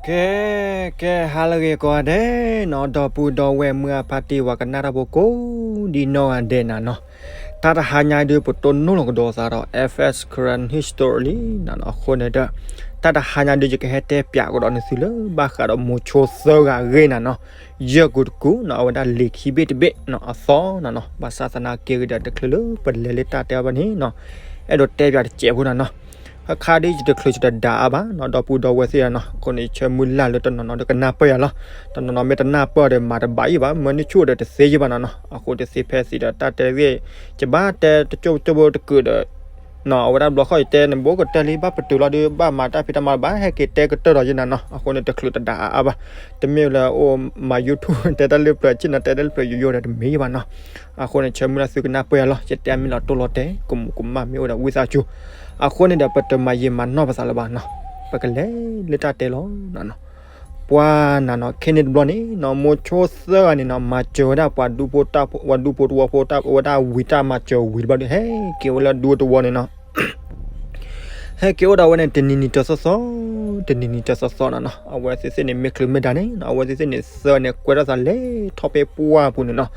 ကဲ ကဲ ဟါလၢအဂ့ၤကိးဂၤဒဲးနီၤ, ဒီပုၢ်ဒီဝဲၢ်မုၢ်အဖါတံၢ် ပှၤကနၣ်တၢ်ဖိကိးဒံနီၢ်ဂၤဒဲးနၤနီၤ, တၢ်တဟါညါဒုး ပတိၢ်နီၣ်လီၤကဒီးသးဒီး FS Karen History လံနၤနီၤ, အဃိန့ၣ်ဒီး တၢ်တဟါညါဒုး ယကဟဲတဲပၠးကဒီးနသုလၢ ဘၣ်ဃးဒီးမိၤဆိသၢဂၤအဂ့ၢ်နၤနီၤ, ယဲၢ်ကူတကူနီၤ, အဝဲဒၣ်လံာ်ခံဘ့ၣ်တဘ့ၣ်နီၤ အသီနၤနီၤ, ဘၣ်ဆၣ်သနာ်က့ဂ့ၤဒီး တချုးလၢပလဲၤလၢတၢ်တဲအီၤဘၣ်န့ၣ်နီၤ, အဲၣ်ဒိးတဲပၠးတစဲးဖိနၤနီၤ ခါခါဒ်ယတချုးယတဒၣ်အါဘၣ်နီၤ, ဒီပုၢ်ဒီဝဲၢ်သ့ၣ်ဧၢနီၤ, အဃိန့ၣ် ဆၢမုၢ်လၢ်လၢတနီၤနီၤဒီးကနၢ်ပၢၢ်ယၤလီၤ, တနီၤနီၤမ့ၢ်တနၢ်ပၢၢ်ဒီးမၤတဘၣ်အံၤဘၣ်, မၢန့ၢ်ဆူၣ်ဒီးတသ့ယံၤဘၣ်နၤနီၤ, အဃိတသ့ဖဲသ့ဒီးတၢ်တဲဂ့ၢ်, ယဘၣ်တဲတကၠိၢ်ကၠိၢ်ဖိတကုာ်ဒီး နီၤ, အဝဲဒၣ်ဘျီခီၣ်ယတဲန့ၣ် ဘိကတၢၢ်လံ ဘၣ်ပတုာ်လီၤဒီး ဘၣ်မၤတၢ်ဖံးတၢ်မၤလၢၤဘၣ်, ဟဲက့ၤတဲကတၢၢ်ဒီးယနၤနီၤ, အဃိန့ၣ် တချုးတဒၣ်အါအါဘၣ်, တမ့ၢ်လၢအိၣ်မၤ YouTube တဲတၢ်လၢပျၢၤ က့ၢ်နၤတဲတၢ်လၢပျၢၤယိယိဒီးတမ့ၢ်ဘၣ်နီၤ, အဃိန့ၣ် ဆၢမုၢ်လၢ်သုကနၢ်ပၢၢ်ယၤလီၤ, ယတဲအမ့ၢ်လီၤတိၢ်လီၤတဲာ် ကမူးကမၣ်မ့ၢ်အိၣ်ဒီးဝံသးစူၤ, အဃိန့ၣ်ဒီး ပတမၤယံာ်မၤနီၢ်ပသးလၢၤဘၣ်နီၤ, ပကလဲၤလၢတၢ်တဲလီၤနၤနီၤ, ပှၤနၤနီၤ ခဲန့ၣ်တဘျီန့ၣ်နီၤ, မိၤဆိသၢဂၤန့ၣ်နီၤ မၤစၢၤဝဲဒၣ်ပှၤဒူဖိတဝီဖိတၢ် အဝဲဒၣ်ဝံၤတၢ်မၤစၢၤဝံၤတဘျီဒီး ဟဲက့ၤဝဲလၢဒူတဝီန့ၣ်နီၤ ဟဲက့ၤအိၣ်ဒီးဝဲန့ၣ် တနံၤနံၤတသီသီ, တနံၤနံၤတသီသီနၤနီၤ, အဝဲသ့ၣ်သ့ၣ်န့ၣ် မ့ၢ်ချုးမ့ၢ်ဒၣ်န့ၣ်နီၤ, အဝဲသ့ၣ်သ့ၣ်န့ၣ် သၢန့ၣ် ကွဲထီၣ်သးလဲၤထီၣ်ဖဲပှၢ်ပူၤန့ၣ်နီၤ,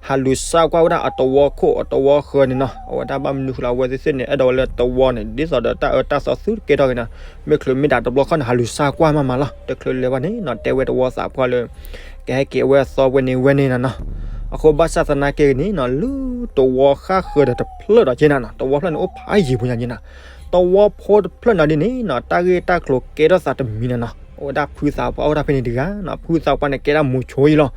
ဟးလူၤစါကွၢ်ဝဲဒၣ်အတဝီခိၣ်အတဝီဃၢၤန့ၣ်နီၤ, အဝဲဒၣ်ဘၣ်မနုၤဃိလၢအဝဲသ့ၣ်သ့ၣ်န့ၣ် အဲၣ်ဒိးဝဲလၢတဝီန့ၣ် ဒ်သိးဒီးတၢ်အၢတၢ်သီသုတကဲထီၣ်က့ၤနီၤ, မ့ၢ်ချုးမ့ၢ်ဒၣ်တဘျီခီန့ၣ် ဟးလူၤစါကွၢ်မးမးလီၤ, တချုးလဲၤဘၣ်န့ၣ်နီၤ တဲဝဲတဝီသးပှၢ်လၢ ကဟဲက့ၤအဝဲအသီဝဲန့ၣ်ဝဲန့ၣ်နၤနီၤ, အဃိဘၣ်ဆၣ်သနာ်က့ဂ့ၤန့ၣ်နီၤ လၢတဝီဃၣ်ဃၢၤဒီးတဖျၢၣ်ဒီးက့နၤနီၤ, တဝီဖျၢၣ်န့ၣ်အိၣ်ဖးယံာ်ပူၤညါက့နၤ, တဝီဖိတဖျၢၣ်နၤဒ်န့ၣ်နီၤ တၢ်ဂ့ၢ်တၢ်ကျိၤကဲထီၣ်သးတမံၤနၤနီၤ, အဝဲဒၣ်ဖုသးပှၢ်အိၣ်ဒၣ်ဖဲန့ၣ်တဂၤနီၤ, ဖုသးပှၢ်န့ၣ်ကဲဒၣ်မိၤဆိအံၤလီၤ,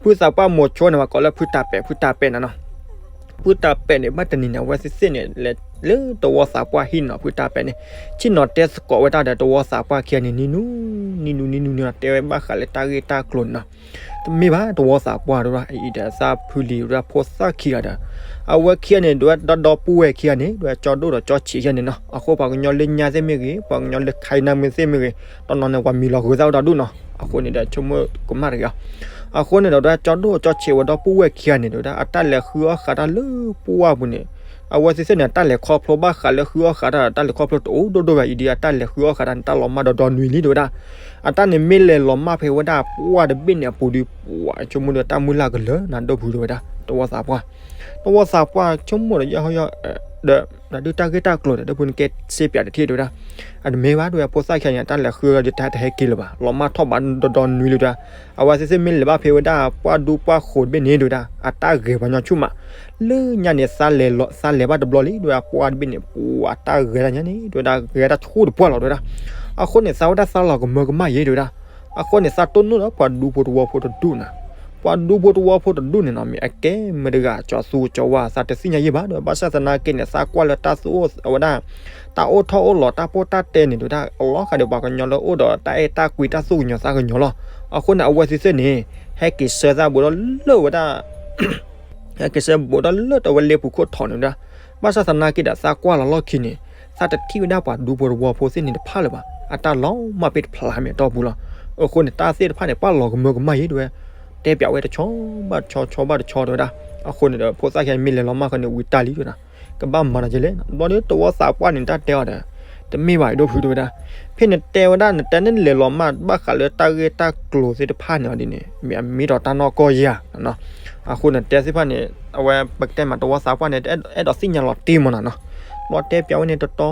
ဖုသးပှၢ်မိၤဆိန့ၣ် ပှၤကိးလၢဖုတၢ်ပဲာ် ဖုတၢ်ပဲာ်နၤနီၤ ဖုတၢ်ပဲာ်န့ၣ် ဘၣ်တနံၤန့ၣ် အဝဲသ့ၣ်သ့ၣ်န့ၣ် လဲၤလၢတဝီသးပှၢ်ဟံၣ်နီၤ, ဖုတၢ်ပဲာ်န့ၣ် ဆ့ၣ်နီၤတဲသကိးဝဲဒၣ်ဒီးတဝီသးပှၢ်ခံဂၤန့ၣ် နံၤနူၤ နံၤနူၤ နံၤနူၤ နံၤနူၤ တဲဝဲဘၣ်ဃးလၢတၢ်ဂ့ၢ်တၢ်ကျိၤန့ၣ်နီၤ, တမ့ၢ်ဘၣ်တဝီသးပှၢ်တဝဲဒၣ် အံၤဒီးသးဖုလံၤဝဲဒၣ်ဖိသၣ်ခံဂၤဒီး အဝဲခံဂၤန့ၣ် ဒဝဲဒီဒီပုၢ်ဝဲၢ်ခံဂၤန့ၣ် ဒဝဲကၠီဒိၣ်ဒီးကၠီဆံးယဲန့ၣ်နီၤ, အဃိပှၤကညီလၢညါသ့ၣ်မ့ၢ်ဂ့ၤ ပှၤကညီလၢခါအံၤနၢ်မ့ၢ်သ့ၣ်မ့ၢ်ဂ့ၤ တနီၤန့ၣ် ပှၤမံၤလီၤဃုာ်သးအိၣ်ဒီးဒူၣ်နီၤ, အဃိန့ၣ်ဒီးဆိကမိၣ်ကမၣ်တဂ့ၤအီၤ အဃိန့ၣ်ဒီး ဒဝဲကၠီဒိၣ်ကၠီဆံးဝဲဒီပုၢ်ဝဲၢ်ခံဂၤန့ၣ် ဒဝဲဒၣ် အတၢ်လဲၤဃုအီၣ်ဃးတၢ်လၢပှၢ်ပူၤန့ၣ် အဝဲသ့ၣ်သ့ၣ်န့ၣ် အတၢ်လဲၤခီဖျိဘၣ်ဃးလၢဃုအီၣ်ဃးတၢ်ဒီး တၢ်လဲၤခီဖျိတအိၣ်ဒိၣ်ဒိၣ်ဘၣ်အံၤဒီး အတၢ်လဲၤဃုအီၣ်ဃးတၢ်န့ၣ် တၢ်လီၤမၢ်ဒီဒီနွံလံ ဒဝဲဒၣ် အတၢ်န့ၣ်မ့ၢ်လဲၤလီၤမၢ်ဖဲဝဲဒၣ်ပှၢ်တဘ့ၣ်န့ၣ်အပူၤဒီး ပှၤဆိကမိၣ်ဒီးတၢ်မုၢ်လၢ်ကလၢာ်နၤ ဒီပုၢ်ဒဝဲဒၣ် တဝီသးပှၢ် တဝီသးပှၢ်ဆိကမိၣ်ဒီး ယဟီယဒီး ဒုးတၢ်ဂ့ၢ်တၢ်ကျိၤဒီး ဒီပုၢ်န့ၣ်ကဲစ့ပၠးတထံၣ်ဒဝဲဒၣ် အတမ့ၢ်ဘၣ်ဒဝဲ ဖိသၣ်ခံဂၤန့ၣ် အတၢ်လဲၤဃုအီၣ်ဒီးတၢ်တဟဲက့ၤလၢၤဘၣ် လီၤမၢ်ထီၣ်ဘးဒီဒီနွံလံဒဝဲဒၣ် အဝဲသ့ၣ်သ့ၣ်မ့ၢ်လဲၤဘၣ်ဖဲဝဲဒၣ် ပှၢ်ဒူပှၢ်ဃိးတဘ့ၣ်န့ၣ်ဒဝဲဒၣ် အတၢ်ဂဲၤပှၤညီဆူၣ်မး လၢညါန့ၣ် သးလဲၤဘၣ်တဘျီလံ ဒဝဲဒၣ် ပှၢ်တဘ့ၣ်န့ၣ် ပှၤအတၢ်ဂဲၤတၢ်ညါန့ၣ် ဒဝဲဒၣ် ဂဲၤတၢ်ဆူၣ်တပှၢ်လီၤဒဝဲဒၣ် အဃိန့ၣ် သးဝဲဒၣ်သးလီၤကမၢကမၣ်ယဲဒဝဲဒၣ် အဃိန့ၣ် သးတိၢ်နီၣ်ဒီးပှၤဒူဖိတဝီဖိတဒူၣ်နၤ ပှၤဒူဖိတဝီဖိတဒူၣ်န့ၣ်နီၤ မ့ၢ်အကဲမတၤတဂၤ ကၠီသူကၠီဝါ သးတသ့ၣ်ညါယဲဘၣ်ဒီး ဘၣ်ဆၣ်သနာ်က့န့ၣ် သးကွၢ်လၢတၢ်သူၣ်အိၣ်ဝဲဒၣ် တၢ်အိၣ်ထီၣ်အိၣ်လီၤ တၢ်ပိၢ်တၢ်တဲန့ၣ် ဒဝဲဒၣ် အလီၤဃာ်ဒီးပှၤကညီလၢအိၣ်ဒီးတၢ်အဲၣ်တၢ်ကွံ တၢ်သူၣ်ကညီၤသးကညီၤလီၤ. အဃိန့ၣ် အဝဲသ့ၣ်သ့ၣ်န့ၣ် ဟဲက့ၤဆှၢသးဘူးဒီးလၢဝဲဒၣ် ဟဲက့ၤဆှၢဘူးဒီးလၢတဝဲလ့ပူၤခိၣ်ထီၣ်န့ၣ်ဒၣ်, ဘၣ်ဆၣ်သနာ်က့ဒီး သးကွၢ်လီၤလီၢ်ခံန့ၣ် သးတထံၣ်ဝဲဒၣ်ပှၤဒူဖိတဝီဖိသ့ၣ်န့ၣ်တဖၣ်လၢၤဘၣ်. အတၢ်လီၤမၢ်ပ့ၢ်တဖျါမ့ၢ်အတီၢ်ပူၤလီၤ. အဃိန့ၣ် တၢ်သ့ၣ်တဖၣ်န့ၣ် ပှၤလီၤကမၢကမၣ်ယဲဒဝဲ, တဲပၠးဝဲတဆီဘၣ်တဆီ ဆီဘၣ်တဆီတဲဝဲဒၣ်. အဃိန့ၣ်ဒီး ဖိသၣ်ခံဂၤမ့ၢ်လဲၤလီၤမၢ်ဃီန့ၣ် ဝံၤတၢ်လံတဲဝဲဒၣ်, ကဘၣ်မၤတၢ်ကလဲၣ်. ဘျီဒီးတဝီသးပှၢ်န့ၣ် တၢ်တဲအီၤဒီး တမ့ၢ်ဘၣ်အံၤဒိၣ်ဖုတဲဝဲဒၣ်, ဖဲနတဲဝဲဒၣ် နတဲန့ၣ်လဲၤလီၤမၢ်ဘၣ်ဃးလၢတၢ်ဂ့ၢ်တၢ်ကျိၤသ့ၣ်တဖၣ်န့ၣ်အီၤဒ်န့ၣ် မ့ၢ်အမ့ၢ်ဒီးတၢ်နီၢ်ကီၢ်ယဲဧါ. အဃိန့ၣ် တဲသ့ၣ်တဖၣ်န့ၣ် အဝဲပကတဲမးတဝီသးပှၢ်န့ၣ် အဲၣ်ဒိးသ့ၣ်ညါလီၤတံၢ်မးနၤနီၤ. ဘျီတဲပၠးဝဲန့ၣ် တတ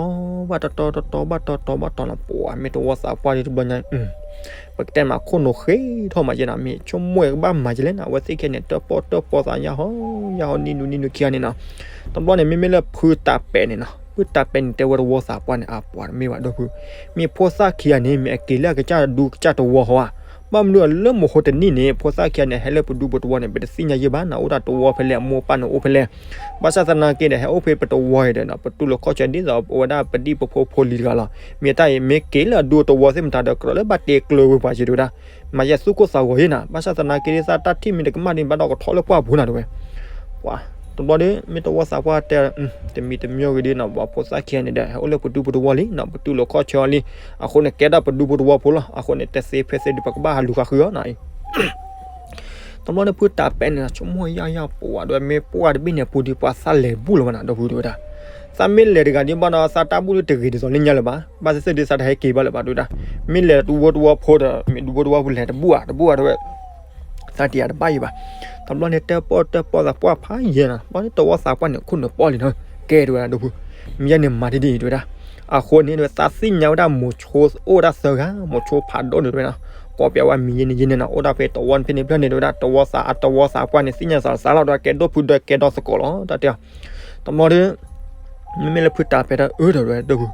ီဘၣ်တတီ တတီဘၣ်တတီ တတီဘၣ်တတီလီၤ. ပှၤမ့ၢ်တဝီသးပှၢ်ဒ်တဘျီညါ ပကတဲမးခိၣ်နူာ်ဃ့ထီၣ်မးယဲနၤ မ့ၢ်ဆိကမိၣ်ကဘၣ်မၤယဲလဲၣ်နၤ. အဝဲသ့ၣ်ခံဂၤန့ၣ် တၢၣ်ပီၣ်တၢၣ်ပီသးယါဟီ ယါဟီ နံၤနူၤနံၤနူၤခံဂၤန့ၣ်နီၤ. တဘျီန့ၣ် မ့မ့ၢ်လၢဖုတၢ်ပဲာ်န့ၣ်နီၤ ဖုတၢ်ပဲာ်န့ၣ် တဲဝဲတဝီသးပှၢ်န့ၣ် အပှၤတမ့ၢ်ဘၣ်ဒီးဖု မ့ၢ်ဖိသၣ်ခံဂၤန့ၣ် မ့ၢ်အက့ၤလၢအကစၢ်ဒူကစၢ်တဝီဟီဧါ. ဘၣ်မနုၤလၢမဟိတနံၣ်န့ၣ် ဖိသၣ်ခံဂၤန့ၣ် ဟဲလၢပဒူပတဝီန့ၣ် ပတသ့ၣ်ညါယဲဘၣ်နၤ အိၣ်တၢ်တဝီဖဲလဲၣ် အမိၢ်ပၢ်န့ၣ်အိၣ်ဖဲလဲၣ်. ဘၣ်ဆၣ်သနာ်က့ဒီး ဟဲအိၣ်ဖဲပတဝီအံၤဒီး ပတူၢ်လိာ်ခီၣ်ဆၢဒ်သိးပဝဲဒၣ်ပဒံၣ်ပဖိဖိလံၤတဂၤလီၤ. မ့ၢ်တၢ်အံၤ မ့ၢ်က့ၤလၢအဒူတဝီသ့ၣ်မတၤဒီး ကြၢးလၢဘၣ်တ့ကျၢၤဝဲပှၤက့ၤတဲဝဲဒၣ် မၤယဲသူၣ်ကိၢ်သးဂီၤယဲနၤ. ဘၣ်ဆၣ်သနာ်က့ဒ်သးတၢ်ထံၣ်မ့ၢ်တကမၣ်ဒ်န့ၣ် ဘၣ်ဒီးကထီၣ်လၢပှၢ်ပူၤနၤတဲဝဲ ပှၤ တဘျီဒီး မ့ၢ်တဝီသးပှၢ်တဲ တမံၤတမံၤဂ့ၤဒ်နီၤ ပှၤဖိသၣ်ခံဂၤန့ၣ်ဒီး ဟဲအိၣ်လၢပဒူပတဝီလံနီၤ ပတူၢ်လိာ်ခီၣ်ဆၢအီၤလံ. အဃိန့ၣ် ကဲဒၣ်ပဒူပတဝီဖိလီၤ. အဃိန့ၣ် တသ့ဖဲသ့ဒီး ပကဘၣ်ဟးလူၤဃာ်ဃုာ်အီၤနၤအံၤ တဘျီန့ၣ် ဖုတၢ်ပဲာ်န့ၣ် ဆိကမိၣ်ယါယါ ပှၤဒီးမ့ၢ်ပှၢ်တဘ့ၣ်န့ၣ် ပူၤဒံးပှၤသးလဲၤဘူၣ်လီၤဝဲနၤ ဒီးဖုတဲဝဲဒၣ်. သးမ့ၢ်လဲၤတဂၤဒ်ဘၣ်ဒီး သးတၢ်ဘူၣ်ဒုတဂ့ၤဒ်သိးလၢညါလၢၤဘၣ်, ဘၣ်သ့ၣ်သ့ၣ်ဒ်သးတဟဲက့ၤဘၣ်လၢၤဘၣ် တဲဝဲဒၣ်. မ့ၢ်လဲၤတဝီတဝီဖိဒီး မ့ၢ်တဝီတဝီဖိလဲၤတဘူၣ်ဧါ တဘူၣ်ဧါ တဲဝဲ သးတယၤတဘၣ်အံၤဘၣ်. တဘျီန့ၣ် တၢၣ်ပီၣ်တၢၣ်ပီၣ်သးပှၢ်ဖးယံၤနီၤ, တဘျီန့ၣ် တဝီသးပှၢ်န့ၣ် ခိၣ်နူာ်ပီၣ်လံနီၤ, ကဲ တဲဝဲဒၣ် ဒီပုၢ်, မ့ၢ်ယဲန့ၣ်မၤတဒ်အံၤ တဲဝဲဒၣ်. အဃိန့ၣ် တဲဝဲ သးသ့ၣ်ညါဝဲဒၣ် မိၤဆိအိၣ်ဝဲဒၣ်သၢဂၤ, မိၤဆိဖးဒိၣ်န့ၣ် တဲဝဲဒၣ်, ကိးပၠးဝဲမံၤယဲန့ၣ်ယဲန့ၣ်နီၤ, အိၣ်ဒၣ်ဖဲတဝီဖဲန့ၣ်ဖျၢၣ်န့ၣ် တဲဝဲဒၣ်, တဝီသး အတဝီသးပှၢ်န့ၣ် သ့ၣ်ညါသးသးလီၤ တဲဝဲဒၣ်, ကဲဒိၣ်ဖုဒီးကဲဒီသကိးလီၤ တၢ်တဲအီၤ. တဘျီဒီး မ့မ့ၢ်လၢဖုတၢ်ပဲာ်တၢ်အၢဒီး တဲဝဲ ဒီပုၢ်,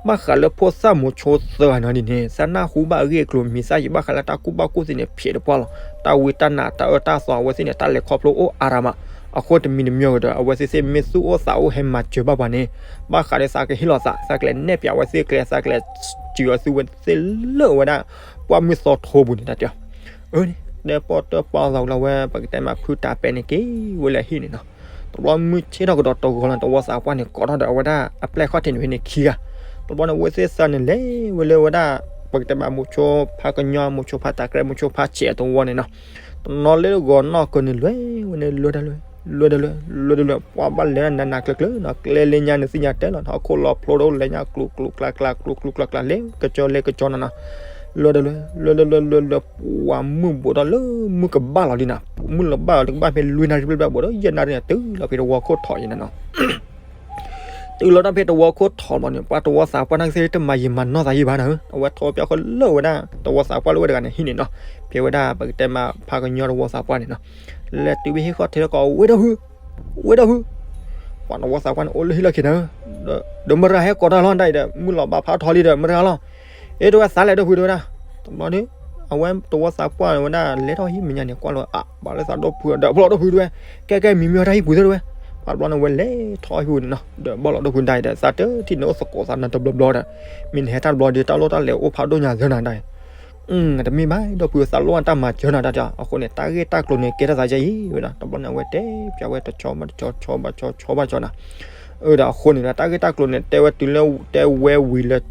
ဘၣ်ဃးလၢဖိသၣ်မိၤဆိသၢဂၤန့ၣ်ဒ်န့ၣ် သးနၢ်ဟူဘၣ်အဂ့ၢ်အကျိၤ မံၤသၣ်ယံၤ ဘၣ်ဃးလၢတၢ်ကူၣ်ဘၣ်ကူၣ်သ့န့ၣ် ဖျဲးတပှၢ်လီၤ. တၢ်ဝံတၢ်နါတၢ်အၢတၢ်သီအဝဲသ့ၣ်န့ၣ် တၢ်လဲၤခီဖျိအိၣ်အါရၤမး, အဃိတမံၤတမံၤဒီး အဝဲသ့ၣ်သ့ၣ်မ့ၢ်သူၣ်အိၣ်သးအိၣ်ဟဲမၤစၢၤဘၣ်ပှၤန့ၣ် ဘၣ်ဃးဒီးသးကဟ့ၣ်လီၤသး သးကလဲၤနဲၣ်ပၠးဝဲသ့ၣ်ကျဲ သးကလဲၤစၢၤအီၤသုဝဲသ့ၣ်လၢဝဲဒၣ် ပှၢ်မုၢ်သီထိပူၤန့ၣ် တၢ်တဲအီၤ. အန့ၣ် တၢၣ်ပီၣ်တၢၣ်ပီၣ်သးလီၤဝဲ ပကတဲမးဖုတၢ်ပဲာ်န့ၣ်က့ၤဝဲလၢဟံၣ်န့ၣ်နီၤ. တဘျီမုၢ်ဆ့ၣ်ထီၣ်ကဒီးတဂီၤလီၤ တဝီသးပှၢ်န့ၣ် ကိးထီၣ်ဒီးဝဲဒၣ်အပျဲၢ်ခီၣ်ထံးန့ၣ်ဖဲန့ၣ်ခံဂၤ. တဘျီန့ၣ် အဝဲသ့ၣ်သၢန့ၣ်လဲၤဝဲလၢဝဲဒၣ် ပကတဲမးမိၤဆိဖးကညီ မိၤဆိဖးတၢ်ကြဲး မိၤဆိဖးဆဲးအတဝီန့ၣ်နီၤ. တနီၤလၢဂီၤနီၢ်ကၢန့ၣ် လဲၤဝဲန့ၣ် လဲၤတလဲၤ လဲၤတလဲၤ လဲၤတလဲၤ ပှၤဘၣ်လဲၤနးနးကျၢၤကျၢၤနီၤ, ကျဲလၢညါန့ၣ်သ့ၣ်ညါတဲလီၤနီၤ, ဟီၣ်ခိၣ်လီၤဖျိတအိၣ် လဲၤညါကျူၤကျူၤကျါကျါ ကျူၤကျူၤကျါကျါ လဲၤကကၠီနီၤနီၤ. လဲၤတလဲၤ လဲၤတလဲၤ လဲၤလဲၤ ပှၤမုၢ်ဘူးထီၣ်လၢမုၢ်ကဘၣ်လီၤဒ်နီၤ, မုၢ်လီၤဘၣ်လီၤတကဘၣ်ဖဲလွံၢ်နၣ်ရံၣ်ဘျဲၣ်ဘျဲၣ် ဘူးဒီးယဲၢ်နၣ်ရံၣ်န့ၣ် တုၤလီၤဖဲတဝီခိၣ်ထီးယဲၢ်နီၤနီၤ. တုၤလီၤတၢ်ဖဲတဝီခိၣ်ထီးဘျီန့ၣ် ပှၤတဝီသးပှၢ်န့ၣ်ကသ့တမၤယံာ်မၤနီၢ်သးယံာ်ဘၣ်နီၤ, အဝဲထီၣ်ပၠးဃီလၢဝဲဒၣ် တဝီသးပှၢ်လၢဝဲတဂၤန့ၣ်ဟံၣ်န့ၣ်နီၤ, ဖဲဝဲဒၣ်ပကတဲမးဖးကညီတဝီသးပှၢ်န့ၣ်နီၤ. လဲၤတုၤဖဲဟံၣ်ခီၣ်ထံးလၢကီး ဝဲဒီပုၢ် ဝဲဒီပုၢ်, ပှၤတဝီသးပှၢ်န့ၣ် အိၣ်လၢဟံၣ်လီၢ်ခံန့ၣ်, ဒီးမုၢ်ရၤဟဲကိးတၢ်လီၤဒၣ်အံၤဒီး မုၢ်လီၤဘၣ်ဖးထီလံဒီး မုၢ်ရၤလီၤ. အ့ တဲဝဲသးလဲၤဒီပုၢ် တဲဝဲဒၣ်. တဘျီဒီး အဝဲတဝီသးပှၢ်ဝဲဒၣ်လဲၤထီၣ်ဟံၣ်မဲာ်ညါန့ၣ် ကွၢ်လီၤ အါ ဘၣ်လၢသးဒီပုၢ်ဒီး ဘၣ်လီၤဒီပုၢ်တဲဝဲ, ကဲကဲ မံၤမ့ၢ်ဝဲတၢ်ဟံၣ်ပူၤသ့ၣ်တဲဝဲ. ပှၤတဘျီန့ၣ် ဝဲလဲၤထီၣ်ဟံၣ်ပူၤန့ၣ်နီၤ, ဒီးဘၣ်လီၤဒီပုၢ်ဒၣ်အံၤဒီး သးတထံၣ်န့ၣ်အိၣ်သကိးသးနၤတဘျီဘျီဒီး, မ့ၢ်နဟဲတၢ်တဘျီဒီး တၢ်လိၣ်တၢ်လဲၤအိၣ်ဖးဒိၣ်ညါသၢနၤဒၣ်အံၤ တမ့ၢ်ဘၣ် ဒီပုၢ်သးလိၣ်တၢ်မၤစၢၤနၤတၢ်တဲအီၤ. အဃိန့ၣ် တၢ်ဂ့ၢ်တၢ်ကျိၤန့ၣ်ကဲထီၣ်သးယဲအံၤဝဲဒၣ်. တဘျီန့ၣ် အဝဲတဲပၠးဝဲတဆီဘၣ်တဆီ ဆီဘၣ်ဆီ ဆီဘၣ်ဆီနၤ. အဒီးအဃိန့ၣ်ဒီး တၢ်ဂ့ၢ်တၢ်ကျိၤန့ၣ် တဲဝဲတုၤလၢတဲဝဲဝံၤလၢ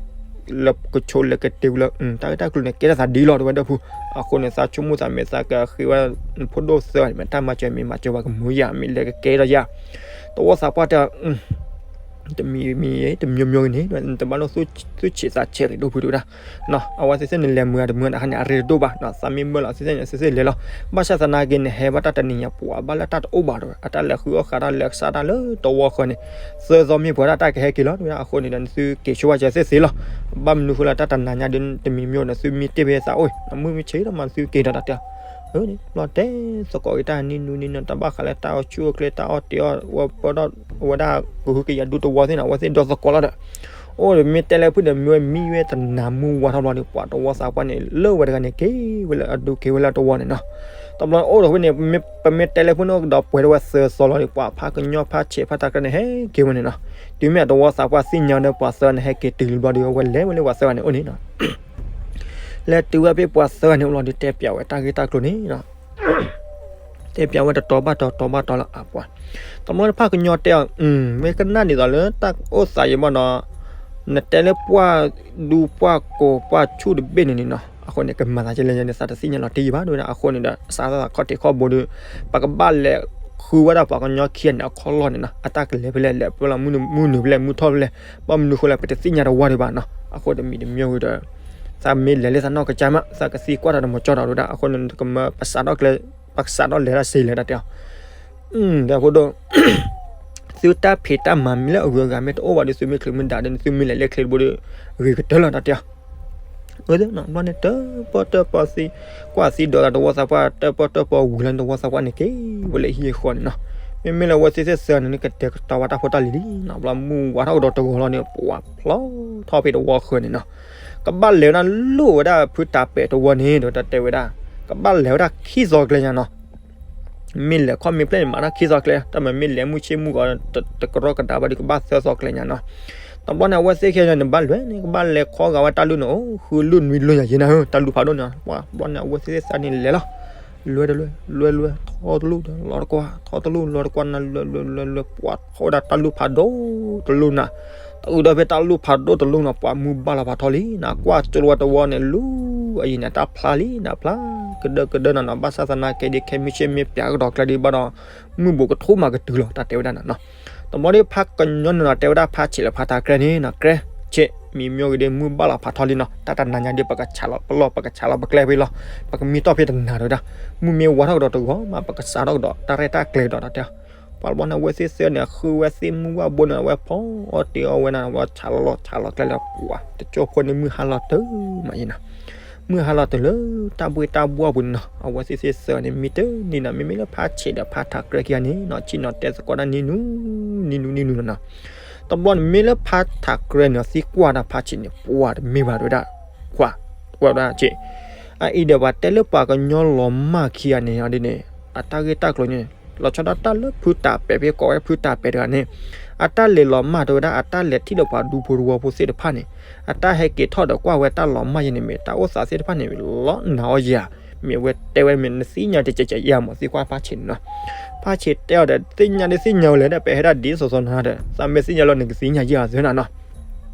လၢကဆိးလဲၤကတ့ၤဝံၤလၢ တၢ်ဂ့ၢ်တၢ်ကျိၤန့ၣ် ကဲထီၣ်သးဒ်လီၤ တဲဝဲဒီပုၢ်. အဃိန့ၣ် သးဆိကမိၣ်သးမ့ၢ်သးကဃ့ဝဲ ဖိဒိၣ်သၢဂၤန့ၣ် မ့ၢ်တၢ်မၤစၢၤမ့ၢ်မၤစၢၤပှၤကမုာ်ယၤ မ့ၢ်လဲၤကကဲထီၣ်ယၤ တဝီသးပှၢ်တဲ တမံၤမံၤ တမျိုးမျိုးဂ့ၤန့ၣ် တဘၣ်လိၣ်သူၣ်ဆံးသးဆဲးလၢၤ ဒီပုၢ်တဲဝဲဒၣ်. အဝဲသ့ၣ်သ့ၣ်န့ၣ် လဲၤမုာ်တမုာ်တခါန့ၣ် အရ့တဒိၣ်ဘၣ်, သးမ့ၢ်မၢလီၤ သ့ၣ်သ့ၣ်န့ၣ် သ့ၣ်သ့ၣ်လဲၤလီၤ. ဘၣ်ဆၣ်သနာ်က့န့ၣ် ဟဲဘၣ်တၢ်တနံၤညါ ပှၤဘၣ်လၢတၢ်တအိၣ်ဘၣ်ဒီး အတၢ်လဲၤဃုအီၣ်ဃးတၢ်လဲၤကစၢ်တၢ်လၢတဝီဃၢၤန့ၣ် သၢသီမ့ၢ်ပှဲၤဒၣ်တၢ်ကဟဲက့ၤလီၤ တဲဝဲဒၣ်. အဃိန့ၣ်ဒီး နသုက့ၤဆိဘၣ်စၢၤသ့ၣ်သ့ၣ်လီၤ. ဘၣ်မနုၤဃိလၢတၢ်တနံၤညါဒ် တမံၤမံၤ နသုမ့ၢ်တ့ၢ်ဖဲသးအိၣ် နမုၢ်မ့ၢ်ဆ့ဒီးမး နသုက့ၤဒီးတၢ်တဲ ဘျီတဲသကိးက့ၤတၢ်နံၤနံၤနံၤ တၢ်ဘၣ်ဃးလၢတၢ်အီၣ်ဆူၣ်အိၣ်ချ့ တၢ်အီၣ်တ့ၢ်အီၣ် ဝဲပဒီးဝဲဒၣ်ကဟုကယာ်ဒူတဝီသ့ၣ်န့ၣ် အဝဲသ့ၣ်ဒီသကိးလီၤဒီး အိၣ်ဒီးမ့ၢ်တဲလၢဖုၣ်ဒီး မ့ၢ်ဝဲမံဝဲတနၤမုၢ်ဝါထီၣ်ဘျီဒီး ပှၤတဝီသးပှၢ်န့ၣ် လၢဝဲတဂၤန့ၣ် က့ၤဝဲလၢအဒူက့ၤဝဲလၢတဝီန့ၣ်နီၤ. တဘျီအိၣ်ဒီးဖဲန့ၣ် ပမ့ၢ်တဲလၢဖုၣ်န့ၣ်ဒီး ပှဲၤဒီးဝဲသၢသီလီၤဒီး ပှၤဖးကညီဖးဆဲးဖးတၢ်ကြဲးန့ၣ် ဟဲက့ၤဝဲန့ၣ်နီၤ. တုၤမ့ၢ်အတဝီသးပှၢ်သ့ၣ်ညါဒီး ပှၤသၢဂၤန့ၣ် ဟဲက့ၤတုၤလံဘျီဒီး အဝဲလဲၤဝဲလၢပှၤသၢဂၤန့ၣ်အိၣ်န့ၣ်နီၤ. လဲၤတုၤဝဲဖဲပှၤသၢဂၤန့ၣ်အိၣ်လီၤဒီး တဲပၠးဝဲတၢ်ဂ့ၢ်တၢ်ကျိၤန့ၣ်နီၤ. တဲပၠးဝဲတတီၤဘၣ်တတီၤ တတီၤဘၣ်တတီၤလၢအပှၤ တဘျီဖးကညီတဲအီၤ မ့ၢ်ကနၣ်ဒ်သိးလၢတၢ်အိၣ်သးယံၤဘၣ်ဒီး နတဲလၢပှၢ်ဒူပှၢ်ကိာ်ပှၢ်ဆူၣ်တဘ့ၣ်န့ၣ်န့ၣ်နီၤ. အဃိန့ၣ် ကမၤသးကဲလဲၣ်ယဲန့ၣ် သးတသ့ၣ်ညါလီၤတံၢ်ယံၤဘၣ် တဲဝဲဒၣ်. အဃိန့ၣ်ဒီး စးထီၣ်သးခီၣ်ထံးခီၣ်ဘိဒီး ပကဘၣ်လဲၤဃုဝဲဒၣ်ပှၤကညီခံဂၤန့ၣ် အခီၣ်လီၢ်န့ၣ်နီၤ. အတၢ်ကလဲၤဖဲလဲၣ် လဲၤဖဲလဲၣ် မုၢ်နုာ်ဖဲလဲၣ် မုၢ်ထီၣ်ဖဲလဲၣ် ဘၣ်မနုၤဃိလဲၣ် ပတသ့ၣ်ညါတဝီဒံးဘၣ်နီၤ. အဃိတမံၤတမံၤဝံၤဒီး သးမ့ၢ်လဲၤလၢသးနီၢ်ကစၢ်မး သးကသံကွၢ်တၢ်တမီၤကၠီဒီးဝဲဒၣ်. အဃိန့ၣ် ကမၢပစးထီၣ်ကျဲ ပကစးထီၣ်လဲၤတၢ်စ့လဲၤတၢ်တဲအီၤ ဒီးဖိဒိၣ် သုတၢ်ဖံးတၢ်မၤမံၤလၢအဂုၤအဂၤမ့ၢ်တအိၣ်ဘၣ်ဒီး သုမ့ၢ်ချုးမ့ၢ်ဒၣ်ဒီး သုမ့ၢ်လဲၤလၢချ့တဘိဒီး ဂ့ၤကတၢၢ်လီၤတၢ်တဲအီၤ. ဘျီန့ၣ် တၢၣ်ပီၣ်တၢၣ်ပီၣ်သံ ကွၢ်သံဒိးသးတဝီသးပှၢ် တၢၣ်ပီၣ်တၢၣ်ပီၣ်ဝံၤလီၤန့ၣ် တဝီသးပှၢ်န့ၣ်က့ၤဝဲလၢဟံၣ်အဃီန့ၣ်နီၤ. မ့မ့ၢ်လၢအဝဲသ့ၣ်သၢဂၤန့ၣ် ကတဲာ်ကတီၤဝဲတၢ်ဖိတၢ်လံၤလံနီၤ. ဘျီမုၢ်ဝါထီၣ်ကဒီးတဂီၤလီၤန့ၣ် ပှၤဖျီထီၣ်ဖဲတဝီဃၢၤန့ၣ်နီၤ. ကဘၣ်လဲၤဝဲဒၣ်လိၣ်ဝဲဒၣ်ဖုတၢ်ပဲာ်တဝီန့ၣ်ဒီး တၢ်တဲဝဲဒၣ် ကဘၣ်လဲၤဝဲဒၣ်ခံသီကျဲညါနီၤ. မ့ၢ်လဲၤခီၣ်မ့ၢ်ဖျဲၣ်န့ၣ် မၤတၢ်ခံသီကျဲ တၢ်မ့မ့ၢ်လဲၤမုၢ်ဆ့ၣ်မုၢ်ဂီၤ တကရီကဒါဘၣ်ဒီး ကဘၣ်သၢသီကျဲညါနီၤ. တဘျီန့ၣ် အဝဲသ့ၣ်ခဲန့ၣ် နဘၣ်လဲၤန့ၣ် ကဘၣ်လဲၤခီဂာ်ဝဲတၢ်လုၢ်န့ၣ် အိၣ်ဃုလုၢ်နွံလုၢ်ညါယဲၢ်နၤဧၢ တၢ်လုၢ်ဖးဒိၣ်န့ၣ်. ဘျီန့ၣ် အဝဲသ့ၣ်သၢန့ၣ်လဲၤလီၤ လဲၤတလဲၤ လဲၤလဲၤ ထီတလူၢ်လီၤတကွၢ် ထီတလူၢ်လီၤတကွၢ်နၤ လဲၤလဲၤလဲၤလဲၤ ပှၤထီၣ်ဝဲဒၣ်တၢ်လုၢ်ဖးဒိၣ်တလူၢ်နၤ. တုၤဒီးဖဲတၢ်လုၢ်ဖးဒိၣ်တလူၢ်နီၤ ပှၤမုၢ်ဘၣ်လီၤဖးထီလံနၤ ကွၢ်ကၠိလီၤဝဲတဝီန့ၣ် လူၤအယံၤန့ၣ် တၢ်ဖျါလံနၤ ဖျါကဒၢကဒၢနၤနီၤ. ဘၣ်ဆၣ်သနာ်က့ဒ်ခဲမုၢ်ဆ့ၣ်မ့ၢ်ပၠးကဒီးကျဲဒံးဘၣ်ဒီး မုၢ်ဘူးကထိမးကတုၤလီၤ တၢ်တဲဝဲဒၣ်နၤနီၤ. တဘျီဒီးဖးကညီန့ၣ်နီၤ တဲဝဲဒၣ်ဖးဆံးလၢဖးထးကြဲန့ၣ်နီၤ, ကြဲ, ဆံး, မံမ့ၢ်ဂ့ၤဒီး မုၢ်ဘၣ်လီၤဖးထီလံနီၤ, တၢ်တနၤညါဒီး ပကဆးလီၤပလီၢ် ပကဆးလီၤပကျဲဖဲလီၤ, ပကမံတီၢ်ဖဲတနၤဒီးဒၣ်, မုၢ်မ့ၢ်ဝါထီၣ်ကဒီးတဂီၤမး ပကစးထီၣ်ကဒီး တၢ်ရဲၣ်တၢ်ကျဲၤကဒီးတၢ်တဲအီၤ. ပှၤတဘျီန့ၣ် အဝဲသ့ၣ်သၢန့ၣ် ဃုဝဲသ့ၣ်မုၢ်ဝၣ်ဘိန့ၣ် အဝဲဖီအီၣ်တ့ၢ်အီၣ်ဝဲန့ၣ် အဝဲဆးလီၤလီၤဆးလီၤကျဲလၢပှၤ တကၠိဖိန့ၣ် မုၢ်ဟါလီၤတုၤမးယဲနီၤ မုၢ်ဟါလီၤတုၤလၢတၢ်ဘှ့ၣ်တၢ်ဘှီၣ်ပူၤန့ၣ်နီၤ, အဝဲသ့ၣ်သ့ၣ်သၢန့ၣ် မံတန့ၢ်နီၤ, မ့မ့ၢ်လၢဖးဆံးဒီးဖးထးကြဲခံဂၤန့ၣ်နီၤ ဆ့ၣ်နီၤတဲသကိးတၢ်နံၤနူၤ နံၤနူၤ နံၤနူၤလီၤနီၤ. တဘျီန့ၣ် မ့မ့ၢ်လၢဖးထးကြဲန့ၣ် သံကွၢ်တၢ်ဖးဆံးန့ၣ် ပှၤတမ့ၢ်ဘၣ်တဲဝဲဒၣ်, ကွၢ်, ကွၢ်ဝဲဒၣ်ဆံး, အအံၤဒီးပှၤတဲလၢပှၤကညီလီၤမၢ်ခံဂၤန့ၣ်ဒ်န့ၣ် အတၢ်ဂ့ၢ်တၢ်ကျိၤန့ၣ် လီၤဆီဒၣ်တၢ်လၢဖုတၢ်ပဲာ်ဖဲကိးဝဲဖုတၢ်ပဲာ်တဂၤန့ၣ်, အတၢ်လဲၤလီၤမၢ်တဲဝဲဒၣ် အတၢ်လဲၤထံၣ်ဒီးပှၤဒူဖိတဝီဖိသ့ၣ်တဖၣ်န့ၣ်, အတၢ်ဟဲက့ၤထီၣ်ဒီးကွၢ်ဝဲတၢ်လီၤမၢ်ယဲန့ၣ် မ့ၢ်တၢ်အိၣ်သးသ့ၣ်တဖၣ်န့ၣ် လီၤနာ်အီၤယဲဧါ, မ့ၢ်အဝဲတဲဝဲမ့ၢ်နသ့ၣ်ညါတကဲးကဲးယဲဧါမး သံကွၢ်ဖးဆံးန့ၣ်နီၤ. ဖးဆံးတဲအီၤဒီး သ့ၣ်ညါဒ်သ့ၣ်ညါဝဲလဲၣ်ဒီး ပဟဲဒၣ်ဒ်သိးသိးနၤဒီး သးမ့ၢ်သ့ၣ်ညါလီၤ နကသ့ၣ်ညါယဲဧါသ့နီၤနီၤ.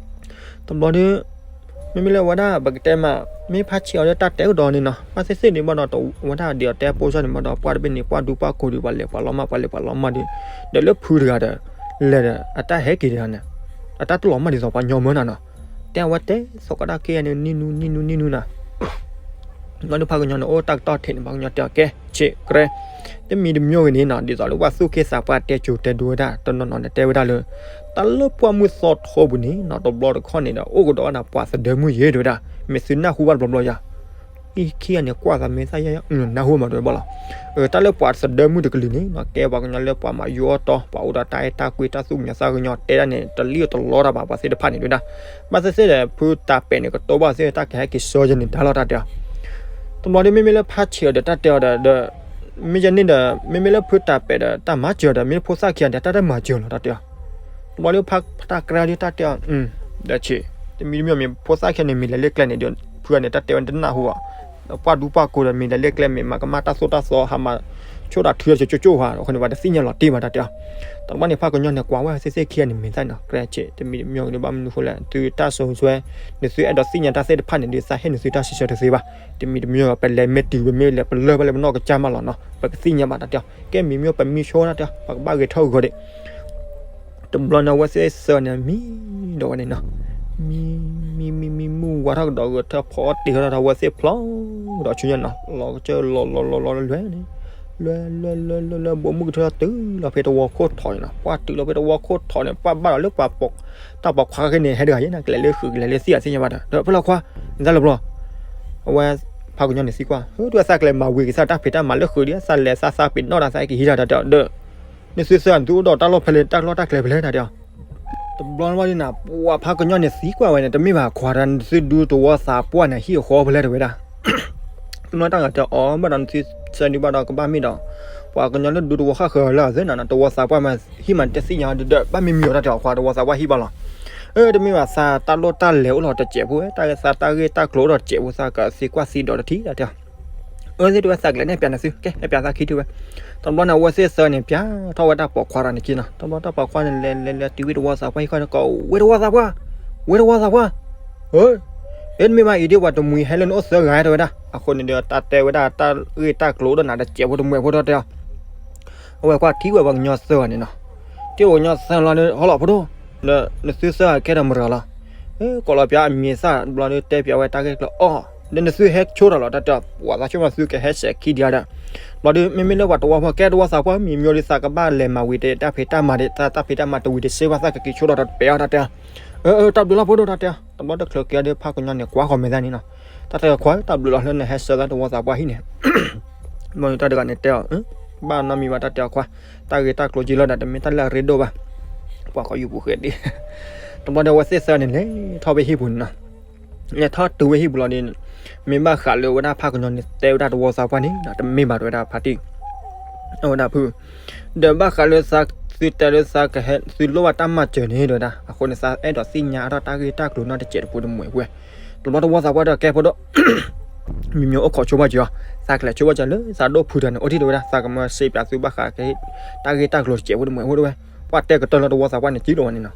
တဘျီဒီး မ့မ့ၢ်လၢဝဲဒၣ် ပကတဲမး မ့ၢ်ဖးဆံးအီၤဒီးတၢ်တဲကဒီးန့ၣ်နီၤ, ဘၣ်သ့ၣ်သ့ၣ်န့ၣ်ဘၣ်ဒီး ဝဲဒၣ်ဒ်အီၤတဲပိၢ်စၢ်န့ၣ်ဘၣ်ဒီး ပှၢ်တဘ့ၣ်န့ၣ် ပှၢ်ဒူပှၢ်ကိၤဒီး ပှၤလဲၤပှၤလီၤမၢ် ပှၤလဲၤပှၤလီၤမၢ်ဒီး ဒီးလၢဖုတဂၤဒီး လဲၤဒီး အတၢ်ဟဲက့ၤတဂၤန့ၣ် အတၢ်တလီၤမၢ်ဒ်သိးပှၤညီမၢနီၤနီၤ. တဲအဝဲတဲသကိးတၢ်ခံဂၤန့ၣ် နံၤနူၤ နံၤနူၤ နံၤနူၤနီၤ. ဘျီဒီးဖးကညီန့ၣ် အိၣ်တၢ်ကတီၢ်ထံးန့ၣ် ဖးကညီတဲအီၤ ကဲ ဆံး ကြဲ တမံၤတမံၤဂ့ၤန့ၣ်နီၤ ဒ်သိးလၢပှၤသူၣ်က့သးပှၢ်တဲကိၤတဲဒိဝဲဒၣ် တနီၤနီၤန့ၣ်တဲဝဲဒၣ်လၢ တၢ်လၢပှၢ်မုၢ်သီထိပူၤန့ၣ်နီၤ တဘျီတခီၣ်န့ၣ်ဒီး အိၣ်ကဒီးဝဲဒၣ်ပှၤသဒၢမုၣ်ယဲၤတဲဝဲဒၣ် မ့ၢ်သုနၢ်ဟူဘၣ်တဘျီဘျီယၤ အံၤခံဂၤန့ၣ် ကွၢ်သးမ့ၢ်သၣ်ယါယါ နၢ်ဟူမးတဲဝဲဘၣ်လီၤ. တၢ်လၢပှၤသဒၢမုၣ်တကလုာ်န့ၣ်နီၤ ကဲပှၤကညီလၢပှၤမၤယိအီၣ်တီ ပှၤအိၣ်ဒီးတၢ်အဲၣ်တၢ်ကွံ တၢ်သူၣ်ကညီၤသးကညီၤ တဲဒၣ်န့ၣ် တလံၣ်တလီတၢ်ဘၣ် ပှၤသ့ၣ်တဖၣ်န့ၣ်တဲဝဲဒၣ်. ဘၣ်သ့ၣ်သ့ၣ်ဒီး ဖုတၢ်ပဲာ်န့ၣ် ကတိၤဘၣ်သ့ၣ်တၢ်ကဟဲက့ၤဆှၢယဲန့ၣ် တၢ်လီၢ်တၢ်တဲအီၤ တဘျီဒီး မ့မ့ၢ်လၢဖးဆံးအီၤဒီး တၢ်တဲအီၤဒီး ဒီး မ့ၢ်ယဲန့ၣ်ဒီး မ့မ့ၢ်လၢဖုတၢ်ပဲာ်ဒီး တၢ်မၤစၢၤဒီး မ့ၢ်လၢဖိသၣ်ခံဂၤဒီး တၢ်တမၤစၢၤလီၤ တၢ်တဲအီၤ. တဘျီဒီး ဖးတၢ်ကြၢးဒီး တၢ်တဲအီၤ ဒီးဆံး တမံၤတမံၤမ့ၢ် ဖိသၣ်ခံဂၤန့ၣ် မ့ၢ်လဲၤလၢကျဲန့ၣ်ဒီး ဖုဂၤန့ၣ် တၢ်တဲဝဲတနၢ်ဟူဘၣ် ပှၢ်ဒူပှၢ်ကိၤဒီး မ့ၢ်လဲၤလၢကျဲ မ့ၢ်မၤကမၣ်တၢ်သိၣ်တၢ်သီ ဟးမၤဆိၣ်တၢ်ထုတၢ်ကၠိကၠိကၠိဧါ အဃိန့ၣ် ပှၤတသ့ၣ်ညါလီၤတံၢ်ဘၣ် တၢ်တဲအီၤ. တဘျီန့ၣ် ဖးကညီန့ၣ် ကွၢ်ဝဲသ့ၣ်သ့ၣ်ခံဂၤန့ၣ် မ့ၢ်သၣ်န့ၣ် ကြၢးဆံး တမံၤတမံၤဒီး ဘၣ်မနုၤဃိလဲၣ် သုတၢ်ဆိၣ်ဂ့ၤဆိၣ်ဝါ နသုအဲၣ်ဒိးသ့ၣ်ညါတၢ်သ့ၣ်တဖၣ်န့ၣ်ဒီး သးဟ့ၣ်နသုတၢ်စံးဆၢတသ့ဘၣ်. တမံၤတမံၤ ပလဲၤမ့ၢ်တုၤ ပမ့ၢ်လဲၤပလၢၢ်ဘၣ်လဲၣ် ပနီၢ်ကစၢ်မးလီၤနီၤ ပကသ့ၣ်ညါဘၣ် တၢ်တဲအီၤ. ကဲမံၤမ့ၢ်ပမံဆိတၢ်တဲအီၤ ပကဘၣ်ဂဲၤထၢၣ်ဂီၤဒံး တဘျီန့ၣ် အဝဲသ့ၣ်သၢန့ၣ် မံဒီးဝဲန့ၣ်နီၤ, မံ မံ မံ မံ မုၢ်ဝါထီၣ်ကဒီး ဂဲၤထၢၣ်ဖီအီၣ်တ့ၢ်ထီၣ်ဒီး အဝဲသ့ၣ်ဖျီဒီးဆူညါနီၤ, လီၤကစၢၢ်လီၤလီၤလီၤလီၤလီၤလွဲန့ၣ်, လွဲလွဲလွဲလွဲလွဲ ဘိးမုၢ်ကထၢၣ်တုၤလီၤဖဲတဝီခိၣ်ထီးန့ၣ်နီၤ, ပှၢ်တုၤလီၤဖဲတဝီခိၣ်ထီးန့ၣ် ပှၢ်ဘၣ်ဒီးလၢပှၤပိာ်, တၢ်ပိာ်ခွါက့ၤန့ၣ် ဟဲတဂၤယဲနီၤ, ကလဲၤလၢဃုာ် ကလဲၤလၢသံၣ်အသ့ၣ်ညါဘၣ်ဒီး ဒီးဖဲလီၤခွါ, နတၢ်လၢပျီ, အဝဲ ဖးကညီန့ၣ်သံကွၢ်, ဟၢ ဒုးသးကလဲၤမၤဝံၤက့ၤသးတၢ်ဖံးတၢ်မၤလၢဃုာ်ဒီး သးလဲၤသးသးပ့ၤနီၣ်တၢ်သးက့ၤဟံးတၢ်ဒီး ဒီး နသုသၢ နသုအိၣ်ဒီးတၢ်လီၢ်ဖဲလဲၣ် တၢ်လီၢ်တၢ်ကျဲဖဲလဲၣ် တၢ်တဲအီၤ. တဘျီန့ၣ်ဘၣ်ဒ်န့ၣ် ပှၤဖးကညီန့ၣ်သံကွၢ်ဝဲန့ၣ် တမ့ၢ်ဘၣ်ခွါဒီး နသုဒူသဝီသးပှၢ်န့ၣ် ဟံၣ်အဃီဖဲလဲၣ်တဲဝဲဒၣ်. တနီၤတၢ်ဂၤတဲအီၤ ဘၣ်ဒီး နသုဆၢဒုးဘၣ်ဒီးကဘၣ်မ့ၢ်ဒီး ပှၤကညီလၢဒူသဝီဃၣ်ဃၢၤလၢအသ့နီၤ တဝီသးပှၢ်မး ဟံၣ်မးတသ့ၣ်ညါဒီး ဘၣ်မ့ၢ်မံၤအီၤတၢ်တဲအီၤ ခွါတဝီသးပှၢ်ဟံၣ်ဘၣ်လီၤ. အၢ တမ့ၢ်ဘၣ်သး တၢ်လိၣ်တၢ်လဲၤအိၣ်လီၤတစဲးဖိဝဲ တၢ်ဂ့ၢ်သးတၢ်ဂ့ၢ်တၢ်ကျိၤအိၣ်ဒီးတစဲးဖိ သးကသံကွၢ်သံဒိးတထံၣ်တၢ်တဲအီၤ. အၢ သ့ၣ်တဝဲသးကလဲၤနဲၣ်ပၠးနသု ကဲ နဲၣ်ပၠးသးခံထံၣ်ဝဲ. တဘျီန့ၣ် အဝဲသ့ၣ်သၢန့ၣ် ပၠးထီၣ်ဝဲတၢ်ပိာ်ခွါတဂၤန့ၣ်က့နီၤ. တဘျီတၢ်ပိာ်ခွါန့ၣ် လဲၤလဲၤလဲၤတုၤဝဲတဝီသးပှၢ်ဟံၣ်ဃီန့ၣ် ကိးဝဲတဝီသးပှၢ်, ဝဲတဝီသးပှၢ်, အၢ အ့ တမ့ၢ်ဘၣ်အံၤဒ်ပှၤတမှံၤဟဲလၢနအိၣ်သၢဂၤတဲဝဲဒၣ်. အဃိန့ၣ်ဒီး တၢ်တဲဝဲဒၣ်တၢ်ဂ့ၢ်တၢ်ကျိၤအိၣ်ဒီးနၤတစဲးဖိတမှဲးဖိထီၣ်တဲအီၤ. အဝဲကွၢ်ထံၣ်ဝဲပှၤကညီသၢဂၤန့ၣ်နီၤ. ထံၣ်ဝဲပှၤကညီသၢဂၤလီၤဒီး ဟီလီၤဖိဒိၣ်, ဒီးနသုသၢဂၤကဲထီၣ်မတၤတဂၤလီၤ. ကိးလီၤပၠးအမံၤသၣ် တဘျီဒီးတဲပၠးဝဲတၢ်ဂ့ၢ်ကျိၤအီၤ, ဒီးနသုဟဲဆိထီၣ်လီၤတၢ်တဲအီၤ. ပှၤသးဆိကမိၣ်သုကဟဲစဲးခံဒံးဒီး တဘျီဒီး မ့မ့ၢ်လၢပှၤတဝီဖိကဲတဝီသးပှၢ် မံၤမံၤဒီးသးကဘၣ်လဲၤမၤဝံၤတ့ၢ်တၢ်ဖံးတၢ်မၤဒီး သးတၢ်ဖံးတၢ်မၤတဝံၤတ့ၢ်စ့ၢ်ဘၣ် သးကက့ၤဆိထီၣ်ဒီးတပဲာ်အီၤတၢ်တဲအီၤ. အၢ အၢ တၢ်ဘျုးလီၤဖိဒိၣ်တၢ်တဲအီၤ. တဘျီတချုးက့ၤဒီး ဖးကညီန့ၣ် ကွၢ်ဃီၤမဲာ်သၣ်န့ၣ်နီၤ. တၢ်တဲခွါ တၢ်ဘျုးလီၤလၢနဟဲဆှၢသးတဝီသးပှၢ်ဟံၣ်န့ၣ် ဘျီတၢ်တဂၤန့ၣ်တဲအီၤ, ဘၣ်နီတမံၤဘၣ်တၢ်တဲအီၤခွါ, တၢ်ဂ့ၢ်တၢ်ကျိၤက့ၤလီၤဒီး တမ့ၢ်တၢ်လၢအရ့ဒိၣ်ဘၣ်. ပှၤဃီယူၤပူၤဃဲဒံး. တဘျီဒီးအဝဲသ့ၣ်သၢန့ၣ်လဲၤထီၣ်ဖဲဟံၣ်ပူၤန့ၣ်နီၤ. လဲၤထီၣ်တုၤဝဲဟံၣ်ပူၤလီၤဒီး မ့ၢ်ဘၣ်ဃးလၢဝဲဒၣ်ဖးကညီန့ၣ် တဲဝဲဒၣ်တဝီသးပှၢ်န့ၣ် တမ့ၢ်ဘၣ်တဲဝဲဒၣ်ဖးတံၢ်, အဝဲဒၣ်ဖု ဒီးဘၣ်ဃးလၢသး သုတဲလၢသးကဟဲ သုလိၣ်ဘၣ်တၢ်မၤစၢၤန့ၣ်တဲဝဲဒၣ်. အဃိန့ၣ် သးအဲၣ်ဒိးသ့ၣ်ညါအါထီၣ်တၢ်ဂ့ၢ်တၢ်ကျိၤနီတစဲးတပူၤတမှဲးဖိဝဲ. တဘျီတဝီသးပှၢ်ဒီးကဲဖိဒိၣ် မံၤမံၤအိၣ်ခိးဆိဘၣ်က့ၤအီၤ, သးကလဲၤဆိဘၣ်က့ၤလၢ သးဒိၣ်ဖုတဂၤန့ၣ် အိၣ်ထံၣ်တဲဝဲဒၣ် သးကမၢစ့ပၠးသုဘၣ်ဃးကဟ့ၣ် တၢ်ဂ့ၢ်တၢ်ကျိၤတစဲးဖိတမှဲးဖိတဲဝဲ. ပှၤတဲကတၢၢ်လၢတဝီသးပှၢ်န့ၣ် စံၣ်လီၤဝဲန့ၣ်နီၤ.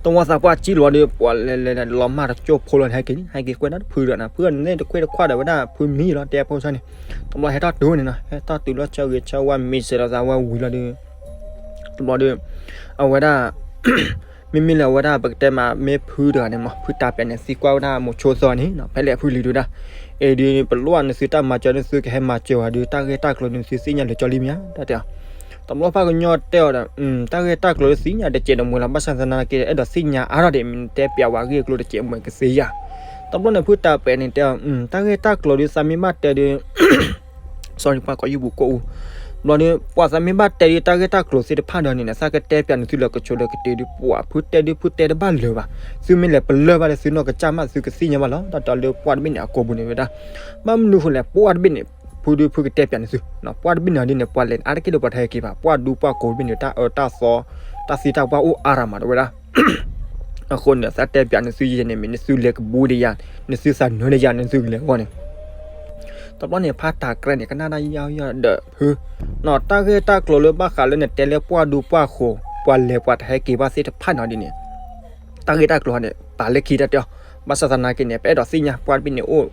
တဝီသးပှၢ်စံၣ်လီၤဒီး ပှၤလဲၤလဲၤလဲၤလီၤမၢ်တကၠိဖိလီၤ ဟဲက့ၤ ဟဲက့ၤကွဲးဒၣ်တဖုဒီးနၤ ဖုန့ၣ်တခွ့တခွးဒီးဝဲဒၣ်ဖုမံၤလီၤ တဲဖိဆၢန့ၣ်. တဘျီဟဲထီၣ်တုၤဝဲန့ၣ်နီၤ ဟဲထီၣ်တုၤလီၤဆၢဂ့ၤဆၢဝါမ့ၢ်စၢၤဒီးသးဝဲဝံၤလီၤဒီး တဘျီဒီး အဝဲဒၣ် မ့မ့ၢ်လၢအဝဲဒၣ်ပကတဲမး မ့ၢ်ဖုတဂၤန့ၣ်မး ဖုတၢ်ပဲာ်န့ၣ် သံကွၢ်ဝဲဒၣ်မိၤဆိသၢန့ၣ်နီၤ ဖဲလဲၣ်အဖုလံၤဒုဒၣ်, အ့ၣ်ဒုး ပလိၣ်နသုတၢ်မၤစၢၤ နသုကဟဲမၤစၢၤဝဲဒုး တၢ်ဂ့ၢ်တၢ်ကျိၤနသုသ့ၣ်ညါလၢာ်ကၠီလံမ့ၢ်ဧါ တၢ်တဲအီၤ. တဘျီဖးကညီတဲအီၤဒီး တၢ်ဂ့ၢ်တၢ်ကျိၤလၢသ့ၣ်ညါတကဲးတမှဲၤလီၤ ဘၣ်ဆၣ်သနာ်က့ အဲၣ်ဒိးသ့ၣ်ညါအါထီၣ်ဒံး မ့ၢ်နတဲပျးဝဲဂ့ၢ်အကျိၤတကဲးတမှဲၤကသ့ဧါ. တဘျီန့ၣ်ဖုတၢ်ပဲာ်န့ၣ်တဲအီၤ တၢ်ဂ့ၢ်တၢ်ကျိၤဒုး သးမ့ၢ်ဘၣ်တဲဒုး sorry ပှၤကိးယုၢ်ပူၤကိးအူ, ဘျီဒီး ပှၤသးမ့ၢ်ဘၣ်တဲဒုးတၢ်ဂ့ၢ်တၢ်ကျိၤသ့ၣ်တဖၣ်ဒီးန့ၣ် သးကတဲပျးန့ၢ်သုလၢာ်ကဆိးလၢာ်ကတ့ၤဒုး ပှၤဖုတဲဒုး ဖုတဲတဘၣ်လၢၤဘၣ်, သုမ့ၢ်လဲၤပလၢၢ်ဘၣ်လၢသုနီၢ်ကစၢ်မး သုကသ့ၣ်ညါဘၣ်လီၤ တၢ်တဲအီၤ လၢပှၢ်တဘ့ၣ်န့ၣ်အကိာ်ပူၤန့ၣ်ဝဲဒၣ်, ဘၣ်မနုၤဃိလဲၣ် ပှၢ်တဘ့ၣ်န့ၣ် ဖုဒုးဖုကတဲပျးန့ၢ်သု, ပှၢ်တဘ့ၣ်န့ၣ်ဒ်န့ၣ် ပှၤလဲၤအါတက့ၢ်ဒီးပှၤတဟဲက့ၤဘၣ် ပှၢ်ဒူပှၢ်ကိာ်တဘ့ၣ်န့ၣ် တၢ်အၢတၢ်သီ တၢ်သံတၢ်ပှၢ်အိၣ်အါရၤမးတဝဲဒၣ် အဃိန့ၣ် သးတဲပျးနသုယဲန့ၣ် မ့ၢ်နသုလဲၤကဘူးဒီးယၤ, နသုသးနၢၤဒီးယၤ နသုကလဲၤအဂီၢ်န့ၣ်, တဘျီန့ၣ် ဖါတၢ်ကြဲးန့ၣ် ကနၣ်တၢ်ယီယီဒီးဖု, နီၢ်တၢ်ဂ့ၢ်တၢ်ကျိၤလၢဘၣ်ဃးလၢနတဲလၢပှၢ်ဒူပှၢ်ဃိာ် ပှၤလဲၤပှၤတဟဲက့ၤဘၣ်သ့ၣ်တဖၣ်နီၤဒ်န့ၣ်, တၢ်ဂ့ၢ်တၢ်ကျိၤန့ၣ် ပာ်လၢခံတၢ်တဲအီၤ, ဘၣ်ဆၣ်သနာ်က့န့ၣ် ပအဲၣ်ဒိးသ့ၣ်ညါ ပှၢ်တဘ့ၣ်န့ၣ်အိၣ်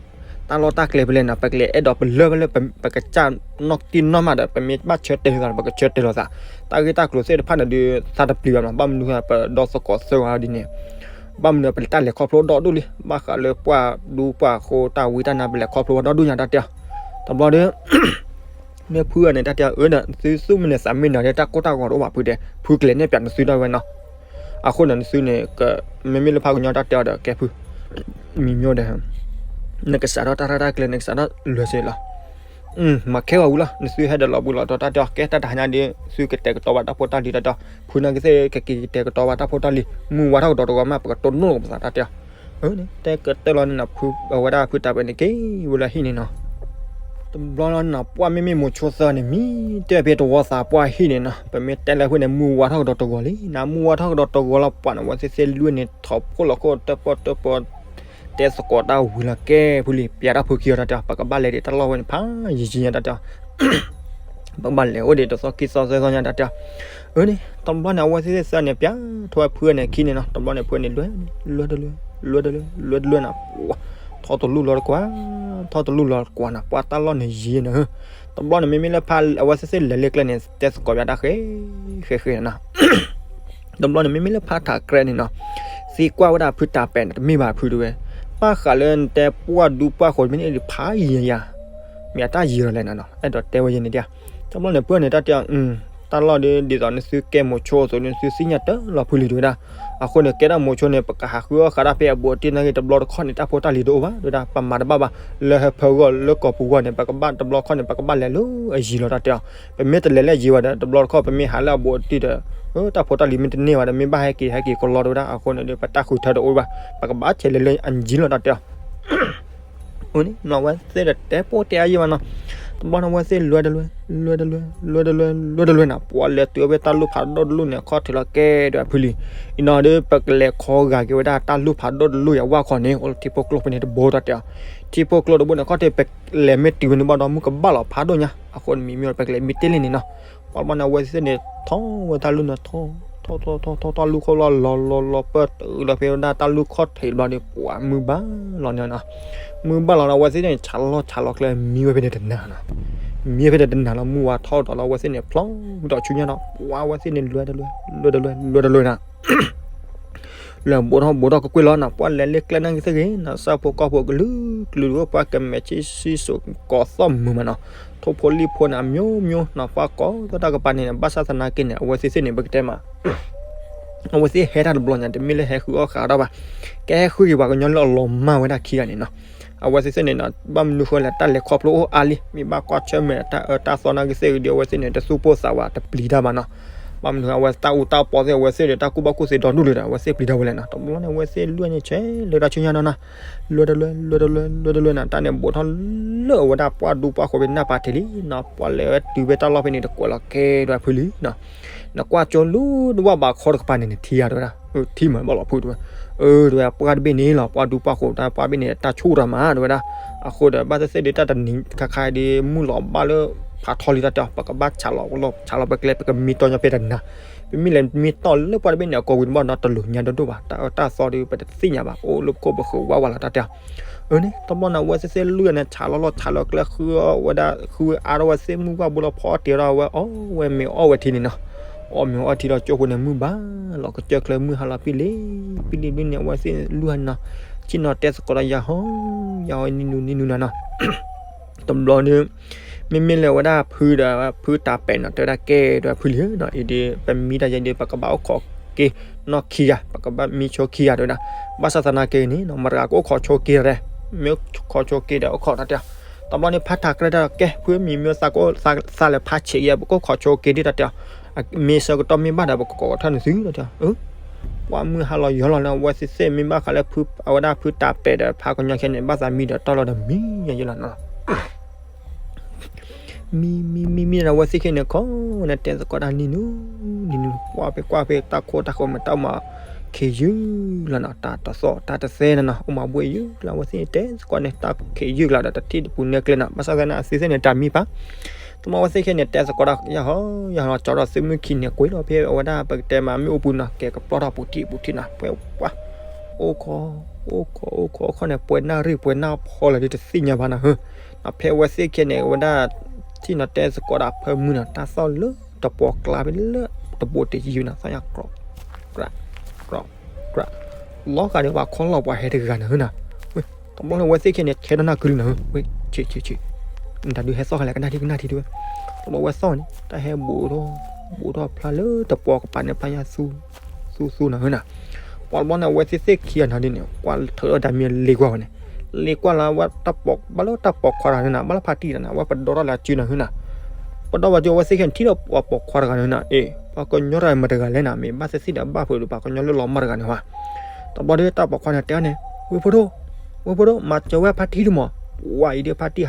တၢ်လီၢ်တၢ်ကျဲဖဲလဲၣ်နီၤ ပကလဲၤအဲၣ်ဒိးပလၢၢ်ဘၣ်လၢပကစၢ်နီၢ်ကံၢ်နီၢ်မးဒီး ပမ့ၢ်ဘၣ်ဆၢတဲာ်လိာ်သး ပကဆၢတဲာ်လိာ်သး, တၢ်ဂ့ၢ်တၢ်ကျိၤသ့ၣ်တဖၣ်န့ၣ်ဒုး သးတပျံၤဘၣ်နီၤ ဘၣ်မနုၤဃိ ပဒီသကိးသၢဂၤဒ်န့ၣ်, ဘၣ်မနုၤပတၢ်လဲၤခီဖျိဒီဒူၣ်လံ ဘၣ်ဃးလၢပှၢ်ဒူပှၢ်ဃိာ်တၢ်ဝံတၢ်နါ ပလဲၤခီဖျိဝဲဒီဒူၣ်ညါတၢ်တဲအီၤ, တဘျီဒီး မ့ၢ်ဖုဂၤန့ၣ် တၢ်တဲအီၤ အၢဒီး သုသူၣ်မ့ၢ်န့ၣ် သးမ့ၢ်နၤဒ်တၢ်ကိၢ်တၢ်ဂီၤတအိၣ်ဘၣ်ဖုတဲ, ဖုကလဲၤနဲၣ်ပၠးနသုဒၣ်ဝဲနီၤ, အဃိန့ၣ် နသုန့ၣ် မ့မ့ၢ်လၢဖးကညီတၢ်တဲအီၤဒီး ကဲဖု မံၤမ့ၢ်ဒီး နကစးထီၣ်တၢ်ရဲၣ်တၢ်ကျဲၤ နကစးထီၣ်လွဲၢ်စ့ၢ်လီၤ, မၤခဲဂီၤဝံၤလီၤ နသုဟဲဒီးလီၤဘှံးလီၤတီၤတၢ်တဲအီၤ ကဲတၢ်တဟါညါဒီး သုကတဲာ်ကတီၤဘၣ်တၢ်ဖိတၢ်လံၤတၢ်တဲအီၤ, ဖုနာ်က့သ့ၣ် ကက့ၤကတဲာ်ကတီၤဘၣ်တၢ်ဖိတၢ်လံၤ မုၢ်ဝါထီၣ်ကဒီးတဂီၤမး ပကတိၢ်နီၣ်ပသးတၢ်တဲအီၤ, တဲကတၢၢ်လီၤန့ၣ်နီၤ ဖုအဝဲဒၣ်ဖုတၢ်ပဲာ်န့ၣ် က့ၤဝဲလၢဟံၣ်န့ၣ်နီၤ တဘျီလီၤနီၤ ပှၢ်မ့မ့ၢ်မိၤဆိသၢန့ၣ် မံတဲဖဲတဝီသးပှၢ်ဟံၣ်န့ၣ်နီၤ ပမ့ၢ်တဲလၢဖုန့ၣ် မုၢ်ဝါထီၣ်ကဒီးတဂီၤလံနီၤ မုၢ်ဝါထီၣ်ကဒီးတဂီၤလီၤပှၢ်န့ၣ် အဝဲသ့ၣ်သ့ၣ်လွံၢ်န့ၣ် ထီၣ်ဖှိၣ်လီၤခိၣ်တၢၣ်ပီၣ်တၢၣ်ပီၣ် တဲသကိးတၢ်ဝံၤလီၤ ကဲဖုလံ ပျးတၢ်ဖုခံဂၤတၢ်တဲအီၤ ပကဘၣ်လဲၤဒံးတၢ်လီၢ်ဝဲန့ၣ် ဖးယံာ်ယံာ်ညါတၢ်တဲအီၤ ပကဘၣ်လဲၤအိၣ်ဒံးတသီခံသီသၢသီညါတၢ်တဲအီၤ, အန့ၣ် တဘျီန့ၣ် အဝဲသ့ၣ်သၢန့ၣ် ပျးထီၣ်ဝဲဖုန့ၣ်ခံန့ၣ်နီၤ တဘျီန့ၣ် ဖုန့ၣ် လွဲ လွဲတလွဲ လွဲတလွဲ လွဲတလွဲနီၤ ထီၣ်တလူၢ်လီၤတကွၢ် ထီၣ်တလူၢ်လီၤတကွၢ်နီၤ ပှၤတၢ်လီၢ်န့ၣ်ယံၤနီၤ, တဘျီန့ၣ် မ့မ့ၢ်လၢဖးအဝဲသ့ၣ်သ့ၣ်လဲၤလၢကျဲန့ၣ် တဲသကိးပျးတၢ်ဃဲ ဃဲဃဲနီၤ တဘျီန့ၣ် မ့မ့ၢ်လၢဖးထးကြဲးန့ၣ်နီၤ သံကွၢ်ဝဲဒၣ်ဖုတၢ်ပဲာ်န့ၣ် တမ့ၢ်ဘၣ်ဖုတဝဲ, ဘၣ်ဃးလၢနတဲပှၢ်ဒူပှၢ်ဃိာ်မ့ၢ်န့ၣ်ဖးယံၤယၤ, မ့ၢ်အတၢ်ယံၤလီၤလဲၣ်နီၤ အဲၣ်ဒိးတဲဝဲယဲန့ၣ်ဒၣ်, တဘျီန့ၣ် ဖုန့ၣ်တၢ်တဲအီၤ တၢ်လီၢ်ဒ် ဒ်သိးနသုကဲမိၤဆိအသိး နသုသ့ၣ်ညါတၢ်လီၤဖုလံၤတဝဲဒၣ်, အဃိန့ၣ် ကဲဒၣ်မိၤဆိန့ၣ် ပကဟးဃုအီၣ်ဃးဒၣ်ဖဲအဘူးအတံၢ်နာ်က့ တဘျီတခီၣ်န့ၣ် တၢ်ဖိတၢ်လံၤတအိၣ်ဘၣ်တဝဲဒၣ်, ပမၤတဘၣ်ဘၣ်, လၢဟၢဖၢဂီၢ်လၢကီၢ်ပူၤဂီၢ်န့ၣ် ပကဘၣ်တဘျီတခီၣ်န့ၣ် ပကဘၣ်လဲၤလၢအယံၤလီၤတၢ်တဲအီၤ, ပမ့ၢ်တလဲၤလၢအယံၤဘၣ်ဒီး တဘျီတခီၣ် ပမ့ၢ်ဟးလၢအဘူးအတံၢ်ဒီး တၢ်ဖိတၢ်လံၤမ့ၢ်တန့ၢ်ဘၣ်ဒီး မ့ၢ်ဘၣ်ဟဲက့ၤဟဲက့ၤကလီတဝဲဒၣ်, အဃိန့ၣ်ဒီး ပတၢ်ဃုထၢတအိၣ်ဘၣ်, ပကဘၣ်ဆဲးလဲၤလၢအယံၤလီၤတၢ်တဲအီၤ အန့ၣ် အဝဲသ့ၣ်ဒီးတဲပိာ်တဲအါယံၤဘၣ်နီၤ, တဘျီန့ၣ် အဝဲသ့ၣ်လွဲတလွဲ လွဲတလွဲ လွဲတလွဲ လွဲတလွဲနီၤ, ပှၤလဲၤတုၤဝဲတၢ်လူၢ်ဖးဒိၣ်တလူၢ်န့ၣ် အခီၣ်ထံးလီၤကဲဒီးဖုလံၤ, အံၤနီၤဒီး ပကလဲၤခီဂာ်က့ၤဝဲဒၣ်တၢ်လူၢ်ဖးဒိၣ်တလူၢ်အံၤအဝဲခီန့ၣ် အိၣ်လၢထံဖိကျိဖဲန့ၣ်တဘိတၢ်တဲအီၤ, ထံဖိကျိတဘိန့ၣ် အခီၣ်ထံး ပလဲၤမ့ၢ်တုၤဝဲန့ၣ်ဘၣ်ဒီး မုၢ်ကဘၣ်လီၤဖးဒိၣ်ညါ, အဃိန့ၣ်မံၤမ့ၢ်ပကလဲၤမံၤတ့ၢ်လံန့ၣ်နီၤ, ပှၤတဘျီန့ၣ် အဝဲသ့ၣ်န့ၣ် ထီၣ်ဝဲတၢ်လူၢ်န့ၣ် ထီၣ် ထီၣ်ထီၣ်ထီၣ်ထီၣ်တၢ်လူၢ်ခီၣ်လီၢ်လီၤလီၤလီၤပၢၢ်တုၤလီၤဖဲဝဲဒၣ်တၢ်လူၢ်ခီၣ်ထံးတဘျီဒီး ပှၤမုၢ်ဘၣ်လီၤန့ၣ်နီၤ, မုၢ်ဘၣ်လီၤဒီး အဝဲသ့ၣ်န့ၣ် ဆးလီၤဆးလီၤကျဲ မံဝဲဖဲန့ၣ်တနၤနီၤ, မံဝဲဖဲန့ၣ်တနၤလီၤ မုၢ်ဝါထီၣ်ဒီးလီၤ အဝဲသ့ၣ်န့ၣ် ဖျီဒီးဆူညါဒီး ပှၤအဝဲသ့ၣ်န့ၣ် လွဲတလွဲ လွဲတလွဲ လွဲတလွဲနီၤ လၢအဘူးထီၣ်ဘူးထီၣ်ကကွံာ်လီၤနီၤ, ပှၤလဲၤလၢကျဲနာ်က့သ့ၣ်ဂ့ၤနီၤ, ဆၣ်ဖိကီၢ်ဖိကလုာ်ကလုာ်တဝဲ ပှၤကမဲာ်ဆံးဆံးစိၤကီးသီၣ်မုာ်မးနီၤ, ထိၣ်ဖိလံၣ်ဖိန့ၣ် အမျိုးမျိုးနီၤ, ပှၤကိးသတၢ်ကပၤန့ၣ် ဘၣ်ဆၣ်သနာ်က့န့ၣ် အဝဲသ့ၣ်သ့ၣ်န့ၣ် ပကတဲမး အဝဲသ့ၣ်ဟဲတၢ်တဘျီညါ တမ့ၢ်လၢဟဲဃုအီၣ်ဃာ်ဒီးဘၣ်, ကဟဲဃုက့ၤပှၤကညီလၢအလီၤမၢ်ဝဲဒၣ်ခံဂၤန့ၣ်နီၤ, အဝဲသ့ၣ်သ့ၣ်န့ၣ်နီၤ ဘၣ်မနုၤဃိလဲၣ် တၢ်လဲၤခီဖျိအိၣ်အါလံ, မ့ၢ်ဘၣ်ကွၢ်ဆၢၣ်မဲာ်တၢ်အၢတၢ်သီနာ်က့သ့ၣ်ဂ့ၤဒီး အဝဲသ့ၣ်န့ၣ် တသူၣ်ပိၢ်သးဝးတပျံၤတၢ်ဘၣ်နီၤ, ဘၣ်မနုၤအဝဲတၢ်အူတၢ်ပီသ့ၣ် အဝဲသ့ၣ်ဒီးတၢ်ကူၣ်ဘၣ်ကူၣ်သ့ဒီဒူၣ်လံဒီး အဝဲသ့ၣ်ပျံၤတၢ်ဝဲလဲၣ်နီၤ, တဘျီန့ၣ် အဝဲသ့ၣ်လွဲၢ်န့ၣ် ဆဲးလၢတၢ်ဆူညါနီၤနီၤ, လွဲတလွဲ လွဲတလွဲ လွဲတလွဲနီၤ, တၢ်န့ၣ်ဘူးထီၣ်လၢအဝဲဒၣ်ပှၢ်ဒူပှၢ်ဃိာ်ဖဲနၢ်ပၤထံးလံနီၤ, ပှၤလဲၤဝဲတုၤဖဲတၢ်လီၢ်ဖဲန့ၣ် တကွဲးလီၤကဲဒီးဖုလံၤနီၤ, နကွၢ်ကၠိလူတဝၢ်ဘးခီတကပၤန့ၣ် နထံၣ်ဧါတဝဲဒၣ်, ထံၣ်မးဘၣ်လီၤဖုတဝဲ, အၢ တဝဲပှၢ်တဘ့ၣ်န့ၣ်လီၤ ပှၢ်ဒူပှၢ်ဃိာ်တၢ်ပှၢ်ဘ့ၣ်န့ၣ် တၢ်ဆူၣ်တၢ်မးတဝဲဒၣ်, အဃိဒီး ဘၣ်သ့ၣ်သ့ၣ်ဒီးတၢ်တနံၤခါခါဒီး မုၢ်လီၤဘၣ်လၢဖးထီလံတၢ်တဲအီၤ ပကဘၣ်ဆးလီၤလီၤ ဆးလီၤပကျဲ ပကမံတီၢ်ညီဖဲတနၤ, ပမ့ၢ်လဲၤမံတီၢ်လၢပှၢ်တဘ့ၣ်န့ၣ် အကိာ်ဝံၤတဘျီနီၤ တလိၣ်ညါဒိၣ်ဒိၣ်ဘၣ် တၢ်အၢတၢ်သီဒီး ပတသ့ၣ်ညါဘၣ် အိၣ်လၢပခိၣ်ပဃၢၤဝးဝးလီၤတၢ်တဲအီၤ, အန့ၣ် တဘျီန့ၣ် အဝဲသ့ၣ်သ့ၣ်လွံၢ်န့ၣ် ဆးလီၤလီၤဆးလီၤကျဲ ဃုဝဲဒၣ် ဃုအါထီၣ်ဝဲသ့ၣ်မုၢ်ဘၣ်ဘိလီၤဖီအီၣ်တ့ၢ်ဒီးဝဲအီၣ်ဝဲမ့ၤအီၣ်ဝဲထံန့ၣ်နီၤ, အီၣ်မ့ၤအီထံလီၤကၠိဖိန့ၣ် မုၢ်ဘၣ်လီၤ ကစၢၢ်ချၢမုၢ်ဟါလီၤပံလံ, ပံလံဘျီန့ၣ် အဝဲသ့ၣ်လူၤဟးနီၤ, ဆ့ၣ်နီၤတဲသကိးဒီးယၤဟီ, ယၤဟီနံၤနူၤနံၤနူၤနၤနီၤ, တဘျီဒီး မ့မ့ၢ်လၢဝဲဒၣ်ဖုဒီး ဖုတၢ်ပဲာ်နီၤ တဲဝဲဒၣ်ကဲဒီးဖုလံနီၤ, အံၤဒီး ပမံတၢ်ယဲဒီး ပကဘၣ်အိၣ်ခိးက့ၤနီၢ်ခံဂၤ ပကဘၣ်မံဆိခံဂၤတဲဝဲဒၣ်, ဘၣ်ဆၣ်သနာ်က့န့ၣ်နီၤ မတၤတဂၤကအိၣ်ခိးဆိက့ၤဒီး မ့ၢ်အိၣ်ခိးဆိက့ၤဒီးအိၣ်ခိးတၢ်တဲအီၤ, တဘျီန့ၣ် ဖးထးကြဲၣ်တၢ်ကဲ ဖုမံၤမ့ၢ်သးကအိၣ်သးလဲၤဖးဆံးယဲ ပကအိၣ်ခိးဆိက့ၤဒ်တၢ်တဲအီၤ, မ့ၢ်ဆၢကတီၢ်မ့ၢ်ဘၣ်ဒီး ပကကိးကထၢၣ်နသုတၢ်တဲအီၤ, ပှၤမုၢ်ဟါလီၤယီၤလီၤန့ၣ် အဝဲသ့ၣ်သ့ၣ်မ့ၢ်ဘၣ်ဃးလၢဖု အဝဲဒၣ်ဖုတၢ်ပဲာ်ဒီးဖးကညီခဲန့ၣ် ဘၣ်သးမံဒီးတီၢ်လီၤဒီးမံယဲလီၤနီၤ မံမံမံမံဒီး အဝဲသ့ၣ်ခဲန့ၣ် ခီန့ၣ်တဲသကိးတၢ်နံၤနူၤ နံၤနူၤ ကွၢ်ဖဲကွၢ်ဖဲ တၢ်ခိတၢ်ဃီမ့ၢ်တၢ်မၤခ့ယုၢ်လီၤနီၤ, တၢ်တသီၣ်တၢ်တသဲနီၤနီၤ အိၣ်မၤဘှ့ၣ်ယုၢ်လီၤ အဝဲသ့ၣ်တဲသကိးန့ၣ် တၢ်ခ့ယုၢ်လီၤဒီး တထံၣ်တပူၤနဲကျဲနီၤ, ဘၣ်ဆၣ်သနာ်က့အဝဲသ့ၣ်န့ၣ် တၢ်မံပၢ် တမ့ၢ်အဝဲသ့ၣ်ခဲန့ၣ် တဲသကိးတၢ်ယၤဟီ ယၤဟီလီၤ ကၠီဒီးသုမုၢ်ခံန့ၣ် ကွံာ်လီၤဖဲအဝဲဒၣ် ပကတဲမးမ့ၣ်အူပူၤနီၤ ကဲကပျီၢ်ထီၣ်ပူၤထံၣ်ပူၤထံၣ်နီၤ ပှဲၤပှၤ အိၣ်ခိး အိၣ်ခိး အိၣ်ခိး အိၣ်ခိးန့ၣ် ပှဲၤနၣ်ရံၣ်ပှဲၤနၣ်ဖီလၢာ်ဒီးတသ့ၣ်ညါဘၣ်နီၤ ဟၢ ဖဲအဝဲသ့ၣ်ခဲန့ၣ် အဝဲဒၣ် ထံၣ်နီၤတဲသကိးဒီးဖၢမုၢ်နီၤ တၢ်သီၣ်လၢတပှီၢ်ကျါဖဲလၢတဘိတယံၤနီၤ သီၣ်ညါ ကြၢး ကြၢး ကြၢး လီၤဂာ်ဒီးပှၤခီလီၤပှၤဟဲတဂၤနီၤ ဟၢနီၤ ဝဲ တဘျီန့ၣ် အဝဲသ့ၣ်ခဲန့ၣ် ထဲထီၣ်နၢ်ကုလံနီၤ ဟၢ ဝဲ ဆံး ဆံး ဆံး တၢ်ဒုးဟဲသီၣ်ဃာ်လဲၣ် ကနၣ်ထံ ကနၣ်ထံဒုးဝဲ တဘျီဝဲသီၣ်န့ၣ် တၢ်ဟဲဘူးထီၣ် ဘူးထီၣ်ဖျါလၢတပှီၢ်ကပၤန့ၣ် ဖျါညါ သူ သူ သူနီၤ ဟၢနီၤ ပှၤတဘျီန့ၣ် အဝဲသ့ၣ်သ့ၣ်ခံဂၤနီၤဒ်န့ၣ် ကွၢ်ထုးထီၣ်တၢ်မံလ့ကွၢ်ဝဲန့ၣ် လ့ကွၢ်လၢဝဲတၢ်ပိာ် ဘၣ်လၢတၢ်ပိာ်ခွါတဂၤန့ၣ်နီၤ ဘၣ်လၢဖါတံၢ်တဂၤန့ၣ် အဝဲပဒီထီၣ်လၢအစုနီၤ ဟၢနီၤ ပဒီဘၣ်စု အဝဲသ့ၣ်ခဲန့ၣ် ထံၣ်ဒီးပှၤပိာ်ခွါတဂၤန့ၣ်နီၤ အ့ ပှၤကညီတဂၤမတၤတဂၤလဲၣ်နီၤ မ့ၢ်ဘၣ်သ့ၣ်သ့ၣ်ဒီးဘၣ်ဖုးဒီး ပှၤကညီလၢလီၤမၢ်တဂၤန့ၣ်ဝဲ တဘျီဒီးတၢ်ပိာ်ခွါန့ၣ်တဲအီၤန့ၣ် ဝ့ၢ်ဖိဒိၣ် ဝ့ၢ်ဖိဒိၣ် မၤစၢၤဝဲဖါတံၢ်ဒုမး ပှၤအံၤဒုးဖါတံၢ်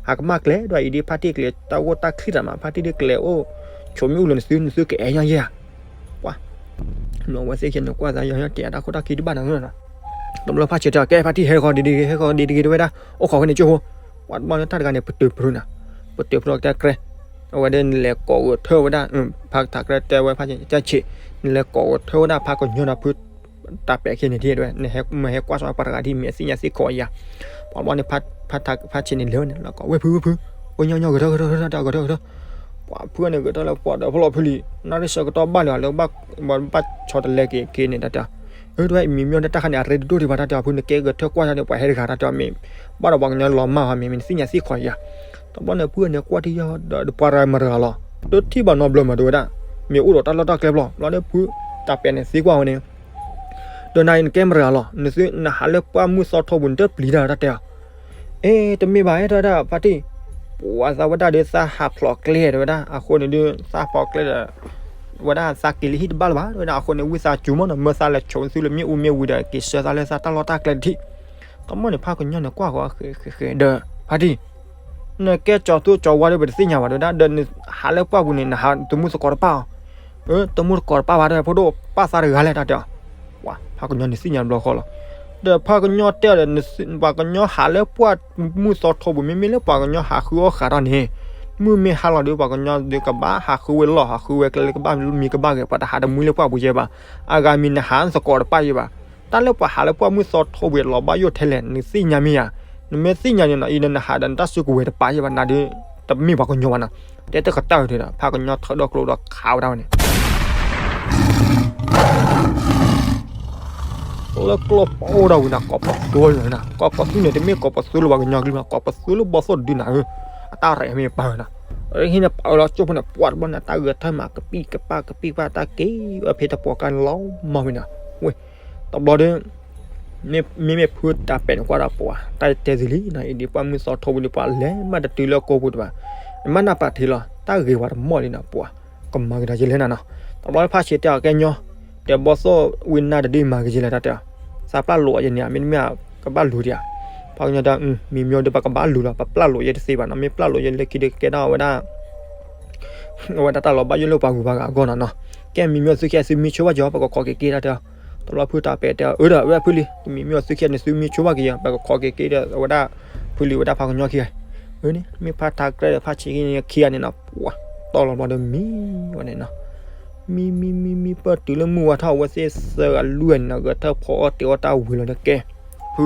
ဟးကမၣ်ကျဲ ဒီးအံၤဒုးဖါတံၢ်ကျဲၤတၢ်ဂိၢ်တၢ်ခုၣ်တၢ်နီၤ ဖါတံၢ်ဒုးကျဲၤအိၣ် ဆိးမ့ၣ်အူလၢနသု နသုကအဲၣ်ညီယဲၢ်ဧါ ပှၤ အဝဲသ့ၣ်ခဲန့ၣ် ကွၢ်သးယီၤယီၤတဲတၢ်ခိၣ်တၢ်ခံတဘၣ်နီၤ တဘျီဖါဆံးတဲအီၤ ကဲဖါတံၢ်ဟဲဃီဒ်ဒ် ဟဲဃီဒ်ဒ်က့ၤတဝဲဒၣ် အိၣ်ခိးဝဲန့ၣ်ကၠိဖိ ပှၤတဘျီန့ၣ်တၢ်တဂၤန့ၣ် ပတုာ်ဖုးနီၤ ပတုာ်ဖုးကတဲကြဲ အဝဲဒၣ်နလဲၤကိးဂဲၤထၢၣ်ဝဲဒၣ် ဖါထးကြဲတဲဝဲဖါဆံး နလဲၤကိးဂဲၤထၢၣ်ဝဲဒၣ်ဖါကညီဒီးဖု တၢ်ပဲာ်ခဲန့ၣ်ဒ်ဝဲ နဟဲမ့ၢ်ဟဲကွၢ်စီပှၤတဂၤဒ်မ့ၢ်သ့ၣ်ညါသ့ၣ်ခိးယၤ ပှၤတဘျီန့ၣ် ဖါဆံးန့ၣ်လဲၤဝဲန့ၣ် လီၤကိးဝ့ၢ်ဖုဝ့ၢ်ဖု အိၣ်ညီညီဂဲၤထၢၣ်ဂဲၤထၢၣ်ဂဲၤထၢၣ်တၢ်ဂဲၤထၢၣ်ဂဲၤထၢၣ် ပှၤဖုန့ၣ်ဂဲၤထၢၣ်လၢပှၤဒီးဖီလီၤဖုလံ နၣ်ရံၣ်ဆၢကတီၢ်ဘၣ်လံလၢ ဘၣ်ဆီတလဲက့ၤက့ၤန့ၣ်တၢ်တဲ အၢ တဝဲမံၤမ့ၢ်ဒၣ်တၢ်ခါန့ၣ် အရ့ဒိၣ်ဒံးဘၣ်တၢ်တဲ ဖုန့ၣ်ကဲဂဲၤထၢၣ်ကွၢ်တၢ်န့ၣ် ပှၤဟဲတဂၤတၢ်တဲမ့ၢ် ဘၣ်ဒီးပှၤကညီလီၤမၢ်ဟီမ့ၢ် မ့ၢ်နသ့ၣ်ညါသ့ၣ်ခိးယၤ တဘျီန့ၣ် ဖုန့ၣ်ကွၢ်ထံယီၤဒီးပှၤတဂၤမတၤတဂၤလီၤ တထံၣ်ဘၣ်နီတဘျီမးတဲဝဲဒၣ် မ့ၢ်အိၣ်ဒီးတၢ်လီၢ်တၢ်ကျဲဘျီ ဘျီဒီးဖု တၢ်ပဲာ်န့ၣ်သံကွၢ်ဝဲန့ၣ် ဒီးနၤအံၤနကဲမတၤတဂၤလီၤ နသုနဟးလၢပှၢ်မုၢ်သီထိပူၤ နတပျံၤတၢ်တၢ်တဲအီၤ အ့ တမ့ၢ်ဘၣ် အဲၣ်တၢ်ဒၣ်ဖါတံၢ် ပှၤသးဝဲဒၣ်ဒီးသးဟးဖျိးကျဲတဲဝဲဒၣ် အဃိန့ၣ်ဒုး သးဖျိးကျဲဒီး ဝဲဒၣ်သးက့ၤလၢဟံၣ်တဘၣ်လၢၤဘၣ် တဲဝဲဒၣ် အဃိန့ၣ် ဝံသးစူၤမးနီၤ မၢသးလဲၤဆိးသုလၢမ့ၣ်အူမ့ၢ်ဝံၤဒီး က့ၤဆှၢသးလၢသးတၢ်လီၢ်တၢ်ကျဲတထံၣ် တမ့ၢ်န့ၣ် ဖါကညီန့ၣ်ကွၢ်ဃီဃဲဃဲဃဲဒီး ဖါတံၢ် နကဲကၠီၤသူကၠီၤဝါဒီး ပတသ့ၣ်ညါဘၣ်တဲဝဲဒၣ် ဒီးနဟးလၢပှၢ်ပူၤန့ၣ် နဟးတမူသကိးတပၣ်အီၤ အၢ တမူသကိးတပၣ်ဘၣ်တဲ ဖိဒိၣ် ပၣ်သးတဂၤလဲၣ်တၢ်တဲအီၤ ပှၤဖါကညီန့ၣ်သ့ၣ်ညါဘျီဃီလီၤ ဒီးဖါကညီတဲအီၤဒီး ပှၤကညီဟးလၢပှၢ်မုၢ်သီထိပူၤ မ့မ့ၢ်လၢပှၤကညီဟးဃုအီၣ်ဃာ်တၢ်န့ၣ် မုၢ်မ့ၢ်ဟါလီၤဒီး ပှၤကညီဒီးကဘၣ်ဟးဃုဝဲလီၢ် ဟးဃုဝဲကျဲလၢကဘၣ်မံကဘၣ်ဂဲၤ ပှၤတဟးတမူလၢပှၢ်ပူၤယဲဘၣ် အဂၤမံၤနဟးသကိးတပၣ်ယဲဘၣ် တၢ်လၢပှၤဟးလၢပှၢ်မုၢ်သီထိပူၤလီၤဘၣ်ယိၣ်ထဲလဲၣ် နသ့ၣ်ညါမ့ၢ်ဧါ နမ့ၢ်သ့ၣ်ညါန့ၣ်နီၤ အံၤဒီးနဟးဒီးနတၢ်စုကဝဲၤတပာ်ယဲဘၣ် နၤဒီး တမ့ၢ်ပှၤကညီဘၣ်နီၤ တဲတကတၢၢ်ဒီး ဖါကညီထၢဒီကျိဒီးခးဝဲဒၣ်ဝဲန့ၣ် လၢကျိပအိၣ်ဒၣ်ဝံၤနၤ ကိးပသူန့ၣ် ကိးပသူန့ၣ် တမ့ၢ်ကိးပသူလၢပှၤကညီကလုၢ်ဘၣ် ကိးပသူလၢဘီသိၣ်တဒုနၤဧၢ အတၢ်ရဲၣ်မ့ၢ်ပာ်ဝဲနီၤ ဟံးန့ၣ်ပာ်ဝဲလီၤကၠိဖိန့ၣ် ပှၤတဘျီန့ၣ် တၢ်ဂဲၤထၢၣ်မးကပံၣ်ကပၣ်ကပံၣ်ပၣ်တၢ်က့ၤဝဲဖဲတပှီၤကါန့ၣ်လီၤမၢ်ဝဲနီၤ ဝဲ တဘျီဒီး မ့မ့ၢ်ဖုတၢ်ပဲာ်န့ၣ်ကွၢ်ဒီးပှၤ တၢ်တဲသုလံနီၤ အံၤဒ်ပှၢ်မုၢ်သီထိပူၤဒီး ပှၤလဲၤမးတတုၤလၢအကိာ်ပူၤတဘၣ် မ့ၢ်နၢ်ပာ်ထံလီၤ တၢ်ဂ့ၤဝဲတမီၢ်လံနီၤ ပှၤ ကမၤကဒါယဲလဲၣ်နၤနီၤ တဘျီဖါဆံးတဲအီၤကဲညီ တဲဘီသိၣ်ဝံၤနၤတဒုမၤကယဲလဲၣ်တၢ်တဲအီၤ သးပျၢ်လိာ်ယဲန့ၣ် မ့တမ့ၢ်ကဘၣ်လူၤဒံးဧါ ဖါကညီတဲ မံၤမ့ၢ်ဒီးပကဘၣ်လူၤလီၤ ပပျၢ်လိာ်ယဲတသ့ဘၣ်နီၤ မ့ၢ်ပျၢ်လိာ်ယဲလၢခံဒီးကကဲထီၣ်ဝဲဒၣ် အဝဲဒၣ်တၢ်လီၤဘၣ်ယိၣ်လၢပှၤဂုၤပှၤဂၤအဂီၢ်နီၤနီၤ ကဲမံၤမ့ၢ်သုခဲသုမံဆိဘၣ်က့ၤအီၤ ပကခိးက့ၤက့ၤတၢ်တဲအီၤ တဘျီဖုတၢ်ပဲာ်တဲအီၤ အၢဒီးဝဲဖုလံ တမံၤမ့ၢ်သုခဲန့ၣ် သုမံဆိဘၣ်က့ၤအီၤ ပကခိးက့ၤက့ၤဒီး အဝဲဒၣ် ဖုလံဝဲဒၣ်ဖါကညီခံဂၤ အၢန့ၣ် မ့ၢ်ဖါထးကြဲဒီးဖါဆံးခံဂၤန့ၣ်နီၤ ပှၤ တီၢ်လီၤဘျီဒီးမံဝဲန့ၣ်နီၤ မံမံမံမံပၢၢ်တုၤလၢမုၢ်ဝါထီၣ် အဝဲသ့ၣ်သၢဂၤလွံၢ်ဂၤန့ၣ်နီၤ ဂဲၤထၢၣ်ဖီအီၣ်တ့ၤအီၣ်တၢ်ဝံၤလီၤဒီးကဲ ဖု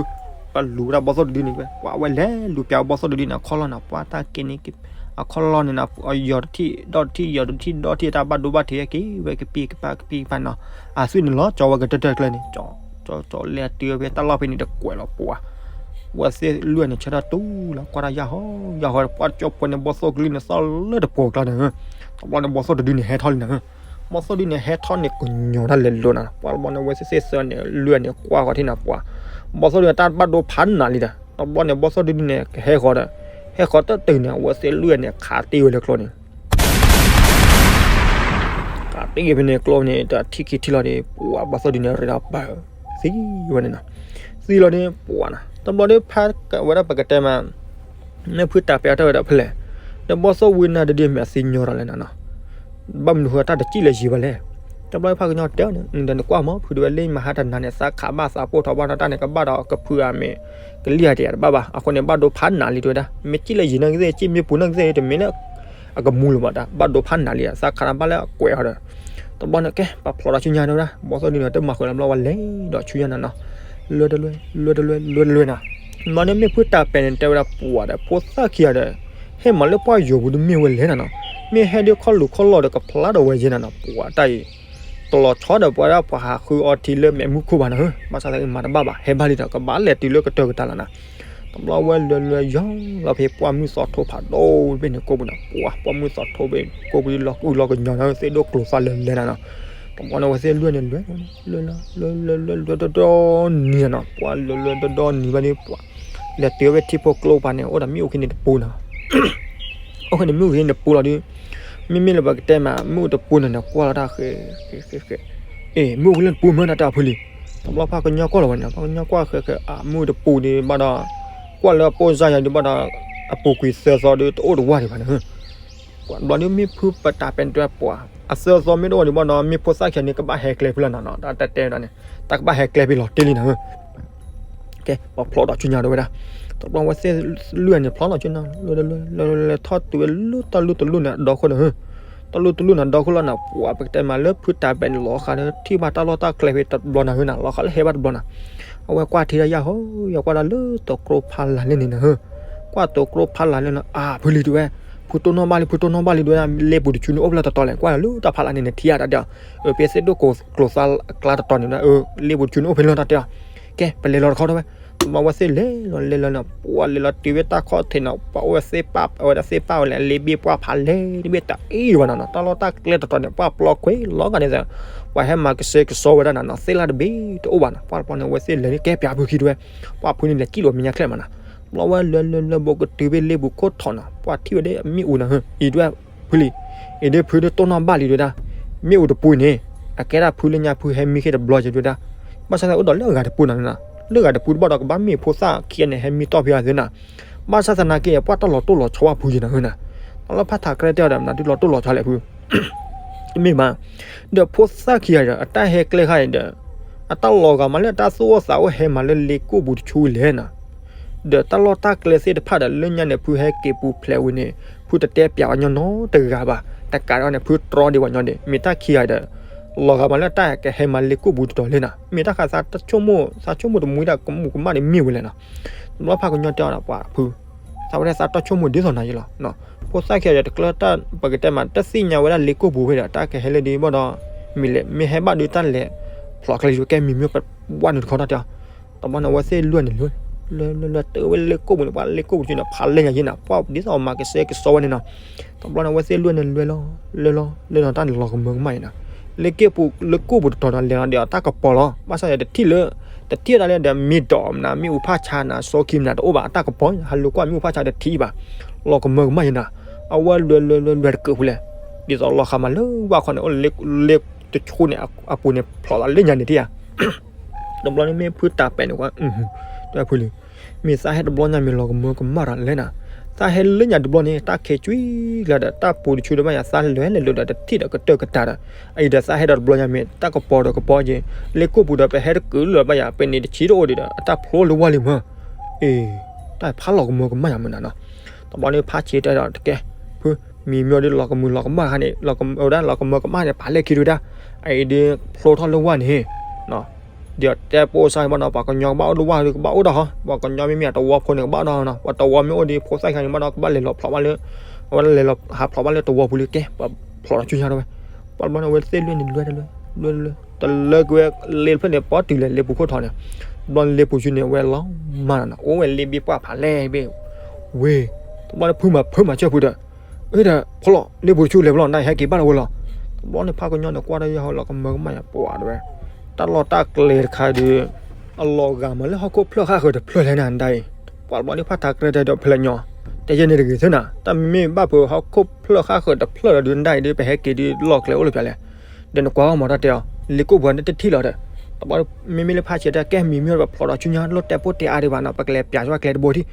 ပလူၤဝဲဒၣ်ဘီသိၣ်တဒုန့ၣ် ပှၤဝဲလဲၤလူၤပၠးဘီသိၣ်တဒုန့ၣ် ခီလီၤနီၤ ပှၤတၢ်က့ၤန့ၣ်က့ၤ အခီၣ်လီၢ်န့ၣ်နီၤ ယီၤတထံၣ်ဒီတထံၣ် ယီၤတထံၣ်ဒီတထံၣ် တၢ်ဘၣ်ဒိဘၣ်ထံးက့ၤဝဲကပံၢ်ကပၢ်ကပံၢ်ကပၢ်နီၤ. အသွံၣ်န့ၣ်လီၤကၠီဝဲကတၢၢ်တၢၢ်ကျဲန့ၣ် ကၠီ ကၠီ ကၠီလဲၤတုၤဝဲဖဲတၢ်လီၢ်ဖဲန့ၣ် တကွဲးလီၤပှၤ ဝဲသ့ၣ်လွံၢ်န့ၣ် ဆၢထၢၣ်တူၢ်လီၤ ကွၢ်တၢ်ယၢ်ဟီယၢ်ဟီ ပှၤကၠီဖိန့ၣ် ဘီၣ်သိၣ်ကလုၢ်န့ၣ် သီၣ်လၢတပှီၤကျါန့ၣ် တဘျီန့ၣ် ဘီၣ်သိၣ်တဒုန့ၣ် ဟဲထီၣ်လံနၤ ဘီၣ်သိၣ်ဒုန့ၣ် ဟဲထီၣ်န့ၣ် ကညီၤတၢ်လဲၤလိၤနၤ ပှၤတဘျီန့ၣ် ဝဲသ့ၣ်သၢန့ၣ် လွံၢ်န့ၣ် ကွၢ်ဃီၤထံၣ်နၤပှၤ ဘီၣ်သိၣ်ဒုန့ၣ် တၢ်ဘၣ်ဒိဖးနးလံဒီး တဘျီန့ၣ် ဘီၣ်သိၣ်ဒုန့ၣ် ကဟဲဃီၤဒီး ဟဲဃီၤတၢ်တုၤန့ၣ် အဝဲသ့ၣ်လွံၢ်န့ၣ် ခးတ့ၢ်ဝဲလၢကျိန့ၣ် ခးတ့ၢ်ဖဲန့ၣ်ကျိန့ၣ် တထံၣ်ခံထံၣ်လီၤဒီး ပှၤဘီၣ်သိၣ်ဒုန့ၣ် ရ့ဒီးပၢ် သံဝဲန့ၣ်နီၤ သံလီၤဒီး ပှၤနီၤ တဘျီဒီး ဖးဝဲဒၣ်ပကတဲမး မ့ၢ်ဖုတၢ်ပဲာ်အီၤတဲဝဲဒၣ်ဖဲလဲၣ် ဒီးဘီၣ်သိၣ်ဝံနၤတဒုမ့ၢ်အသံညီထီၣ်လဲၣ်နၤနီၤ ဘၣ်မနုၤဃိတၢ်တစံၣ်လၢယံၤဘၣ်လဲၣ် တဘျီဖးကညီတဲန့ၣ် ဒီးနကွၢ်မ့ၢ်ဖုတဝဲလၢမဟါတနၤန့ၣ် သးခးဘၣ်သးပိၢ်ထီၣ်ဘၣ်နီၤ တၢ်န့ၣ်ကဘၣ်ဒီးကဖုအမ့ၢ် ကလံၢ်အတယၤတဘၣ်ဘၣ် အဃိန့ၣ် ဘၣ်ဒိဖးနးလံတဝဲဒၣ် မ့ၢ်စံၣ်လၢယံၤနီၢ်ကသ့ၣ် စံၣ်မ့ၢ်ပူၤနီၢ်ကသ့ၣ်တမ့ၢ်လၢ အကမူလၢၤဘၣ်တၢ် ဘၣ်ဒိဖးနးလံ သးခးတၢ်ဘၣ်လၢအကွဲးအီၤဒီး တဘျီန့ၣ် ကဲ ပှၤဖျိးဒီးဆူညါတဝဲဒၣ် ဘီၣ်သိၣ်ဒုန့ၣ် တမၤဃုာ်လၢဘျီဝဲလဲၤဒီးဆူညါနၤနီၤ လွဲတလွဲ လွဲတလွဲ လွဲတလွဲနၤ မ့ၢ်န့ၣ်မ့ၢ်ဖုတၢ်ပဲာ်န့ၣ် တဲဝဲဒၣ်ပှၤဒီး ဖိသၣ်ခံဂၤဒီး ဟဲမၤလၢပှၢ်ယိာ်ပူၤတမ့ၢ်ဝဲလဲၣ်နၤနီၤ မ့ၢ်ဟဲဒ်ခီၣ်လူၤခီၣ်လီၢ်ဒီးကဖျါဒီးဝဲယဲနၤနီၤ ပှၤတၢ်အံၤ တလီၤဆီဒီးပှၤဒၣ်ပှၤဟးဃုအီထံလၢမဲးမူခိၣ်ဘၣ်နၤဧၢ ဘၣ်ဆၣ်သနာ်က့မၤတဘၣ်ဘၣ် ဟဲဘၣ်လံဒီး ကဘၣ်လဲၤတုၤလၢကတၢၢ်ကတၢၢ်လီၤနၤ တဘျီဝဲလဲၤလဲၤယီၤလီၤဖဲပှၢ်မုၢ်သီထိဖးဒိၣ်ဖဲန့ၣ်ကိးပူၤန့ၣ် ပှၤပှၢ်မုၢ်သီထိဖဲကိးပူၤလီၤကုလီၤကညီၤနၤဧၢ သ့ၣ်ဒိၣ်ကျိၤသးလဲၤလဲၤနၤနီၤ တဘျီန့ၣ်ဝဲသ့ၣ်လွံၢ်န့ၣ် လွဲ လွဲလီၤ လွဲလီၤ လွဲလီၤ ဒီဒီနံၤနၤနီၤ ပှၤလွဲလီၤ လွဲလီၤ ဒီဒီနံၤဘၣ်ဒီးပှၤ လဲၤတုၤဝဲထံဖိကျိပၤန့ၣ် အိၣ်ဒီးမ့ၣ်အူခ့န့ၣ်တပူၤနီၤ အိၣ်ခ့န့ၣ်မ့ၣ်အူခ့န့ၣ်တပူၤလီၤဒီး မ့မ့ၢ်လၢပကတဲမး မ့ၣ်အူတပူၤန့ၣ်န့ၣ် ကွၢ်လီၤတၢ်ဃဲ ဃဲ ဃဲ ဃဲ အ့ မ့ၣ်အူလၢတပူၤမ့ၢ်နတၢ်ဖုလံ တဘျီဖးကညီကွၢ်လီၤဝဲန့ၣ် ဖးကညီကွၢ်ဃဲဃဲ အမ့ၣ်အူတပူၤဒံးဘၣ်ဒီး ကွၢ်လၢအပိၢ်စၢ်ယၤဒံးဘၣ်ဒီး အပူၤကွံာ်သၢသီဒီးတအိၣ်တဝၢ်ဒံးဘၣ်န့ၣ် ကွၢ်တဘျီဒ်မ့ၢ်ဖုပတၢ်ပဲာ်န့ၣ်တဲပှၤ အသၢသီမ့ၢ်တအိၣ်ဒံးဘၣ်ဒီး မ့ၢ်ဖိသၣ်ခံဂၤန့ၣ် ကဘၣ်ဟဲကျဲဖဲလီၤနီၤနီၤ တၢ်တဲတဲဒၣ်န့ၣ် တၢ်ကဘၣ်ဟဲကျဲဖဲလီၤတ့ၢ်လံနၤဧၢ ကဲ ပှၤဖျိးဒီးဆူညါတဝဲဒၣ် တဘျီဝဲသ့ၣ်လွံၢ်န့ၣ်ဖျိးလီၤဆူညါ လဲၤလဲၤလဲၤလဲၤလဲၤထီၣ်တုၤဝဲလၢတၢ်လူၢ်တလူၢ်န့ၣ် အဒီခိၣ်န့ၣ်ဧၢ တၢ်လူၢ်တလူၢ်န့ၣ် အဒီခိၣ်လီၤန့ၣ် ပှၤပကတဲမးလၢဖုတၢ်ပဲာ်န့ၣ် လီၤဃာ်လၢထံၣ်ဘၣ်တၢ်လီၢ်တၢ်ကျဲဖဲတဘျီနၤဧၢနၤ လီၤဃာ်လၢဟဲဘၣ်တဘျီနၤ အဝဲကွၢ်ထံတၢ်ယၢ်ဟီ ယကွၢ်တၢ်လၢတကျိဖးလၢ်လၢန့ၣ်နၤဧၢ ကွၢ်တကျိဖးလၢ်လၢန့ၣ် အၢ ဖုလံၤတဝဲ ဖုတိၢ်နီၣ်ဘၣ်လံ ဖုတိၢ်နီၣ်ဘၣ်လံတဝဲဒၣ် လ့ပူၤတဆူန့ၣ်အိၣ်ဖဲလဲၣ်တတီၤလဲၣ် ကွၢ်လၢတၢ်ဖးလၢ်န့ၣ် နထံၣ်အတၢ်တဲအီၤ အၢ ဖဲသ့ၣ်ဒိၣ်ကျိၤသးကျါတတီၤန့ၣ် အၢ လ့ပူၤတဆူန့ၣ်အိၣ်ဖဲလဲၣ်တၢ်တဲအီၤ ကဲ ပလဲၤလီၤတခီတဝဲ တဘျီဝဲသ့ၣ်လဲၤလီၤလဲၤလီၤန့ၣ် ပှၤလဲၤလီၤတုၤဝဲတၢ်ခီၣ်ထံးန့ၣ် ပှၤအိၣ်ဝဲသ့ၣ်ပၢ် အဝဲဒၣ်သ့ၣ်ပၢ်ဝဲလဲၣ် လ့ဘ့ၣ်ပှၢ်ဖးလဲၢ်တဘ့ၣ်တၢ်အံၤဘၣ်နီၤနီၤ တၢ်လီၢ်တၢ်ကျဲတတီၤန့ၣ် ပှၤပျီခွဲးလီၤဂာ်န့ၣ် ပှၤဟဲမၤကဆှဲကဆှီဝဲဒၣ်နၤနီၤ သ့ၣ်လၢ်တဘ့ၣ်တအိၣ်ဘၣ်နီၤ ပှၤတဘျီန့ၣ် ဝဲသ့ၣ်လဲၤလၢကဲပၠးဖုခံတဝဲ ပှၤဖုန့ၣ်လဲၤကံၣ်လီၤမဲာ်ညါချဲမးနီၤ တဘျီဝဲလဲၤလဲၤလဲၤဘိးကတုၤဖဲလ့ပူၤခိၣ်ထီၣ်နီၤ ပှၤထံၣ်ဝဲဒၣ်မ့ၣ်အူနၤ အံၤတဝဲ ဖုလံၤ အံၤဒ်ဖုဒ်တိၢ်နီၣ်ဘၣ်လံတဝဲဒၣ် မ့ၣ်အူတပူၤန့ၣ် အကဲဒၣ်ဖုလၢညါဖုဟဲမံခဲတဘျီက့ၤတဝဲဒၣ် ဘၣ်ဆၣ်သနာ်က့အိၣ်ဒီးလၢအဂၤတပူၤနီၤ လၢအဂၤတပူၤတဘၣ်ဒီးကဘၣ်မ့ၣ်အူဖိသၣ်ခံဂၤန့ၣ် ဟဲမံတီၢ်ဖဲအသ့နၤ ဘၣ်ဆၣ်သနာ်က့ ပှၤတၢ်လီၤတိၢ်လီၤဆီဝဲဖုက့ၤနၤဧၢနၤ တၢ်လီၢ်ဖးထးကရဲတဲအီၤဒီး မနုၤဒ်လီၤတိၢ်လီၤဆီလဲၣ်ဖု တမ့ၢ်ဘၣ် ဒီးဖိသၣ်ခံဂၤဒီး အတၢ်ဟဲကျဲခါအံၤဒီး အတၢ်လီၤဂာ်မးလၢအတၢ်သူၣ်အိၣ်သးအိၣ်ဟဲမၤလၢလ့ကိၣ်ပူၤတဆူလဲၣ်နီၤ ဒီးတၢ်လီၢ်တၢ်ကျဲသ့ၣ်တဖၣ်ဒီး လၢညါန့ၣ် ဖုဟဲက့ၤပူၤဖျဲးဝံၤန့ၣ် ဖုတတဲပၠးပှၤညီနီတဂၤဘၣ် တကးဒီးန့ၣ် ဖုတြီဒံးပှၤညီဒံး မ့ၢ်တၢ်ခံဂၤဒီး လီၤဂာ်မးလၢတၢ်ကဟဲမၤလ့ကိၣ်ပူၤတတီၤလဲၣ်နီၤ မ့ၢ်တၢ်ဃးသးတၢ်ဆိကမိၣ် သးဆိကမိၣ်တမူတၢ်ကမူးကမၣ်န့ၣ်မ့ၢ်ဝဲလဲၣ်နီၤ တဘျီဖးကညီတဲအီၤဒီးပှၤဖု သးဝဲဒၣ်သးတၢ်ဆိကမိၣ်ဒ်သိးနၤယ့လီၤ ဖိသၣ်ခံဂၤဒီးတကျၢတၢ် ပကတဲမး တသ့ၣ်ညါဝဲဒၣ်လ့ကိၣ်ပူၤဖဲဒီး တၢ်ကဟဲလၢဒ်ဘၣ်ဒီး မ့ၢ်လဲၣ် မ့ၢ်ဟဲဘၣ်ဒုးတၢ်လဲၤ ဖျိးချဲလံ ကဲမံၤမ့ၢ်ပဝဲနုာ်တခီတၢ်တဲအီၤ တဘျီန့ၣ် အဝဲသ့ၣ်လွံၢ်န့ၣ် လွံၢ်လွံၢ်လွံၢ်တုၤဝဲလ့ကိၣ်ပူၤန့ၣ် ပှၤလ့ကိၣ်ပူၤတဆူန့ၣ် ဖးလဲၢ်ညါယ့နၤ ပှၤဒ်သိးအမၤကဆှဲကဆှီဝဲန့ၣ်နီၤ တဘျီန့ၣ် အဝဲသ့ၣ်လွံၢ်န့ၣ်လွဲလီၤ လွဲလီၤ လွဲလီၤတၢ်န့ၣ်လီၤကမၢကမၣ်အံၤနၤ လ့ကိၣ်ပူၤ လ့ကိၣ်ပူၤတတီၤဒီး လဲၤလီၤဒီးအတၢ်ကပီၤလီၤ ဘၣ်ဆၣ်ဒီးတထံၣ်လၢ တထံၣ်ဒၣ်လဲာ်ဒီးမ့ၢ်ဒီးမနုၤ မ့ၣ်အူဖးဆါနၤ စီခံမနၤတအိၣ်ဘၣ် အတၢ်ကပီၤ ဟးလိာ်ကွၢ်မ့ၣ်အူဖးဆါတထံၣ်ဘၣ် လီၤကမၢကမၣ်ယ့နၤ အဝဲလွဲလွဲလွဲလွဲတကုးဖဲလဲၣ် ဒ်သိးလီၤဃာ်မးလၢဝၣ်ခီန့ၣ် အိၣ်လၢ လ့တဆူန့ၣ် အပူၤန့ၣ် ဖျိးလီၤလၢညါန့ၣ်တယၤ တဘျီန့ၣ်မ့ၢ်ဖုတၢ်ပဲာ်န့ၣ်ကွၢ် တဲဖုလံၤ မ့ၢ်သးဟဲတဘျီညါမ့ၢ်လီၤကမၢကမၣ်တၢ်လဲၣ်နၤ သးဟဲလၢညါတဘျီန့ၣ် တၢ်ခဲကွံကျါဒီး တၢ်ပူၤတဆူဒီးဘၣ်ယၤ သးလဲၤလဲၤလိာ်ဒီးတထံၣ်ဒီးကတၢၢ်ကတၢၢ်ဒီး အအံၤဒီးသးဟဲဒီးတဘျီညါမ့ၢ် တၢ်ကပီၤဒီးကပီၤက့ၤ လ့ကိၣ်ပူၤဒီးပဟဲတကုးလၢၤဘၣ်ယၤ ပန့ၣ်တဆံတအိၣ်ဒံးဒီး အတၢ်ဖျိလၢဝၣ်လံမး အ့ တၢ်ဖးလီၤကမၢကမၣ်ယၤမးနၤနီၤ တဘျီန့ၣ်ဖးဆံးတဲဒီးတကဲ ဖု မံၤမ့ၢ်ဒ်လီၤကမုာ်လီၤကမၣ်ခါန့ၣ် လီၤကမၢကမၣ်န့ၣ် ပာ်လဲၢ်ခံတဝဲဒၣ် အအံၤဒ်ဖျိထီၣ်လၢဝၣ်န့ၣ် ဒ်တဲပိာ်စၢ်ဘၣ်နီၤ ပှၤကညီကဘၣ်အိၣ်လၢဝၣ်ကဘၣ်အိၣ်ဒီးဟီ ပှၤကညီမ့မ့ၢ်အတဝီဖိန့ၣ်ကဘၣ်ဒီးနီၤ ပှၤတဝီမ့ၢ်အိၣ်ဒ်ဖိသၣ်ခံဂၤန့ၣ်ဘၣ်ဒီး ကဘၣ်လဲၤလီၤဖျိးဘၣ်လၢ အဝဲလဲၤလီၤဟးဖျိးဘၣ်လၢတဝီပူၤလံ ကဲ ပှၤဖျိးထီၣ်ဆူညါထီၣ်ဝဲ, ပှၤတဘျီန့ၣ် အဝဲသ့ၣ်လွဲၢ်န့ၣ်လွဲၢ်တလွဲၢ် လွဲၢ်တလွဲၢ် တလၢကွံာ်ဝဲလ့တဖျၢၣ်န့ၣ် ပီတုၤလဲၤလ့ပူၤခိၣ်ထီၣ်န့ၣ်, တဘျီန့ၣ်လ့ပူၤဆူန့ၣ် အဝဲလီၤမၢ်နီၤ အိၣ်ဝဲလ့ဘ့ၣ်ပှၢ်ဖးလဲၣ်ဘ့ၣ်, ဝ့ၢ်, တဘျီန့ၣ်ဖုမၤဖုမၤဆၢဖုဒီး အၢ ဒီးဖျိးလီၤ လ့ပူၤဆူလဲၤဖျိးလီၤ နဟဲက့ၤဘၣ်လီၤဝဲလီၤ. တဘျီန့ၣ် ဖးကညီန့ၣ် ကွၢ်တၢ်ယဲၢ်ဟီလီၤကမၢကမၣ်ယၤ ပှၤတဝဲ, တၢ်လီၢ်တၢ်ကျဲတခါဒီး အလီၤဂာ်မးလၢဟီၣ်ခိၣ်ဖျၢၣ်ဃၣ်ဃၢၤတဖျၢၣ်လဲၣ်န့ၣ် ဒ်အံၤ, ပှၤတဘျီန့ၣ် ဖးတၢ်ကရၢတဲဒီးဖဲလဲၣ်ညီ, တဲယဲၢ်န့ၣ်တဂ့ၤသ့နီၤ တၢ်မ့မ့ၢ်ဘၣ်ဖုးဟီၣ်ခိၣ်ဖျၢၣ်ဃၣ်ဃၢၤတဖျၢၣ်ဒီး ဒ်အံၤဒီး ပဟဲက့ၤဒီးလီၢ်ကျဲအိၣ်လၢပျၢၤလဲၣ်, ဒီးနကွၢ်အီၣ်မးတၢ်တဲအီၤ လ့ကိၣ်ပှၤန့ၣ်တထံၣ်လီၤဒီး, တဘျီ မ့မ့ၢ်လၢဖးဆဲးတဲကဲမံၤမံၤဒီး ပဖျိးဒီးဆူညါလိၣ်တဲပိၢ်တဲအါဒံးဘၣ်နီၤ ပကလဲၤပၠးဆူကျဲတဘိထံၣ်,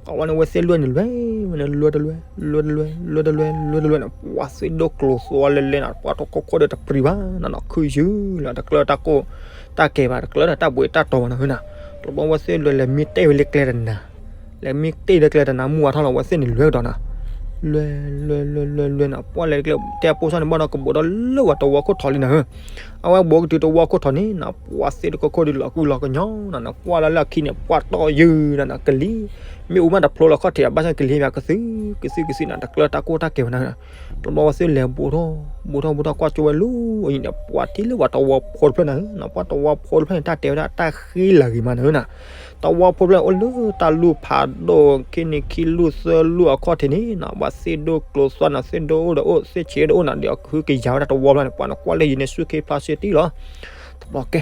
ပှၤတဘျီန့ၣ် အဝဲသ့ၣ်လွဲၢ်န့ၣ်လွဲၢ် ဝဲန့ၣ်လွဲၢ်တလွဲၢ် လွဲၢ်တလွဲၢ် လွဲၢ်တလွဲၢ် လွဲၢ်တလွဲၢ်န့ၣ် ပှၤသ့ၣ်ဒိၣ်ကျိၤသွါလဲၤလဲၤနီၤ ပှၤတခိၣ်ခိၣ်ဒီးတပြံၤဘၣ်နီၤနီၤ ခုၣ်ယုၢ်လီၤ တကျၢတၢ်ကိၢ်တၢ်ကဲဘၣ် တကျၢဒီးတၢ်ဘှံးတၢ်တီၤဘၣ်နီၤ ဟၢနီၤ, တဘျီအဝဲသ့ၣ်လွဲၢ်လဲၤမံတ့ၢ်ဝဲလၢကျဲတနၤ လဲၤမံတ့ၢ်လၢကျဲတနၤ မူဝါထီၣ်လီၤ အဝဲသ့ၣ်န့ၣ်လွဲၢ်ကဒီးနီၤ, လွဲၢ် လွဲၢ် လွဲၢ် လွဲၢ် လွဲၢ်နီၤ ပှၤလဲၤကျဲတဲပိၢ်ဆၣ်န့ၣ်ဘၣ်ဒီး ကဘိးဒီးလၢပှၤတဝီခိၣ်ထီၣ်လံနီၤ ဟၢ, အဝဲဘိးကတုၤတဝီခိၣ်ထီၣ်န့ၣ်နီၤ ပှၤသ့ၣ်တခိၣ်ခိၣ်ဒီးလီၤကုလီၤကညီနီၤ နကွၢ်လၢလၢခံန့ၣ် ပှၤတီၢ်ယုၢ်နီၤနီၤ ကလံၤ မ့ၣ်အူမးတဖျိလၢခီၣ်ထံး ဘၣ်ဆၣ်ကလံၤဘၣ်ကသုး ကသုးကသုးနီၤ တကျၢတၢ်ကိၢ်တၢ်ကဲဘၣ်နီၤ တဘျီဝဲသ့ၣ်လဲၤဘိးထီၣ် ဘိးထီၣ်ဘိးထီၣ် ကွၢ်ကၠိဝဲလၢအံၤန့ၣ် ပှၤထံၣ်လၢပှၤတဝီဖိတဖျၢၣ်နီၤ ပှၤတဝီဖိတဖျၢၣ်န့ၣ် တၢ်တဲဝဲဒၣ်တၢ်ဃံလၤဂ့ၤမးနီၤ တဝီဖိတဖျၢၣ်န့ၣ် အိၣ်လၢတၢ်လူၢ်ဖးဒိၣ် ခံနံၤခံလူၢ်သၢလူၢ်အခီၣ်ထံးန့ၣ်နီၤ ပှၤသ့ၣ်ဒိၣ်ကျိၤသွါနီၤ သ့ၣ်ဒိၣ်အိၣ်ဒီးအိၣ် သ့ၣ်ဆံးဒီးအိၣ်နီၤ ဒီးကဟုကယာ်ဝဲဒၣ်တဝီဖျၢၣ်န့ၣ် ပှၤန့ၣ်ကွၢ်လၢယံၤန့ၣ် ဆူၣ်ခ့ဖျါဆ့တံၢ်လီၤ တဘျီကဲ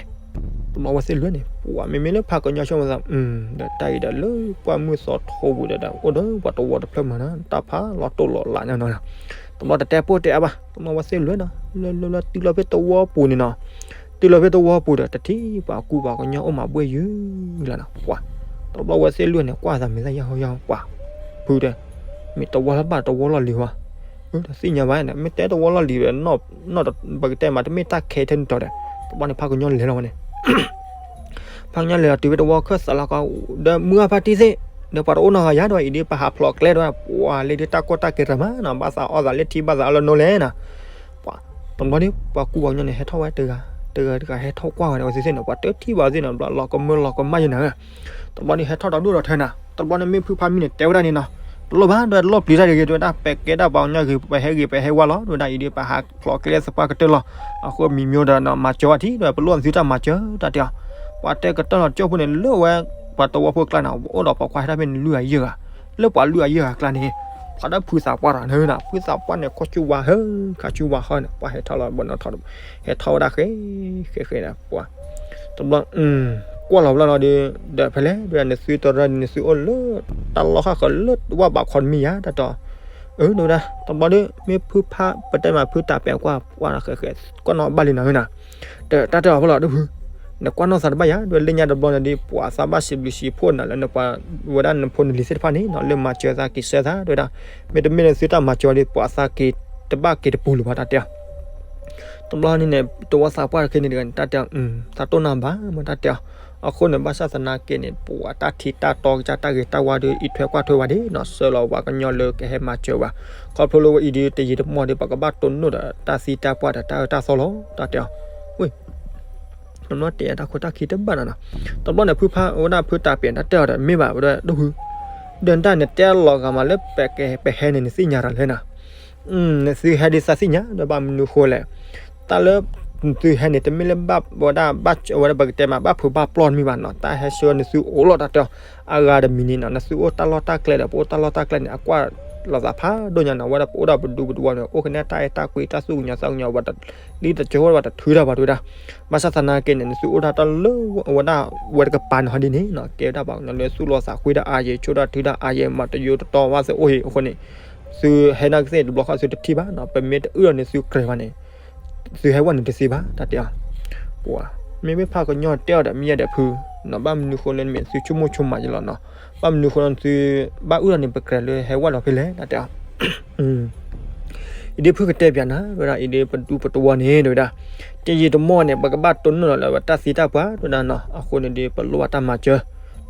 တဘျီဝဲသ့ၣ်လွဲၢ်န့ၣ် ပှၤမ့မ့ၢ်လၢဖးကညီဆိကမိၣ်သး ဒီးတၢ်အံၤဒီးလၢပှၢ်မုၢ်သီထိပူၤဒီး အိၣ်ဒီးပှၤတဝီတဖျၢၣ်မးနီၤ တၢ်ဖးလီၤတိၢ်လီၤလးနီၤနီၤ တဘျီတတဲပိၢ်တဲအါဘၣ် တဘျီဝဲသ့ၣ်လွဲၢ်နီၤ လွဲၢ်လွဲၢ်လွဲၢ် တုၤလီၤဖဲတဝီပူၤန့ၣ်နီၤ တုၤလီၤဖဲတဝီပူၤဒီး တထံၣ်ပှၤကူပှၤကညီအိၣ်မးဘှ့ၣ်ယုၢ်လီၤနီၤ ပှၤ တဘျီဝဲသ့ၣ်လွဲၢ်န့ၣ် ကွၢ်သးမ့ၢ်သးယဲၢ်ဟီယဲၢ်ဟီ ပှၤ ဖုဒီး မ့ၢ်တဝီလၢဘၣ်တဝီလီၢ်လံၤဝဲ တသ့ၣ်ညါဘၣ်န့ၣ် မ့ၢ်တဲတဝီလီၢ်လံၤဒီး ပကတဲမး တမ့ၢ်တၢ်ခဲထဲန့ၣ်တီၤဒီး တဘျီန့ၣ် ဖးကညီလဲၤလီၤဝဲန့ၣ် ဖးကညီလဲၤလီၤတုၤဖဲတဝီခၢၣ်သးလီၤကီး ဒီးမုၢ်အဖါတံၢ်သ့ၣ် ဒီးပှၤတအိၣ်နီတဂၤယါဒီး အံၤဒ်ပဟးဖျိးကျဲဒီး ပှၤလၢဒ်တၢ်ကီတၢ်ခဲတၢ်မးနီၤ ဘၣ်သးအီၣ်သးလၢထံ ဘၣ်သးအီၣ်လၢနိလဲၣ်နီၤ ပှၤ တဘျီန့ၣ် ပှၤကူပှၤကညီန့ၣ် ဟဲထီၣ်ဝဲတဂၤ တဂၤတဂၤဟဲထီၣ်ကွၢ်ဝဲန့ၣ် အဝဲသ့ၣ်သ့ၣ်န့ၣ် ပှၤတထံၣ်ဘၣ်သ့ၣ်န့ၣ် ဘျီလီၤကမၢလီၤကမၣ်ယဲၢ်နၤ တဘျီန့ၣ် ဟဲထီၣ်ဒီးဒိၣ်ဒီးထၢနၤ တဘျီန့ၣ် မ့ၢ်ဖုဖးမံန့ၣ် တဲဝဲဒၣ်န့ၣ်နီၤ တလိၣ်ဘၣ် ဒီးတလိၣ်ပျံၤတၢ်တဂ့ၤ တဲဝဲဒၣ် ပကဲဒၣ်ပှၤကညီဂ့ၤ ပဟဲဂ့ၤ ပဟဲဝါလီၤ တဲဝဲဒၣ် အံၤဒ်ပဟးဖျိးကျဲသပှၢ်ကတၢၢ်လီၤ အဃိမံၤမံၤဒီး မၤစၢၤဝဲထံၣ် ဒီးပလိၣ်နသုတၢ်မၤစၢၤ တၢ်တဲအီၤ ပှၤတဲကတၢၢ်လီၤ ကၠိဖိန့ၣ် လၢဝဲ ပှၤတဝီဖိကျါန့ၣ် အိၣ်ဒီးပိာ်ခွါဟဲထီၣ်ဖဲန့ၣ်လွံၢ်ဂၤယဲၢ်ဂၤ လၢပှၤလွံၢ်ဂၤယဲၢ်ဂၤကျါန့ၣ် ပှၤဒီးဖုသးပှၢ်တဂၤန့ၣ် ဖုသးပှၢ်န့ၣ် ခီဆူဝါဟၢ ခါဆူဝါဟၢန့ၣ် ပှၤဟဲထီၣ်လီၤ ဘၣ်နီၣ်ထီၣ် ဟဲထီၣ်ဝဲဒၣ်ဃဲ ဃဲဃဲန့ၣ် ပှၤ တဘျီ ကွၢ်လီၤဘျီလီၤဒီး ဒီးဖဲလဲၣ် ဒ်နသုတရၢ နသုအိၣ်လၢ တၢ်လီၢ်ဃၣ်ဃၢၤလၢဝၢ်ဘးခီတမံၤယါ တၢ်တဲအီၤ အၢ ဒ်ဝဲဒၣ် တဘျီဒီး မ့ၢ်ဖုဖး ပတဲမးဖုတၢ်ပဲာ်ကွၢ် ပှၤဃဲဃဲ ကွၢ်နီၣ်ဘၣ်လံနီၤ ဟၢနၤ တၢ်တဲအီၤဖဲလီၤ ဒ်ဖု နကွၢ်နီၣ်သးတဘၣ်ယါ ဒ်လၢညါတဘျီန့ၣ်ဒီး ပှၤသးဘၣ်စံးဘျုးစံးဖှိၣ်နၤလၢနပှၤ ဝဲဒၣ်နဖိနလံၤသ့ၣ်တဖၣ်န့ၣ်နီၤ လၢမၤစၢၤသးက့ၤဆှၢသး ဒ်ဝဲဒၣ် မ့တမ့ၢ်လၢသုတၢ်မၤစၢၤဒီး ပှၤသးက့ၤတဘၣ်က့ၤတပူၤလၢၤဘၣ် တၢ်တဲအီၤ တဘျီန့ၣ်န့ၣ် တဝီသးပှၢ်တခါန့ၣ်တဂၤန့ၣ် တၢ်တဲအီၤ သးတိၢ်နၢ်ဘၣ်မ့ၢ်တၢ်တဲအီၤ အဃိန့ၣ် ဘၣ်ဆၣ်သနာ်က့န့ၣ် ပှၤတၢ်ထံတၢ်တီကစၢ်တၢ်ဂ့ၤတၢ်ဝါဒီး အံးထွဲကွၢ်ထွဲဝဲဒၣ်နီၤ ဆှၢလီၤပှၤကညီလၢကဟဲမၤစၢၤဘၣ် ခီဖျိလၢဝဲအံၤဒီး တယံာ်တမီၢ်ဒီး ပကဘၣ်တိၢ်နီၣ်ဒီးတၢ်သံတၢ်ပှၢ်ဒီးတၢ်အၢတၢ်သီလီၤ တၢ်တဲအီၤ ဝ့ၢ် တဘျီတဲတၢ်ခိၣ်တၢ်ခံတဘၣ်နီၤနီၤ တဘျီန့ၣ် ဖုဖးဝဲဒၣ်ဖုတၢ်ပဲာ် တၢ်တဲအီၤဒီး မ့ၢ်ဘၣ်ဝဲဒၣ်ဒ်ဖု ဒီးတၢ်နတဲလီၤဂာ်မးလၢပဟဲန့ၣ် နသ့ၣ်ညါတၢ်လဲၣ်နီၤ နသုဟဲဒ်သးသ့ၣ်ညါ ဒီးဘၣ်မနုၤဃိလဲၣ် တၢ်လၢ နသုဟဲန့ၣ် တမ့ၢ်လၢဘၣ်ဝဲဒၣ် ဘၣ်ဝဲဒၣ်ပကတဲမး ဘၣ်ဖုးဘၣ်ပျီတမံၤဘၣ်နီၤ တၢ်ဟဲဆှၢနသုအိၣ်လီၤ တၢ်တဲအီၤ အဂၤတမံၤန့ၣ်နီၤ နသုအိၣ်တၢ်လီၢ်တၢ်ကျဲဒီး ပအိၣ်တၢ်လီၢ်တၢ်ကျဲန့ၣ် အကွၢ်လိာ်သးဖးဒိၣ်ညါနီၤ ဝဲဒၣ်ပအိၣ်ဒီးပဒူပတဝီန့ၣ် အိၣ်ကန့ၢ်တၢ်အဲၣ်တၢ်ကွံ တၢ်သူၣ်ကညီၤသးကညီၤ ဝဲတလံတကၠိဝဲ ပှၤတထုးတၢ်ဘၣ် တဲဝဲဒၣ် ဘၣ်ဆၣ်သနာ်က့န့ၣ် နသုအိၣ်တၢ်တၢ်လၢဝဲဒၣ် ဝဲတကပၤန့ၣ်ဟီဒ်န့ၣ်နီၤ ကဲဝဲဒၣ်ပှၤကညီလၢသူၣ်လီသးကွံတၢ်အါယဲၢ် ဆိၣ်တၢ်ထုတၢ်အါယဲၢ် မၤတယိတတီဘၣ်သ့ၣ်အိၣ်ဟံၣ်အဃိန့ၣ် သုဟဲနာ်ကသ့ၣ်တဘျီဃီ သုတထံၣ်ဘၣ်နီၤ ပမ့ၢ်တအုၣ်ဒီးန့ၣ်သုကြၢးဘၣ်န့ၣ် သုဟဲဝဲန့ၣ်တသ့ဘၣ် တၢ်တဲအီၤ ပှၤ မ့မ့ၢ်ဖးကညီတဲအီၤဒီး မ့ၢ်ယဲဒီးဖု နီၤ ဘၣ်မနုၤဃိလၢနမ့ၢ်သုဆိကမိၣ်ဆိကမးယလီၤနီၤ ဘၣ်မနုၤဃိလၢနသု ဘၣ်အုၣ်ဒီးန့ၣ် ပကြၢးလၢဟဲဝဲလီၤဖဲလဲၣ် တၢ်တဲအီၤ အံၤဒ်ဖုကတဲပၠးနၤ တဲဝဲဒၣ် အံၤဒ်ပဒူပတဝီန့ၣ် တဲဝဲဒၣ် တယံာ်တမီၢ်န့ၣ် ပကဘၣ်တိၢ်နီၣ်လီၤလၢပတၢ်သံတၢ်ပှၢ် တဲဝဲဒၣ်နီၤ အဃိန့ၣ်ဒီး ပလိၣ်ဘၣ်တၢ်မၤစၢၤ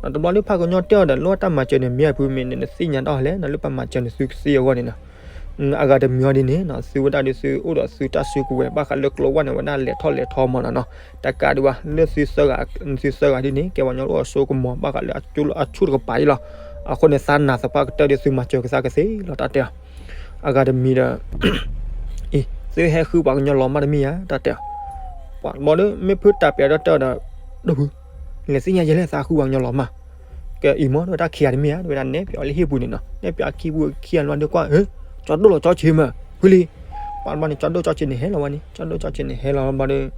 နီၤ တဘျီလၢဖးကညီတဲအီၤဒီး လိၣ်ဘၣ်တၢ်မၤစၢၤန့ၣ် မ့ၢ်အဖုမ့ၢ်န့ၣ် နသ့ၣ်ညါတၢ်အီၤလဲၣ်နီၤ လၢပမၤစၢၤန့ၣ် သုကသ့အဂီၢ်န့ၣ်နီၤ အဂၤတမံၤအီၤဒ်န့ၣ်နီၤ သုဝဲဒၣ်ဒီးသုအိၣ်ဒီးသုတၢ်စုကဝဲၤ ဘၣ်ဃးလၢကျိဝဲန့ၣ် ဝဲဒၣ်လဲၤထီၣ်လဲၤထီမးနီၤနီၤ တကးဒံးဘၣ် လၢသုသၢဂၤ သုသၢဂၤဒ်န့ၣ် ကဲပှၤကညီအိၣ်အစိကမီၤ ဘၣ်ဃးလၢအဆူၣ်တကပၤအံၤလီၤ အဃိန့ၣ် သးနာ်သပှၢ်ကတၢၢ်ဒီးသုမၤစၢၤကသးကသ့လီၤ တၢ်တဲအီၤ အဂၤတမံၤဒီး အံၤ သုဟဲဃုပှၤကညီလီၤမၢ်တမ့ၢ်ဧါ တၢ်တဲအီၤ. ပှၤတဘျီဒီး မ့ၢ်ဖုတၢ်ပဲာ်ဒီးတဲအီၤဒီး ဒိၣ်ဖု လဲၤသ့ၣ်ညါယဲလဲၣ်သးဃုပှၤကညီလီၤမၢ်. ကဲအံၤမ့ၢ် တၢ်ခံဂၤတမ့ၢ်ဧါ တဲဝဲဒၣ် နဲၣ်ပၠးအီၤလၢဟံၣ်ပူၤန့ၣ်နီၤ, နဲၣ်ပၠးခံပူၤခံဂၤလီၤဒီးကွၢ် ကၠီဒိၣ်လီၤကၠီဆံးမၢ် ဖုလံ. ပှၤတဘျီန့ၣ် ကၠီဒိၣ်ကၠီဆံးန့ၣ်ဟဲလီၤဝဲန့ၣ် ကၠီဒိၣ်ကၠီဆံးန့ၣ်ဟဲလီၤဘျီဒီး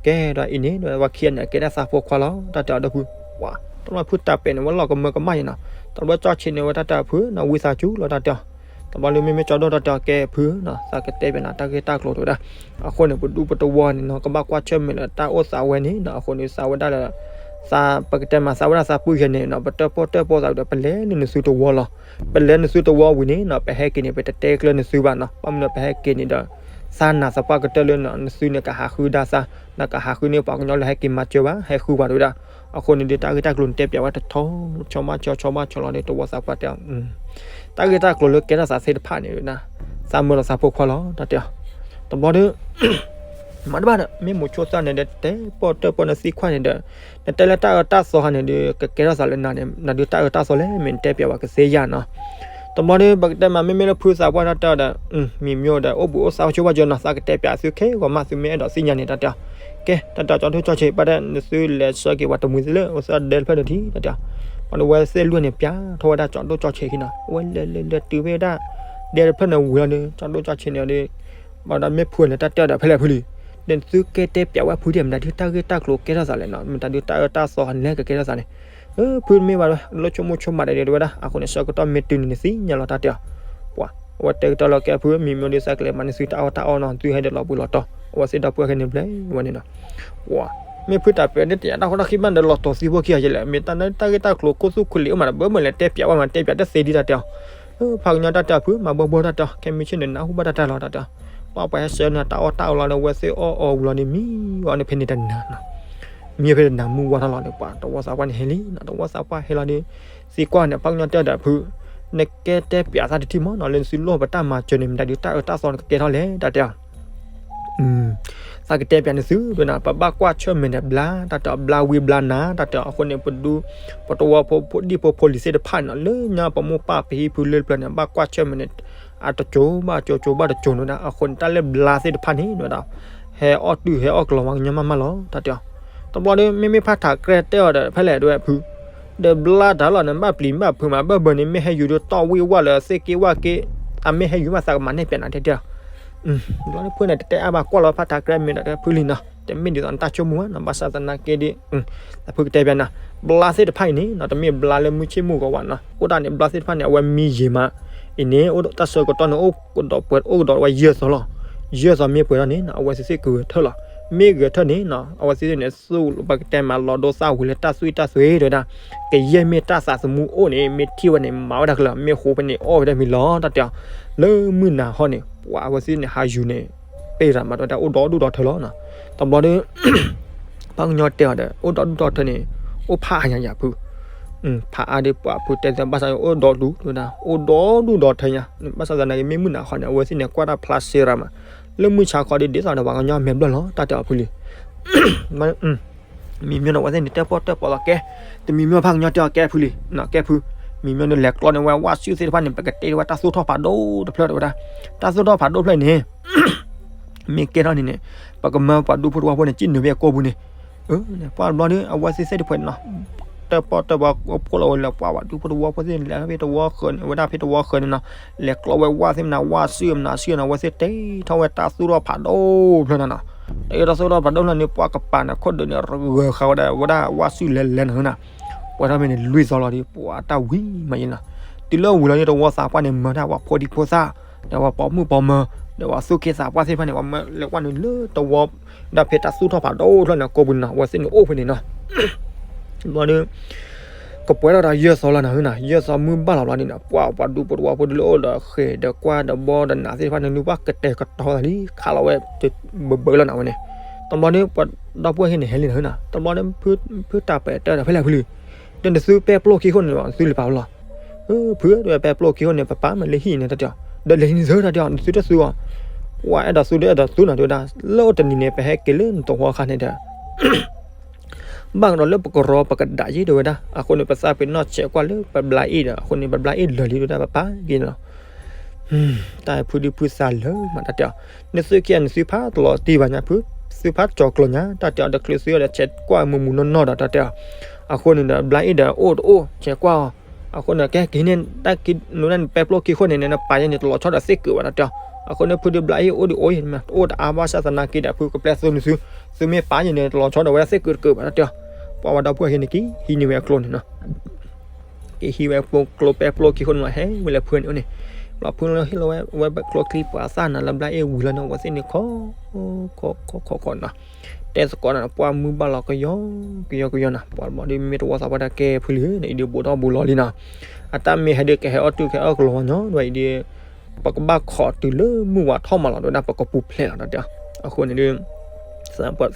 ကဲဒီးအံၤန့ၣ် ဒီးပှၤခံဂၤန့ၣ် ကဲဒၣ်သးဖိခွါလီၤ တၢ်တဲအီၤ ဒိၣ်ဖု. ပှၤတဘျီဖုတၢ်ပဲာ်န့ၣ် ဝဲလီၤကမၢကမၣ်ယဲနီၤ, တဘျီကၠီဆံးန့ၣ် ဝဲတၢ်တဲအီၤဖုနီၤ ဝံသးစူၤလီၤ တၢ်တဲအီၤ. တဘျီလၢမ့မ့ၢ်ကၠီဒိၣ်တၢ်တဲအီၤ ကဲဖုနီၤ သးကတဲပၠးနၤတၢ်ဂ့ၢ်တၢ်ကျိၤတဲဝဲဒၣ်. အဃိန့ၣ် ပဒူပတဝီန့ၣ်နီၤ ကဘၣ်ကွၢ်ဆၢၣ်မဲာ်လၢတၢ်အိၣ်သးဝဲန့ၣ်နီၤ, အဃိန့ၣ် သးဝဲဒၣ်လၢ သးပကတဲမး သးဝဲဒၣ်သးပုၢ်ယဲန့ၣ်နီၤ ပတၢၣ်ပီၣ်တၢၣ်ပီၣ်သးဒီး ပလဲၤလၢနသုတဝီလီၤ. ပလဲၤနသုတဝီဝံၤန့ၣ်နီၤ ပဟဲက့ၤန့ၣ် ပတတဲကျၢၤနသုဘၣ်နီၤ, ဘၣ်မနုၤပဟဲက့ၤန့ၣ်ဒီး သးနာ်သပှၢ်ကတၢၢ်လၢနီၤ နသုန့ၣ်ကဟးဃုဒၣ်သး, နကဟးဃုန့ၢ်ပှၤကညီလၢဟဲက့ၤမၤစၢၤဘၣ် ဟဲဃုပှၤတဲဝဲဒၣ်. အဃိန့ၣ်ဒီး တၢ်ဂ့ၢ်တၢ်ကျိၤန့ၣ် တဲပၠးဝဲတဆီ ဆီဘၣ်ဆီ ဆီဘၣ်ဆီလီၤဒီး တဝီသးပှၢ်တဲအီၤ တၢ်ဂ့ၢ်တၢ်ကျိၤလၢကဲထီၣ်သးသ့ၣ်တဖၣ်န့ၣ် သးမၢလီၤသးဖိခွါလီၤ တၢ်တဲအီၤ. တဘျီဒီး မၤတဘၣ်ဒီး မ့ၢ်မိၤဆိသၣ်န့ၣ်ဒီး တဲပီၣ်တၢၣ်ပီၣ်နသံခွါန့ၣ်ဒီး နတဲလၢတၢ်အၢတၢ်သီခါန့ၣ်ဒီး ကကဲထီၣ်သးလၢနၤန့ၣ် နဒုးတၢ်အၢတၢ်သီလဲၣ် မ့ၢ်နတဲပၠးဝဲကသ့ဧါနီၤ. တဘျီဒီး ပကတဲမး မ့မ့ၢ်လၢဖုသးပှၢ်တၢ်တဲအီၤဒီး မံၤမၠိဒီး အိၣ်ဘူးအိၣ်သါအိၣ်ဆိးဘၣ်ကၠီနီၤ သးကတဲပၠးသုခဲဂီၤမး သုမ့ၢ်အဲၣ်ဒိးသ့ၣ်ညါန့ၣ် တၢ်တဲအီၤ. ကဲ တၢ်တဲအီၤ ကၠီဒိၣ်ကၠီဆံး ဘၣ်တဲ နသုလဲၤဆှၢက့ၤပှၤတမှံၤသ့လၢ အိၣ်သၣ်ဒဲတဖျၢၣ်န့ၣ်ထံ တၢ်တဲအီၤ. ပှၤဒီးဝဲသ့ၣ်လွံၢ်န့ၣ် ပၠးထီၣ်ဝဲဒၣ်ကၠီဒိၣ်ကၠီဆံးခံနီၤ အဝဲလဲၤလဲၤလဲၤတုၤဖဲဒၣ် ဒဲတဖျၢၣ်န့ၣ်ဝံၤလီၤဒီး ကၠီဒိၣ်ကၠီဆံးန့ၣ်ဒီး ဘၣ်ဒီးမ့ၢ်ဖုန့ၣ် တၢ်တဲအီၤဒီးဖဲလဲၣ်ဖုလံ. ဒီးနသုကဲတဲပၠးဝဲဖုဒ် မတၤဒုးတၢ်ဂ့ၢ်တၢ်ကျိၤကဲထီၣ်သးလဲၣ်နီၤ မတၤဒုးတၢ်အၢတၢ်သီန့ၣ်ကကဲထီၣ်သးန့ၣ် ဖုမ့ၢ်ဘၣ်ဝဲ လၢဆိကမိၣ်ဆိကမးဒီးတဲဝဲဒၣ် အဃိန့ၣ် ဆၢကတီၢ်မ့ၢ်တုၤန့ၣ် နသ့ၣ်ညါလီၤ တၢ်တဲအီၤ. ပှၤ အဝဲတဲကတၢၢ်လီၤ ကဲဖု မံၤမၠိဒီး သးကလဲၤမၤန့ၢ်သုတၢ်အီၣ်တၢ်အီနီၤ သုဟဲဒီးလီၤဘှံးလီၤတီၤ အဝဲသ့ၣ်ဒီပုၢ်ဝဲၢ်ခဲန့ၣ်ဘျဲၣ်ဝဲန့ၣ်နီၤ. ပှၤ မ့ၢ်ဖုတၢ်ပဲာ်န့ၣ် တယာ်တၢ်ဃီတၢ်ဃံဘၣ်ဒီး လီၤတီၤသံဖိခံဂၤယဲလဲၣ် မ့ၢ်တၢ်န့ၣ်တၢ်ဂ့ၢ်တၢ်ကျိၤခိၣ်သူၣ်ခိၣ်လံၤအိၣ်မးဒီး ဘၣ်မနုၤလဲၣ်တဲပၠးဝဲမး တဲပၠးတသ့ဒံး တၢ်တဲအီၤ. ဖးကညီတၢ်တဲအီၤ ဖု မၤဘီဘီတၢ်တဲအီၤ ခဲမုၢ်ဆ့ၣ်န့ၣ် နၢ်ဟူဘၣ်တၢ်တၢ်လီၤ တၢ်တဲအီၤ. ပှၤပှၤဟဲဆှၢန့ၢ်တၢ်အီၣ်တၢ်အီလီၤဒီး အဝဲသ့ၣ်အီၣ်အီဝံၤလီၤန့ၣ် မံဝဲန့ၣ်ဖဲန့ၣ်တနၤနီၤ မံဖဲတနၤမုၢ်ဝါထီၣ်လီၤန့ၣ် ပှၤတဝီသးပှၢ်န့ၣ်ဟဲလံနီၤ တဝီသးပှၢ်ဟဲလီၤဒီး သံကွၢ်န့ၣ် ဖးကညီတဲဒီးဖု နကဲတဲပၠးသးတထံၣ်မးနီၤ လၢနသုလိၣ်ပတၢ်မၤစၢၤန့ၣ် မတၤဒုးတၢ်အၢတၢ်သီန့ၣ် ကကဲထီၣ်လဲၣ် တၢ်တဲအီၤ. သးကတဲပၠးန့ၣ်သုဒ်နီၤ ပဘၣ်ကွၢ်ဆၢၣ်မဲာ်န့ၣ်ဘျါ တၢ်တဲအီၤ ဘျါဝံၤဘျါနၤ တၢ်တဲအီၤ အဃိန့ၣ် ပဒူ ပတဝီဖိ ဖိဒံဖိဖိလံၤသ့ၣ်တဖၣ်န့ၣ်နီၤ လၢညါပမိၢ်ပၢ်ပဟံၣ်ဖုလၢပျၢၤန့ၣ် ဘၣ်ကွၢ်ဆၢၣ်မဲာ်န့ၣ် အတစိၤဘၣ်တစိၤ စိၤဘၣ်တစိၤန့ၣ်ဝဲဒၣ် အဃိန့ၣ် တၢ်လၢဘျါသ့ၣ်တဖၣ်န့ၣ်ဝဲဒၣ် ဟဲအီၣ်တုၤဟဲအီၣ်ကလီၤဝဲကညီမးမးလီၤ တၢ်တဲအီၤ. တဘျီဒီး မ့မ့ၢ်ဖးထးကြဲတဲအီၤဒီး ဖဲလဲၣ်တဲဝဲဖု ဒီးဘျါတၢ်လီၤန့ၣ် ဘၣ်ပျံၤဘၣ်ဖုးမး ဘၣ်ဘၣ်န့ၣ် မ့ၢ်ဟဲယူၤဒီးတီၢ်ဝံၣ်ဝၣ်လၢသ့ၣ်က့ၣ်ဝၣ်က့ၣ် အမ့ၢ်ဟဲယူၤမး သးကမၤန့ၢ်ပၠးနၤတဲတဲလီၤ. ဘျီဒီးဖုန့ၣ် တတဲအါဘၣ်ကွၢ်လီၤဖးထးကြဲမ့ၢ်ဒီး တဲဖုလံနီၤ တမ့ၢ်ဒ်သိးနတၢ်ဆိကမိၣ်ဘၣ်နီၤ ဘၣ်ဆၣ်သနာ်က့ဒီး ဖုကတဲပၠးနၤ ဘျါသ့ၣ်တဖၣ်အံၤန့ၣ်နီၤ တမ့ၢ်ဘျါလၢမုၢ်ဆ့ၣ်မုၢ်ဂီၤဘၣ်နီၤ အိၣ်ဒၣ်န့ၣ် ဘျါသ့ၣ်တဖၣ်န့ၣ် အဝဲမံယံာ်မး အံၤန့ၣ် အိၣ်တၢ်ဆၢကတီၢ်န့ၣ် အိၣ်ကဒီးပှဲၤ အိၣ်ကဒီးဝဲယဲၢ်သီလီၤ. ယဲၢ်သီမ့ၢ်ပှဲၤထီၣ်န့ၣ်နီၤ အဝဲသ့ၣ်သ့ၣ်ကဂဲၤထၢၣ်လီၤ. မ့ၢ်ဂဲၤထၢၣ်န့ၣ်နီၤ အဝဲသ့ၣ်သ့ၣ်န့ၣ် သူၣ်ပကတဲမးလီၤဒိသၣ်ဝံၤလၢတၢ်သွံၣ်တၢ်သွဲတဲဝဲဒၣ် ကယဲၢ်မ့ၢ်တၢ်သးသမူအိၣ်န့ၣ် မ့ၢ်ထံၣ်ဝဲန့ၣ် မၤဝဲဒၣ်ကလၢာ် မ့ၢ်ဃိဖဲန့ၣ် အီၣ်ဝဲဒၣ်မံၤလီၤ တၢ်တဲအီၤ. လၢမုၢ်နၤဟီၣ်န့ၣ် ပှၤအဝဲသ့ၣ်န့ၣ် ဟးယူၤန့ၣ် ပ့ၢ်ရၤမးတဲဝဲဒၣ် အိၣ်ဒီဒူၣ်ဒီထၢလီၤနီၤ. တဘျီဒီး ပှၤကညီတဲအီၤဒီး အိၣ်ဒီဒူၣ်ဒီထၢန့ၣ် အိၣ်ဖးအါညါယၤဖု ဖးအါဒီးပှၤဖုတဲသးဘၣ်ဆၣ် အိၣ်ဒီဒူၣ်တဲဝဲဒၣ် အိၣ်ဒီဒူၣ်ဒီထၢညါ ဘၣ်ဆၣ်သနာ်က့ မ့ၢ်မုၢ်နၤဟီၣ်န့ၣ် အဝဲသ့ၣ်န့ၣ် ကွၢ်တၢ်ဖျါစ့ရၤမး လၢမုၢ်ဆါခီဒီး ဒ်သိးဒီးပှၤကညီမဲာ်ဘျီၣ်လီၤ တၢ်တဲအီၤဖုလံ မံၤမၠိန့ၣ် အဝဲသ့ၣ်န့ၣ် တဲပီၣ်တဲပီၣ်လီၤကဲ တမံၤမၠိဖးကညီတဲအီၤကဲဖုလံ ကဲဖု မံၤမၠိန့ၣ် လဲၤကျီန့ၢ်ဝဲဝၣ်စုၣ်သ့ၣ်တဖၣ်န့ၣ် ပကတ့ထီၣ်ဝဲတၢ်သူၣ်ထီၣ်ဖးဒိၣ်တဖျၢၣ်တဲဝဲဒၣ် တၢ်သူၣ်ထီၣ်ဖးဒိၣ်တဖျၢၣ်န့ၣ် မ့ၢ်ကဲထီၣ်န့ၣ်န့ၣ် ပကမၢပှၤဒူဖိတဝီဖိန့ၣ် စံၣ်နုာ်ဖဲအကိာ်ပူၤန့ၣ် ပှၤတဘျီဒီး အဝဲသ့ၣ်သ့ၣ်တဖၣ်န့ၣ်နီၤ တၢ်ပီၣ်တၢ်ပီၣ်ဖိလီၤဝဲလၢပှၤဝဲဒူဖိတဝီဖိသ့ၣ်န့ၣ် လဲၤဖဲတဝီဃၢၤန့ၣ် ဝဲဒၣ်ဖဲတဝီဃၢၤန့ၣ်နီၤ လဲၤကျီဝဲဝၣ်သ့ၣ်မနၤ ဝၣ်စုၣ်မနၤစုၣ်နီၤ အဝဲသ့ၣ်တ့ထီၣ်ဝဲတၢ်သူၣ်ထီၣ်ဖးဒိၣ်ဖျၢၣ်နီၤနီၤ တ့ထီၣ်သူၣ်ထီၣ်ဖးဒိၣ်ဖျၢၣ်န့ၣ် ပှၤကပၤန့ၣ် ခိၣ်ဒုးန့ၣ် ဂၢၤဃာ်ဝဲဒၣ် ဝဲဒၣ်ဝၣ်စုၣ်လဲၤလဲၤနီၤနီၤ ပှဲၤထီၣ်ဖဲန့ၣ် လွံၢ်သီလီၤဒီး ပှၤတၢ်ဝံၤမးယဲနီၤ တုၤလၢဝံၤလီၤန့ၣ် တဝီသးပှၢ်န့ၣ် မၤတၢ်ပှၤဖိဒံဖိသၣ် ဒီးပှၤပိာ်မုၣ်ပိာ်မၢၤ ဒီးပှၤသူၣ်က့သးပှၢ်သ့ၣ်တဖၣ်န့ၣ် ပှၤမၢလဲၤကွၢ်န့ၣ်လၢတဝီ ဒၣ်ဖဲတၢ်သူၣ်ထီၣ်ဖးဒိၣ်ဖျၢၣ်န့ၣ် ကိာ်ပူၤန့ၣ်နီၤ အဝဲသ့ၣ်န့ၣ်အိၣ်ဖဲန့ၣ်နီၤ ဘျီဒီး ကပှဲၤထီၣ်ဒီးယဲၢ်သီလီၤနၤဟၢနၤ ယဲၢ်သီမုၢ်ဘၣ်လီၤဘျီန့ၣ်နီၤ ပှၤပှၤဒူဖိတဝီဖိဒုးလၢအိၣ်ဒီးဃဲၤဒီးကွၢ်ဒီးဘီဒီးနးသ့ၣ်တဖၣ်န့ၣ် နုာ်ပှၢ်ကတဲာ်ကတီၤသးလံ ခးလီၤဝဲ ဘၢဘၢလီၤနၤဝဲန့ၣ် တဘျီဒီး ပှၤဒီပုၢ်ဝဲၢ်ခဲန့ၣ် ဟဲလံနၤဟၢနၤ တဘျီဒီး ဖုတၢ်ပဲာ်တဲဒီးဖဲလဲၣ်ဖုလံ ဒီးနသုပဲပျိၢ်ခံခိၣ်န့ၣ် နသုလဲၤပာ်လီၤ ဖုတဲဝဲ ပဲပျိၢ်ခံခိၣ်န့ၣ် ပပာ်မးလၢဟံၣ်န့ၣ်တၢ်တဲအီၤ ဒီးလဲၤန့ၣ်သၢတၢ်တဲအီၤ နသုတသူအီၤ ပှၤအဲၣ်ဒိးသူဒီးအဲၣ်ဒိးသူနီၤ တဲဝဲဒၣ် လၢအိၣ်တနံၤန့ၣ် ပဟဲက့ၤလၢနသဝီခါန့ၣ်ဒီး ဘၣ်ကဒီးလၢပကရီပကဒးယ့ၢ်တဲဝဲဒၣ် အဃိန့ၣ် ပသးပ့ၤနီၣ်ဆဲးကွၢ်လၢပဘျါအ့ၣ်ဒီး အဃိန့ၣ် ပဘျါအ့ၣ်လၢာ်လံတဲဝဲဒၣ် ပပာ်က့ၤန့ၣ်လီၤ တၢ်ဖုဒုဖုသးလၢမး တၢ်တဲအီၤ, နသုခံဂၤန့ၣ် သုဖးတလီၤတံၢ်ဘၣ်ညါဖု, သုဖးကၠီၤကျၢၤညါ တၢ်တဲအီၤ, တချုးသုဒီးဆဲးကွၢ်မုာ်မုာ်နီၢ်နီၢ်ဒီး တၢ်တဲအီၤ, အဃိန့ၣ်ဒီး ဘျါအ့ၣ်ဒီးအိၣ်တအိၣ် ဆဲးကွၢ်အီၤ, အဃိန့ၣ် ကဲက့ၤန့ၣ် တၢ်က့ၤနုၤဒၣ်န့ၣ် ပဲပျိခံခိၣ်န့ၣ် နပာ်ယဲန့ၣ် တလီၤဆီဒီးသ့ၣ်ကုာ်ဘၣ် တၢ်တဲအီၤ, အဃိန့ၣ် ဖုဒုဘျါအ့ၣ်အိၣ်ဒံးအိၣ်အံၤ တအိၣ်တအါဘၣ်ဆၣ်သနာ်က့ဒီး ဖုကပျဲသုနုၤသု, သုမ့ၢ်ပာ်ယဲန့ၣ် တလီၤဆီဒီးဝဲသ့ၣ်ကုာ်တကုာ်ဘၣ် တၢ်တဲအီၤ, ပှၤဝဲဒီပုၢ်ဝဲၢ်ဟံးန့ၢ်က့ၤ ဟံးန့ၢ်ဝဲအကျိန့ၣ်နီၤ က့ၤဟံးဝဲကျိပဲပျိခံခိၣ်န့ၣ်လီၤ ဟဲဝဲလၢဖုန့ၣ်အိၣ်န့ၣ်, ဘျီဖုလၢဟ့ၣ်လီၤဝဲ ဝဲကျိချံပှၤသၣ်နၤလၢဘျါအ့ၣ်ဝံၤလီၤန့ၣ် အဝဲသ့ၣ်န့ၣ်ခီ ခီခီခီခီနီၤ, တဲသကိးနၤ ပှၢ်မုၢ်ဘၣ်လီၤကယီကယီကယီနၤ, ပှၤဘျီဒုးမ့ၢ်တဝီသးပှၢ်တၢ်ကဲဖုလံ အံၤဒုးဘူးထီၣ်ဘူးလီၤလံနီၤ, အတၢ်မ့ၢ်ဟဲဒုးကဟဲအီၣ်တုၤကဟဲအီၣ်ကလီၤဝဲညီ ဒ်အံၤဒုး ပကဘၣ်ခိးတုၤလၢမုၢ်ဝါထီၣ်မးလီၤ တဝဲဒၣ် ပကပူၤဖျဲးလီၤ တၢ်တဲအီၤ, အဃိန့ၣ်ဒုး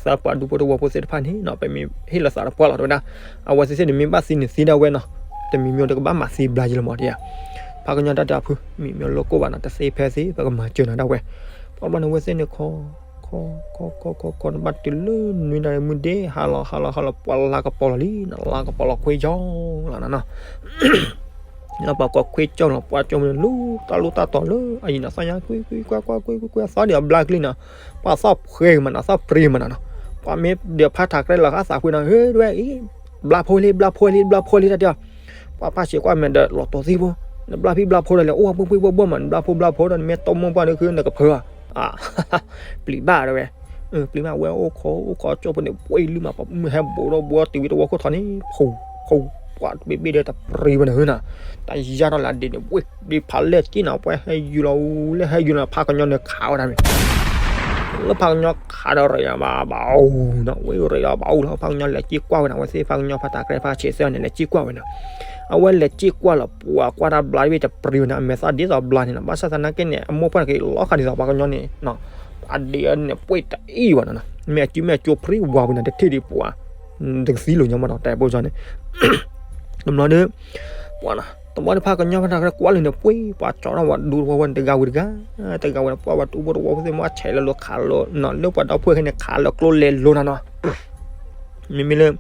သးပှၢ်ဒူဖိတဝီဖိသ့ၣ်တဖၣ်န့ၣ်နီၤ ပမ့ၢ်ဟ့ၣ်လီၤသးတပှၢ်လီၤ တဝဲဒၣ်, အဝဲသ့ၣ်သ့ၣ်န့ၣ် မ့ၢ်ဘၣ်သံန့ၣ်သံဒၣ်ဝဲနီၤ, တမံၤမံၤတကဘၣ်မၤသံဘျါယံလီၤမး တၢ်တဲအီၤ, ဖးကညီတၢ်တဲအီၤဖု မံၤမံၤလိၣ်ကိၢ်ဘၣ်နီၤ တသ့ဖဲသ့ ပကမၤစၢၤနၤဒၣ်ဝဲ, ပှၤဘျီန့ၣ် အဝဲသ့ၣ်န့ၣ်ခီ ခီခီခီခီခီ နဘၣ်တုၤလၢနွံနၣ်ရံၣ်မုၢ်ဒ့ ဟါလီၤဟါလီၤဟါလီၤ ပှၤလါကပီၤလီၤလံနီၤ လါကပီၤလီၤခွ့ကၠီလီၤနီၤနီၤ လၢပှၤကိးခွ့ကၠီလီၤ ပှၤကၠီမ့ၢ်လူၤတၢ်လူၤတၢ်တီၤလၢအယံၤနီၤ သီညါကွံကွံကွံကွံကွံကွံ အသီဒံးအဘျါကလံနီၤ, ပှၤသီၣ်ဖှဲမးနီၤ သီၣ်ပြံမးနီၤနီၤ, ပှၤမ့ၢ်ဒီးဖးထးကြဲလီၤဃာ်သးဖှဲနီၤ ဟ့ၣ်ဒွဲၣ်အံၤ ဘျါဖိလံဘျါဖိလံဘျါဖိလံ တၢ်တဲအီၤ, ပှၤဖးဆံးကွၢ်မဲာ်ဒီးလီၤတိာ်သံဖိ, နဘျါဖံဘျါဖိဒီးလဲၤအိၣ်ဝဲပှံၢ်ပှံၢ်ဘီဘီမး နဘျါဖိဘျါဖိဒီး နမ့ၢ်တိၢ်မိၢ်ပှၢ်ဒီး ခုနကဖၢအီၤ ပျံၤဘၣ်တဝဲ, ပျံၤဘၣ်ဝဲအိၣ်ခိးအိၣ်ခိးကၠိဖိန့ၣ် ပှ့ၤလုၢ်မး ပှၤမုၢ်ဟဲဘူးဒီးဘူးတုၤဝံၤတဝီခိၣ်ထီၣ်န့ၣ် ဖူဖူ ပှၤတဘ့ၣ်ဘ့ၣ်ဒီးတပြံဝဲန့ၣ်နီၤ, တၢ်ယါထီၣ်လၢအဒံးန့ၣ် ပှ့ၤဒံးဖးလဲၢ်က့နီၤ ပှၤဟဲယူၤလီၤအူလၢဟဲယူၤလီၤ ဖးကညီန့ၣ်ခးဝဲဒၣ်န့ၣ် လၢဖးကညီခးဒီးရံးဘၣ်ဘၣ်အူနီၤ ဝဲရံးဒီးဘၣ်အူလီၤ ဖးကညီလဲၤက့ၤကွၢ်ဝဲန့ၣ် အဝဲသ့ၣ်ဖးကညီဖးတၢ်ကြဲဖးဆံးသၢန့ၣ် လဲၤက့ၤကွၢ်ဝဲန့ၣ်, အဝဲလဲၤက့ၤကွၢ်လီၤ ပှၤကွၢ်တၢ်ဘျါတဘ့ၣ်တပြံဝဲန့ၣ် အမဲာ်သၣ်ဒ်သိးဘျါန့ၣ်လီၤ ဘၣ်ဆၣ်သနာ်က့န့ၣ် အမိၢ်ပှၢ်န့ၣ်က့ၤလီၤခးဒ်သိးဖးကညီန့ၣ် အဒံးန့ၣ် ပှ့ၤတအံၣ်ဘၣ်နီၤ မ့ၢ်အစုမ့ၢ်အကၠိပြံဝဲန့ၣ် တထံၣ်ဒံးပှၤ တကသံလိာ်ညီမးဒီး တၢ်ပိၢ်စၢ်န့ၣ် တဘျီဒီး ပှၤနီၤ တဘျီဒီးဖးကညီဖးတၢ်ကြဲကွၢ်လံန့ၣ် ပှ့ၤ ပှၤကၠီထီၣ်ဝဲဒူဖိဝဲန့ၣ် တဂၤဝံၤတဂၤ တဂၤဝဲန့ၣ် ပှၤဝဲဒူဖိတဝီဖိသ့ၣ်မ့ၢ်ဆဲးလၢလိၤခးလၢ လၢပှၤဒီပုၢ်ဝဲၢ်န့ၣ် ခးလၢကျိလဲၤလိၤနၤနီၤ မ့မ့ၢ်လၢ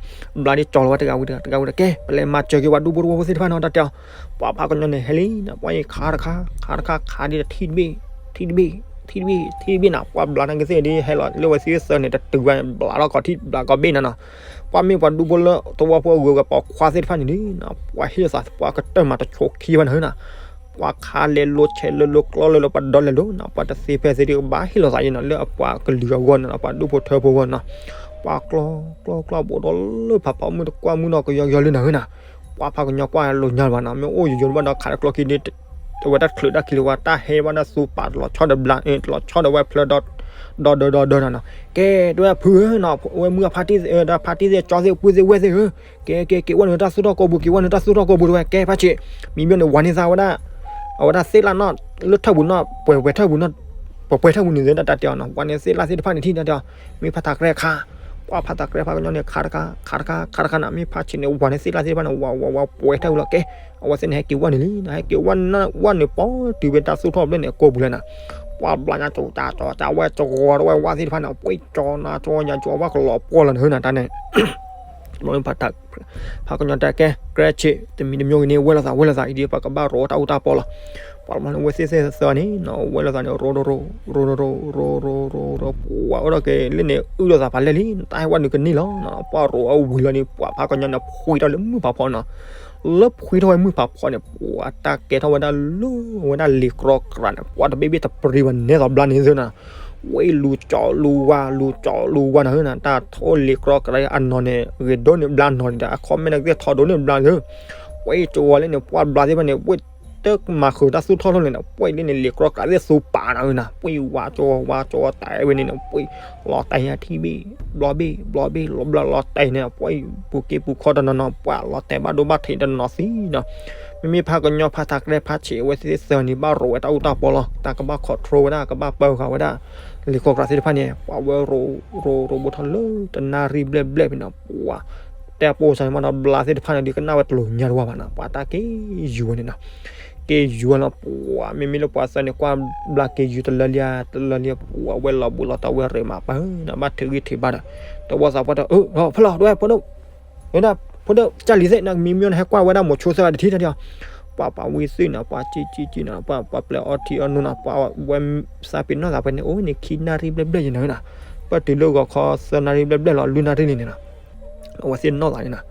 ဘျါဒ်ကၠီလီၤဝဲတဂၤဝံၤတဂၤ တဂၤဝံၤတဂၤ ကဲ ပလဲၤမၤစၢၤက့ၤဝဲဒူဖိတဝီဖိသ့ၣ်တဖၣ်နီၤ တၢ်တဲအီၤ, ပှၤဖးကညီန့ၣ် ဟဲလံနီၤ ပှၤအံၤခးတခါ ခးတခါ ခးဒ်တထံၣ်တဘ့ၣ် ထံၣ်တဘ့ၣ် ထံၣ်တဘ့ၣ် ထံၣ်တဘ့ၣ်နီၤ ပှၤဘျါနာ်က့သ့ၣ်ဒ်ဟဲလီၤလၢဝဲသ့ၣ်သၢန့ၣ် တတုၤဝဲ ဘျါထီၣ်ကီးထံၣ် ဘျါကီးဘ့ၣ်နီၤနီၤ, ပှၤမ့ၢ်ပှၤဒူဖိလၢတဝီဖိအဂုၤအဂၤပှၤခွါသ့ၣ်တဖၣ်န့ၣ်လံနီၤ ပှၤဟ့ၣ်လီၤသး ပှၤကတၢၢ်မၤတဆိးခံဝဲနီၤနီၤ ပှၤခးလဲၤလိၤဆဲးလၢလိၤကျီလၢလိၤ ပှၤဒီလဲၤလိၤနီၤ ပှၤတသ့ဖဲသ့ဒ်ကဘၣ်ဟ့ၣ်လီၤသးယံနီၤ လၢအပှၤကလုာ်အဂီၢ်န့ၣ်နီၤ ပှၤဒူၣ်ဖိထၢဖိအဂီၢ်နီၤ, ပှၤကျီ ကျီ ကျီ ဘူးဒီးလၢဖးဖီမုၢ်တကွၢ်မုၢ်နီၤ ကယီကယီလံနီၤနီၤ, ပှၤဖးကညီကွၢ်လိာ်ညါလၢၤဘၣ်နီၤ မ့ၢ်အိၣ်ယိယိဘၣ်ဒီးခးလၢကျီခံဒ် အဝဲတၢ်ချုးတၢ်ခံလၢၤဝဲ တၢ်ဟဲဘၣ်တၢ်သူပာ်တလီၤဆီဒီးဘျါ တလီၤဆီဒီးဝဲဖျၢၣ် ဒီဒီဒီဒီနီၤနီၤ, ကဲ တဝဲဖုဧၢနီၤ ဝဲမုၢ်အဖါတံၢ် ဒီးဖါတံၢ်သ့ၣ်ကၠီသ့ၣ်ပှ့ၤသ့ၣ်ဝဲၢ်သ့ၣ်ဧၢ, ကဲ ကဲ က့ၤဝဲနုာ်တၢ်သူၣ်ထီၣ်ကိးပူၤ က့ၤဝဲနုာ်တၢ်သူၣ်ထီၣ်ကိးပူၤတဝဲ ကဲဖါဆံး, မံၤမ့ၢ်န့ၣ် ဝၤန့ၢ်သၣ်ဝဲဒၣ် အဝဲဒၣ်သ့ၣ်လၣ်နီၣ် လၢထၢၣ်ပူၤနီၣ် ပှဲၤပှဲၤထၢၣ်ပူၤနီၣ် ပှဲၤပှဲၤထၢၣ်ပူၤန့ၣ် တၢ်တဲအီၤနီၤ ဝၤန့ၢ်သ့ၣ်လၣ်သ့ၣ်တဖၣ်န့ၣ်ထံၣ်တၢ်တဲအီၤ, မ့ၢ်ဖါတၢ်ကြဲခါ ပှၤဖါတၢ်ကြဲဖးကညီန့ၣ် ခးတခါ ခးတခါ ခးတခါနီၤ မ့ၢ်ဖါဆံးန့ၣ် ဝၤန့ၢ်သ့ၣ်လၣ်သ့ၣ်တဖၣ်န့ၣ် ဝၤ ဝၤ ဝၤ ပှဲၤထၢၣ်ပူၤလီၤ ကဲ အဝဲသ့ၣ်န့ၣ် ဟဲက့ၤဝဲနုာ်လံနီၤ ဟဲက့ၤဝဲနုာ် ဝဲနုာ်ပီတုၤဝဲတၢ်သူၣ်ထီၣ်ဖျၢၣ်န့ၣ် ကိးပူၤလၢနီၤ, ပှၤဘျါညါကၠီတၢ်ကၠီတၢ်ဝဲကၠီဂီၤတဝဲဝၤသ့ၣ်တဖၣ်န့ၣ် ပှ့ၤကၠီနၤကၠီညါကၠီဝဲကလီၤပှီၢ်လီၤနၤ တၢ်န့ၣ် ဘျီဖါတၢ်ဖးကညီတၢ်ကဲ ကြဲဆံး တမံၤတမံၤဂ့ၤန့ၣ် ဝဲလိာ်သး ဝဲလိာ်သး အံၤဒ်ပကဘၣ်ရိးတၢ်အူတၢ်ပီလီၤ. ပှၤဘျီန့ၣ် ဝဲသ့ၣ်သၢန့ၣ်နီၤ ဝဲလိာ်သးန့ၣ် ရိးရိးရိး ရိးရိးရိး ရိးရိး ပှၤအိၣ်ဒီးက့ၤလၢန့ၣ် အုၣ်လိာ်သးဖးလဲၢ်လံ တၢ်ဟဲဝဲနုာ်ကန့ၢ်လီၤနီၤ ပှၤရိးအဝံၤလီၤန့ၣ် ပှၤဖးကညီန့ၣ် ဖှံထီၣ်လၢမုၢ်ဖးဖီနီၤ လၢဖှံထီၣ်ဝဲမုၢ်ဖးဖီန့ၣ် ပှၤတၢ်ကဲထီၣ်ဝဲဒၣ်လၢ ဝဲဒၣ်လံာ်ကြီကြးန့ၣ် ပှၤတဘ့ၣ်ဘ့ၣ်တပြံဝဲန့ၣ်သိးဘျါန့ၣ်သ့နီၤ ဝဲလူၤကၠီလူၤဝါ လူၤကၠီလူၤဝါနီၤ တၢ်ထိၣ်လံာ်ကြီကြးအနီၤန့ၣ် ဂ့ၤဒိၣ်န့ၢ်ဘျါနီၤန့ၣ်ဒီး အခီပညီန့ၣ်ကသ့ၣ်ထီဒိၣ်န့ၢ်ဘျါသ့ ပှၤကၠီဝဲလၢန့ၣ် ပှၤဘျါသ့ၣ်တဖၣ်န့ၣ် ပှၤတမၤဃုာ်တၢ်သူၣ်ထီၣ်ထီၣ်န့ၣ်ဒီး ပှၤလၢန့ၣ် လံာ်ကြီကြးသ့ၣ်သူပာ်နီၤနီၤ ပှၤဝါကၠီဝါကၠီတဲဝဲန့ၣ်နီၤ ပှၤလီၤတဲာ်ညါထံဘ့ၣ် ဘျီဘ့ၣ် ဘျီဘ့ၣ် လီၤဘျါလီၤတဲာ်န့ၣ် ပှၤပူၤက့ပူၤခီတနီၤနီၤ ပှၤလီၤတဲာ်ဘၣ်ဒိဘၣ်ထံးတနီၤသံနီၤ မ့မ့ၢ်ဖးကညီဖးတၢ်ကြဲဖးဆံး အဝဲသ့ၣ်သၢန့ၣ်ဘၣ်ရိးဝဲတၢ်အူတၢ်ပီလီၤ တၢ်ကဘၣ် control ဝဲဒၣ် ကဘၣ်ပၢဃာ်ဝဲဒၣ် လံာ်ကြီကြးသ့ၣ်တဖၣ်န့ၣ် ပှၤဝဲရိးရိးရိးဘူးထီၣ်လၢတနၣ်ရံၣ်ဘျဲၣ်ဘျဲၣ်ဖဲန့ၣ် ပှၤ တဲပိစၢ်န့ၣ်မးဒီး ဘျါသ့ၣ်တဖၣ်န့ၣ်ဒုးကနၣ်ဝဲတလိၤညါတဝါဘၣ်နီၤ ပှၤတၢ်က့ၤယူၤဝဲန့ၣ်နီၤ က့ၤယူၤဝဲလီၤ ပှၤမ့မ့ၢ်လၢပှၤသၢန့ၣ် ကွၢ်ဘျါက့ၤယူၤတလၢလံဧါ တလၢလံ ပှၤဝဲလီၤဘူးလီၤတီၤဝဲရ့းမးပၢၢ်နီၤ ဘၣ်ထုးဂံၢ်ထုးဘါဒီး တဝီသးပှၢ်ဒီး အၢ ဖဲလီၤ တဝဲ ဖိဒိၣ် ဝဲဒၣ် ဖိဒိၣ် ကၢ်လံၤသ့ၣ်နီၤ မံၤမံၤန့ၣ် ဟဲကွၢ်ဝဲဒၣ်မိၤဆိသၢဂၤတထံၣ်တၢ်ဒီး ပှၤပှၤဝံသ့ၣ်နီၤ ပှၤကံကံကံနီၤ ပှၤပှၤပျဲအီထံအီနိနီၤ ပှၤဝဲစးပ့ၤနီၣ်သးဖဲန့ၣ် အိၣ်ဝဲန့ၣ်ခံနၣ်ရံၣ်ဘျဲၣ်ဘျဲၣ်ယဲနီၤနီၤ, ပတုၤလၢဂီၤခီသၢနၣ်ရံၣ်ဘျဲၣ်ဘျဲၣ်လီၤ လွံၢ်နၣ်ရံၣ်လံန့ၣ်နီၤ, အဝဲသ့ၣ်နီၣ်သးန့ၣ်နီၤ,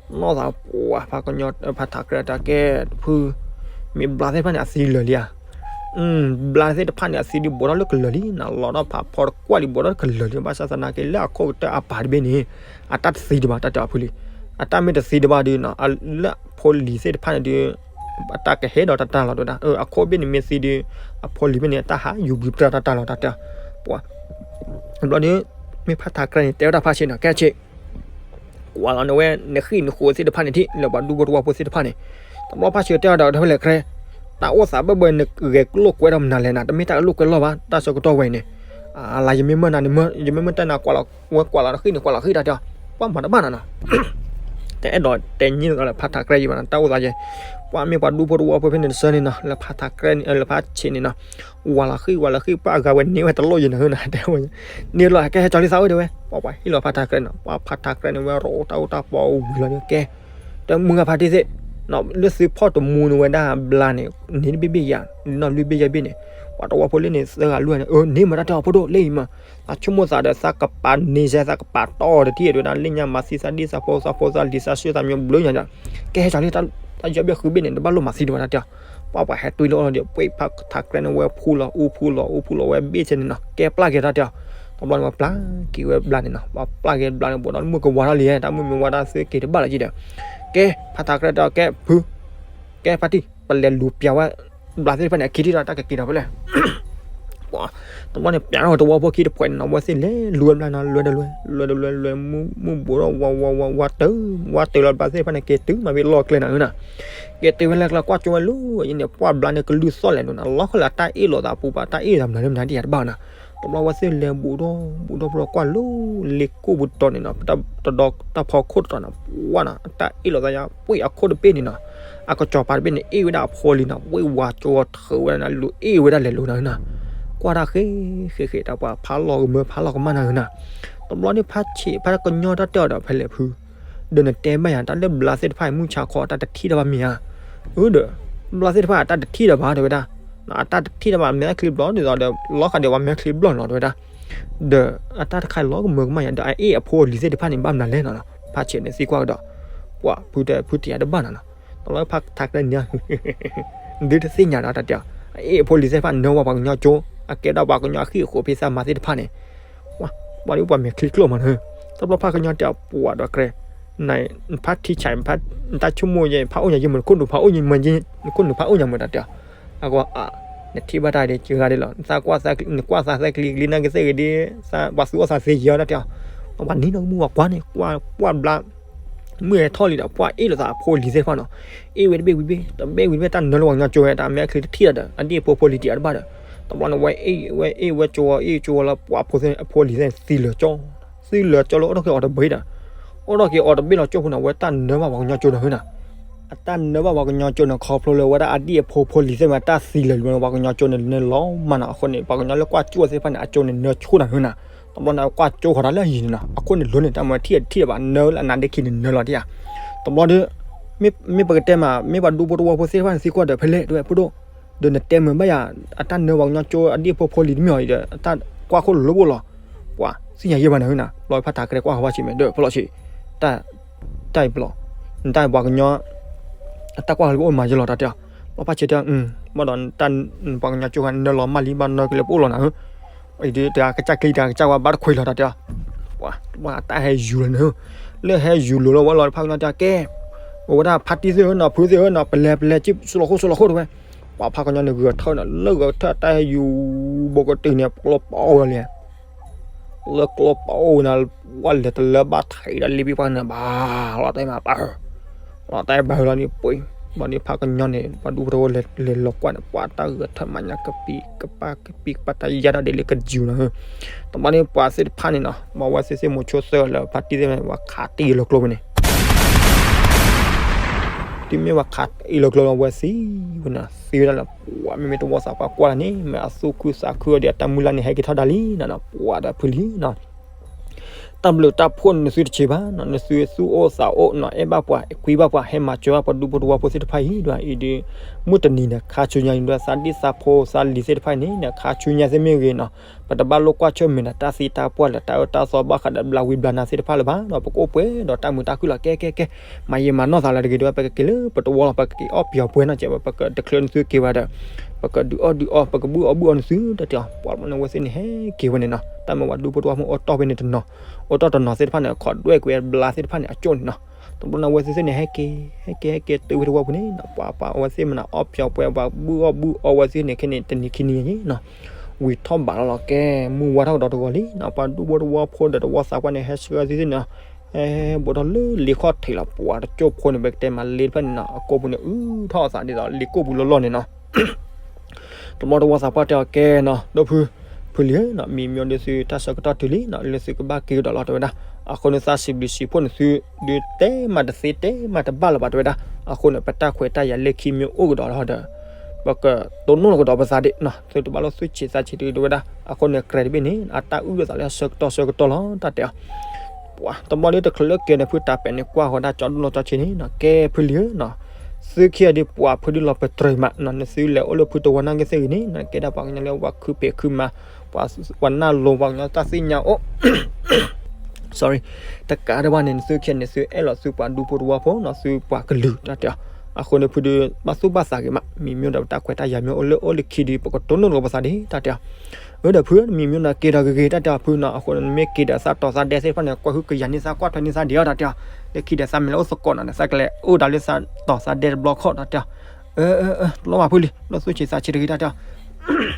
နီၣ်သးပှၤဖးကညီဖးထးကြဲတၢ်ကဲဖု, မ့ၢ်ဘျါသ့ၣ်တဖၣ်န့ၣ် အသံလၢာ်လံဧါ ဘျါသ့ၣ်တဖၣ်န့ၣ် အသံဒုးဘူးထီၣ်လၢကလၢာ်လံနီၤ, လီၤထီၣ်ဖးဖီတကွၢ်လံ ဘူးထီၣ်လၢကလၢာ်လံ, ဘၣ်ဆၣ်သနာ်က့လၢအခိၣ်ကတၢၢ်အပၤတဘ့ၣ်န့ၣ် အတၢ်တသံဒံးဘၣ် တၢ်တဲအီၤဖုလံ, အတၢ်မ့ၢ်တသံဒံးဘၣ်ဒုးနီၤ လၢအဖိလံၤသ့ၣ်တဖၣ်န့ၣ်ဒုး အတၢ်ကဟဲဒီးတၢ်တၢ်လီၤတဲဝဲဒၣ်, အခိၣ်ဘ့ၣ်န့ၣ်မ့ၢ်သံဒုး အဖိလံၤဘ့ၣ်န့ၣ် တၢ်ဟးယူၤဘုတၢ်တၢ်လီၤတၢ်တဲ, ပှၤ ဘျီဒုး မ့ၢ်ဖးထးကြဲန့ၣ် တဲဝဲဒၣ်ဖးဆံးနီၤ ကဲဆံး ကွၢ်လီၤနဝဲ နဃံၣ်နဃိးသ့ၣ်တဖၣ်န့ၣ်ထံၣ် လၢပှၤဒူဖိတဝီဖိသ့ၣ်တဖၣ်န့ၣ်, တဘျီဖးဆံးတဲအီၤဒီး တဖဲလဲၣ်ကြဲ, တၢ်အိၣ်သးဘၢၣ်ဘၢၣ် နဂဲၤလိာ်ကွဲဒီးမနုၤလဲၣ်နီၤ, တမ့ၢ်တၢ်လိာ်ကွဲလီၢ်ဘၣ် တၢ်ဆၢကတီၢ်ဝဲအံၤန့ၣ်, လၢယမ့ၢ်မၢနၤန့ၣ်မၢ ယမ့ၢ်မၢတၢ်နၤ ကွၢ်လီၤဝဲကွၢ်လီၤနဃံၣ်န့ၣ် ကွၢ်လီၤဃံၣ်တၢ်တဲအီၤ, ပှၤမၤတဘၣ်နီၤနီၤ တအဲၣ်ဒိးတဲညံလီၤဖးထးကြဲယံၤဘၣ်နီၤ တၢ်အိၣ်သးယဲ, ပှၤမ့ၢ်ပှၤဒူဖိတဝီဖိဖဲန့ၣ်တဆၢန့ၣ်နီၤ လၢဖးထးကြဲန့ၣ် လၢဖးဆံးန့ၣ်နီၤ, ဝၤလီၤဃံၣ် ဝၤလီၤဃံၣ် ပှၤအဂၤဝဲန့ၢ်ဝဲတလိၣ်ယဲနီၤနီၤ တဲဝဲ, န့ၢ်လီၤ ကဲဟဲကၠီၤလံသးအိၣ်တဲဝဲ, ပှၤပှၤဟ့ၣ်လီၤဖးထးကြဲနီၤ ပှၤဖးထးကြဲန့ၣ်ဝဲ ရိးတၢ်အိၣ်တၢ်ပီဝံၤလီၤကဲ, တမုၢ်ဂၤဖးတံၢ်သ့ၣ် လၢသုဖီၣ်တမူန့ၣ်ဝဲဒၣ်ဘျါန့ၣ် န့ၢ်တဘ့ၣ်ဘ့ၣ်ယၤ နီၢ်လွံၢ်ဘ့ၣ်ယဲၢ်ဘ့ၣ်န့ၣ်, ပှၤတဝီဖိလၢန့ၣ် သၢဂၤလွံၢ်ဂၤန့ၣ် အန့ၢ်မးတၢ်တဲအီၤဖိဒိၣ်လၢအံၤမး, သးဆိကမိၣ်သးဒီးသးကပၤန့ၢ်စဲသးကပၤတီၢ်အီၤတထံၣ်တဲဝဲဒၣ် လၢညါမၤသံသးဒ်သးဖိသးဖိသးလံၤသးဆှၢသးမံဘျုးညါဒီး, ကဲဟဲကၠီၤလံ တၢ်ယီၢ်ဘ့ၣ်ဃုဘ့ၣ်န့ၣ် တဘၣ်လိၣ်မၤသံဒံးဘၣ်တၢ်တဲအီၤ, ပှၤပှၤဟဲတွံလၢအီၤဒီး ပှ့ၤဖးထးကြဲန့ၣ်ဝဲဖူလီၤအူဖူလီၤအူဖူလီၤဝဲဘ့ၣ်ဆဲန့ၣ်နီၤ ကဲပျၢ်က့ၤတၢ်တဲအီၤ, တဘျီန့ၣ်ဝဲပျၢ်က့ၤဝဲဘျါန့ၣ်နီၤ ပှၤပျၢ်က့ၤဘျါန့ၣ် ဘူးဒီးမုၢ်ကဝါထီၣ်လံ တၢ်မုၢ်မ့ၢ်ဝါတၢ်သ့က့ၤတဘၣ်လၢၤက့ဒီး, ကဲ ဖးထးကြဲတဲအီၤ ကဲဖု ကဲဖါတံၢ် ပလဲၤလူၤပျၢၤဝဲ ဘျါသ့ၣ်တဖၣ်န့ၣ် အခံထံၣ်ဒီးတၢ်ကက့ၤဒီးဖဲလဲၣ်, ပှၤ တဘျီန့ၣ် ပျၢၤထီၣ်တဝီဖိခံတဖှဲးန့ၣ်နီၤ အဝဲသ့ၣ်လဲၤလူၤဝဲဘျါနီၤ လဲၤတလဲၤ လဲၤတလဲၤ လဲၤမုၢ်ဘူးဒီး ဝါဝါဝါဝါတၢ် ဝါတၢ်လီၤဘျါသ့ၣ်တဖၣ်န့ၣ် က့ၤတုၤမးဝံၤလီၢ်ကျဲနီၤနီၤ, က့ၤတုၤဝဲလၢကျဲ ကွၢ်ကၠိဝဲလူၤအံၤန့ၣ် ပှၢ်ဘျါန့ၣ် ကလုၢ်သီၣ်လဲၣ်ဒိၣ်နီၤ လီၤဃီလၢအတၢ်အ့ၣ်လိာ်သးပူၤဘၣ် တၢ်အ့ၣ်သးမနုၤလၢမနုၤဒ်ယၤတဘၣ်နီၤ, တဘျီဝဲသ့ၣ်လဲၤဘူးဒီး ဘူးဒီး ဘူးဒီး ကွၢ်လၢလ့ကိၣ်ပူၤတီၤန့ၣ်နီၤ တဒီးတၢ်ဖီခိၣ်တတီၤနီၤ ပှၢ်နီၤ အတၢ်အ့ၣ်လိာ်သးယါ ပှ့ၤအခိၣ်တဘ့ၣ်န့ၣ်နီၤ အကစီၤပၤတဘ့ၣ်န့ၣ် အ့ၣ်ဝဲဒၣ်အဖိလံၤနီၤ ပှ့ၤဝၤကၠိဝဲထၢဝဲဒၣ်နီၤ လူၤအ့ၣ်ဝဲဒၣ်လဲၤလိၤနီၤနီၤ, ကွၢ်တၢ်ဃ့ဃ့ဃ့ တၢ်ပှၤဖးလီၤကမၢဖးလီၤကမၣ်နီၤနီၤ, တဘျီန့ၣ်ဖးဆံး ဖးကညီတၢ်တဲအီၤဒီးဖဲလဲၣ်ဖု ဒီးနတဲဘၣ်ယၤ တၢ်လၢဘျါသ့ၣ်တဖၣ်အံၤ မုၢ်ဆါခီ တၢ်တထံၣ်တၢ်ဘၣ်မ့ၢ်ဧါ, အၢဒီး ဘျါသ့ၣ်တဖၣ် အတၢ်တထံၣ်တၢ်ဘၣ်တဲဝဲဒၣ်, အတၢ်တထံၣ်တၢ်ဘၣ် မဲာ်ချံဘျီၣ်ဒ်သိးဒီး လီၤဃာ်ဒီးပှၤမဲာ်ချံဘျီၣ်နီၤတဲဝဲဒၣ်, ဒီးအတၢ်တခါလီၤကမၢကမၣ်ယၤ ဒီးအအ့ၣ်အဖိအလံၤသ့ၣ်တဖၣ်န့ၣ် ဘၣ်မနုၤလဲၣ်နီၤ, ဖးဆံးန့ၣ်သံကွၢ်ကဒီး, ပှၤဖုတဲဖုတယၤတဘၣ်နီၤနီၤ, တဘျီဖးထးကြဲန့ၣ် ဒုးတသ့ၣ်ညါဒီးတၢ်တဲအီၤ, အအ့ၣ်အဖိလံၤသ့ၣ်တဖၣ် နၢဝဲပှၤကညီကၠိ, အကဲဒၣ်ပှၤကညီအဃံၣ်အဃိးဖဲသးမၤသ့ၣ်တဖၣ်န့ၣ် ပှၤဒ်ပှၤမဲာ်ချံကျိာ်မးနီၤ, တဘျီဖးကညီတဲအီၤပှၤဒီးကြဲ, နဖးထံဆး နတၢ်ဆိကမိၣ်ယဲ ဖးအိၣ်ညါယဲမုၢ် နခိၣ်နူာ်ဖးအိၣ်ညါမုၢ် နခိၣ်နူာ်ဖးအိၣ်ညါမုၢ်တၢ်တဲအီၤ, အကွၢ်အါ, နထံၣ်ဘၣ်တၢ်ဒ်ကဂၤဒ်လီၤ, နကွၢ်သးသးကျံၤကျံၤ နကသ့ၣ်ဂ့ၤဒ်, ပှၤသူအီၣ်သးသ့ယဲအီၤတၢ်တဲအီၤ, ပှၤနံၤနီၤကမူၣ်ပှၤကွၢ်န့ၣ် ကွၢ်ပှၢ်ဘျါ မုၢ်ဟဲထီၣ်လံဒီး ပှၤအ့ၣ်လိာ်သးအဖိလံၤသ့ၣ်တဖၣ်နီၤ, အ့ၣ်ဝဲတဘ့ၣ်ဝံၤတဘ့ၣ်, တဘ့ၣ်ဝံၤတဘ့ၣ် တၢ်နၢလိာ်ပှၤကညီကၠိဝဲ တၢ်မဲာ်ချံတထံၣ်ဒီး အဒ်အဖိဖိလံၤတယၤတဘၣ်ဒီး, တဘျီန့ၣ် ဝဲအ့ၣ် ဝဲအ့ၣ်ဝဲကၠိဝဲ အ့ၣ်ကၠိဝဲလၢပှၤဖိသ့ၣ် အဖိလံၤသ့ၣ်သံလၢာ်ကၠီ, သံလၢာ်ကၠီလၢအိၣ်ထီၣ်က့ၤအီၤတဘ့ၣ်ဒီး, အိၣ်ထီၣ်က့ၤအီၤတဘ့ၣ်လီၤကၠိဖိန့ၣ် အဝဲတၢ်နၢဘၣ်ပှၤကညီကၠိနီၤဟဲနီၤ အတၢ်နၢဘၣ်ပှၤကညီကၠိန့ၣ် ခီဖျိလၢဝဲဒၣ်အဒ်အဖိဖိလံၤသ့ၣ်မး တၢ်သံလၢာ်လံ ပှၤကညီကၠိန့ၣ်နၢလီၤမးနီၤ, အဃိန့ၣ် ပှၤကညီလၢကွၢ်ကၠိသ့ၣ်တဖၣ်န့ၣ် အကၠိန့ၣ်နၢဆိနီၤဟဲနီၤ, တဘျီန့ၣ် ကွၢ်ကၠိဃီၤတၢ်လၢအယံၤန့ၣ်နီၤ, အဃိန့ၣ်လိၤန့ၣ် တၢ်မၤထံၣ်အတထံၣ်ဒီးဘၣ် နၢလၢအနါဒ့ခံန့ၣ်နၢလီၤတယၤ, တဘျီဒီး မ့ၢ်ပကတဲမး မ့ၢ်ပှၤဒူဖိတဝီဖိသ့ၣ်တဖၣ်န့ၣ်သံကွၢ်ဒီးဖဲလဲၣ် တဝဲဖိဒိၣ်, ဒီးနတဲမုာ်ဘၣ်ယၤ အတၢ်နၢပှၤကညီကၠိအဒ်အဖိဖိလံၤတမ့ၢ်အီၤအံၤဒီး တၢ်ကွၢ်ခိၣ်လိာ်လၢဘိလီၤ, ပှၤသ့ၣ်ညါယဲၢ်ဘၣ်နၤဟဲနီၤ, ဘျီဖးထးကြဲကွၢ်ဃီၤဘၣ်ဆံးမဲာ်ဒီး ဖဲလီၤဆံး တၢ်အံၤဘျီ, နတၢ်ပှၤကညီ အတၢ်ကွၢ်ဃီၤလၢဘိအိၣ်မးယဲၢ်လီၤတၢ်တဲအီၤ, ဘျီဖးဆံးတဲအီၤ, ဘၣ်ဒီးတၢ်ပှၤကညီကၠိဃီၤနၢလီၤမးလံ ဘၣ်နၢက့ၤလၢပအိၣ်လီၤနၤဧၢ, အံၤဒ်တဂၤကစၢ်ချံတဂၤကစၢ်ဝါဘၣ်တခွံလီၤတၢ်တဲအီၤ, ပှၤတၢ်ဟဲယူၤလီၤနၤဧၢ, လၢဟဲယူၤလိာ်လီၤဝဲလီၤ ဖးကညီတဲအီၤကဲ အဝဲဒၣ်ဖါတံၢ်သ့ၣ်ဧၢနီၤ ဖုသ့ၣ်ဧၢနီၤ ပလဲၤပလဲၤ စူးလီၤခိၣ်စူးလီၤခိၣ်တဝဲ, ပှၤဖးကညီန့ၣ်ဂုာ်ထၢၣ်နီၤ လၢဂုာ်ထၢၣ်တၢ်ဟဲယူၤ ဘိကတၢၢ်န့ၣ် ကျီပီၣ်ဝဲလံ, လၢကျီပီၣ်ဝဲန့ၣ် ဝဲလဲၤတလၢဘၣ်ထံးဒီးလ့ပံပှၤန့ၣ်ဘၣ်, လီၤတဲမးပၢ်, လီၤတဲဘၣ်လီၤန့ၣ်ပှ့ၤ, ဘၣ်န့ၣ်ဖးကညီန့ၣ် ပှၤဒူဖိတဝီလဲၤလီၤကွၢ်န့ၣ် ပှၤတၢ်ဂုာ်ထၢၣ်မးညါကပံးကပၢ်ကပံးကပၢ်တၢ်ယါဒၣ်ဒ်လၢကယူၤနီၤ, တဘျီန့ၣ်ပှၤသ့ၣ်တဖၣ်န့ၣ်နီၤ ဘၣ်ဝဲသ့ၣ်သ့ၣ်မိၤဆိသၢလၢဖါတံၢ်သ့ၣ်မး ပှၤခးတံၢ်လၢကျိဖဲန့ၣ် တုၤမ့ၢ်ပှၤခးအံၤလီၤကျိလီၤ ဝဲသံဝဲန့ၣ် သံဝဲဒၣ်လၢ ပှၤမ့မ့ၢ်တဝီသးပှၢ်ကွၢ်လၢန့ၣ် မ့ၢ်အသူၣ်ခုသးခုအီၤဒီးအတၢ်မုၢ်လၢ်န့ၣ် ဟဲက့ၤထီၣ်ဒၣ်လံနီၤနီၤ ပှၤဒီးဖုလံနီၤ, တၢ်ဘျုးတၢ်ဖှိၣ်န့ၣ် နသုတဆံးဘၣ်နီၤ, နသုသူၣ်အိၣ်သးအိၣ်နီၤ, အဲၣ်ဘၣ်ပှၤ ကွံဘၣ်ပှၤ ဟဲမၤစၢၤဘၣ်ပှၤဒူဖိသဝီဖိသ့ၣ်တဖၣ်အံၤဒီးအံၤဒီး မုၢ်တနံၤန့ၣ် ခါဆူညါအံၤဒီး သးဒ့ၣ်သးဖိသးလံၤသ့ၣ်တဖၣ်န့ၣ် ခါဆူညါသ့ၣ်မ့ၢ်ဂ့ၤနီၤ, ပတဘၣ်လိၣ်ကွၢ်ဆၢၣ်မဲာ်ဒီးတၢ်သံတၢ်ပှၢ်လၢတၢ်အၢတၢ်သီဘၣ်ဃးဒီးဘျးဝံၤဘျးနါသ့ၣ်တဖၣ်လၢၤဘၣ်ဒီး ပကအိၣ်ပှဲၤဒီးတၢ်မုာ်တၢ်ခုၣ်လီၤ. ကဲကဲကဲ, မၤယံာ်မၤနီၢ်သးလၢတဂ့ၤဒီး ပကက့ၤလၢပတဝီလီၤ, ပကက့ၤအီၣ်ပျီၤပှဲၤနီၤ, ကဲဝဲ ပကတချုးနသုက့ၤဝဲဒီး ပကဒုးအီၣ်ဒုးအီ ပကဘုၣ်အီၣ်ဘုၣ်အီနသုတၢ်တဲအီၤ, ပှၤတဘျီန့ၣ် အဝဲသ့ၣ်န့ၣ် ဟဲက့ၤဝဲန့ၣ်နီၤ, တၢ်မ့ၢ်ပှၤဒူဖိသဝီဖိအိၣ်တီၢ်ဖဲန့ၣ်တနီၤ, အိၣ်တီၢ်တနီၤသ့ၣ်တဖၣ်န့ၣ် ခိးဒွဲၣ်ကွံာ်ဘျါသ့ၣ်တဖၣ်န့ၣ် အကၠိၣ်န့ၣ်နီၤ, တဘျီန့ၣ် အဝဲသ့ၣ်န့ၣ် ဟဲက့ၤ ဟဲက့ၤ ဟဲက့ၤတုၤဝဲသဝီပူၤန့ၣ်နီၤ, ပှၤ ပှၤ အဝဲသ့ၣ်မနုၤအီၣ်ပျီၤပှဲၤ ပှၤဘုၣ်အီၣ်ဘုၣ်အီဝဲသ့ၣ်န့ၣ် ခဲန့ၣ် တနံၤခံနံၤညါနီၤ ဝံၤထီၣ်ဘးလီၤလီၤ ကဲ မုၢ်ဝါထီၣ်ကဒီးတဂီၤလံနီၤ, ပှၤဒူဖိသဝီဖိဒီးသဝီသးပှၢ်န့ၣ် ဟဲဆှၢသ့ၣ်န့ၣ် ဟဲဘိးထီၣ်လၢလ့ခီၣ်ထံးလီၤ, ပှၤတကၠိၢ်ဖိန့ၣ် ပကတဲမးလ့တဖျၢၣ်န့ၣ်နီၤ, အကိာ်ပူၤန့ၣ် အုၣ်ထီၣ်အသးဒ်သိးလ့ကိာ်ပူၤလီၢ်လီၢ်န့ၣ်နီၤ တဘျီသဝီသးပှၢ်တဲအီၤ ကဲနီၤ ဒိၣ်ဖု ဖုလံဧၢနီၤ, မံမီဒီးသုတၢ်ဆၢကတီၢ်တုၤလံနီၤ, လၢသုကဘၣ်က့ၤကဒီးလီၤ တဲဝဲဒၣ်, အဃိန့ၣ် သးစံးဘျုးစံးဖှိၣ်န့ၣ် သုဒုးတဲမးတသ့တဲမးတဘၣ်လၢၤဘၣ် တဲဝဲဒၣ်, အဃိန့ၣ် ပတၢ်ခွဲးတၢ်ယာ်လၢခံမ့ၢ်အိၣ်ကဒီးလီၤဒီး ပကတိၢ်နီၣ်ကဒီးပသးဒံးနီၤ, သုတဘၣ်လိၣ်သူၣ်ဆံးသးဆံးတဂ့ၤ တဲဝဲဒၣ်, အဃိန့ၣ် ကြၢးတဘ့ၣ်န့ၣ် အတၢ်အုၣ်အသးလၢဆၢကတီၢ်ဆၢကတီၢ်လီၤ တၢ်တဲအီၤ ပှၤတဘျီဒ်တချုးလၢကဲန့ၣ် ဖုတၢ်ပဲာ်န့ၣ်ကွၢ်ဃီၤဒၣ်ကၠီဒိၣ်လီၤကၠီဆံးန့ၣ်နီၤ, ကဲဖုလံဧၢနီၤ, သုခံဂၤဒ်ပှၤဖုဒုးလီၤပတြၢၤမးနီၤ, နသုလဲၤအိၣ်လၢဖုတဝီနာ်က့သ့ၣ်ဂ့ၤန့ၣ်နီၤ, ကဲဒၣ်ပှၤကညီလၢပှၤခုဖံးခုမၤ, ပှၤ ပှၤနၢ်လိၤ ပှၤကညီတၢ်သ့ၣ်ညါအိၣ် sorry တကးဒံးဘၣ်န့ၣ် နသုခံဂၤန့ၣ် သုအဲၣ်လီၤသုပှၤဒူဖိသဝီဖိနီၤ, သုပှၤကလုာ် တၢ်တဲအီၤ, အဃိန့ၣ် ဖုဒုးဘၣ်သူၣ်ဘၣ်သးဂ့ၤမး, မံမီဒီးပတၢ်ခွဲးတၢ်ယာ်မ့ၢ်အိၣ်လၢအိၣ်လၢခံဒီး ပကတိၢ်နီၣ်လိာ်ပသးဒံး တၢ်တဲအီၤ အၢ ဒီးဖု မံမီနၤက့ၤဒီးဂ့ၤဂ့ၤ တၢ်တဲအီၤ ဖုနီၤ, အဃိန့ၣ် နမ့ၢ်က့ၤဒီးသးတီၤသးဒဲသ့ၣ်တဖၣ်န့ၣ် ကွၢ်ဟုကယၤန့ၢ်သး ကွၢ်ထွဲန့ၢ်သးဒံးအီၤ တၢ်တဲအီၤ, လၢခံဒီးသးမ့ၢ်လၢအိၣ်သကိးနီၤန့ၣ် သးကလဲၤအိၣ်ဒီးလၢသးတီၤသးဒဲတဘျီခီၣ် တၢ်တဲအီၤ, အၢ အၢ အၢ တလိၣ်ဘၣ်ဖုလံ လီၢ်သူၣ်ဆံးသးဆံးတဂ့ၤ တၢ်တဲအီၤ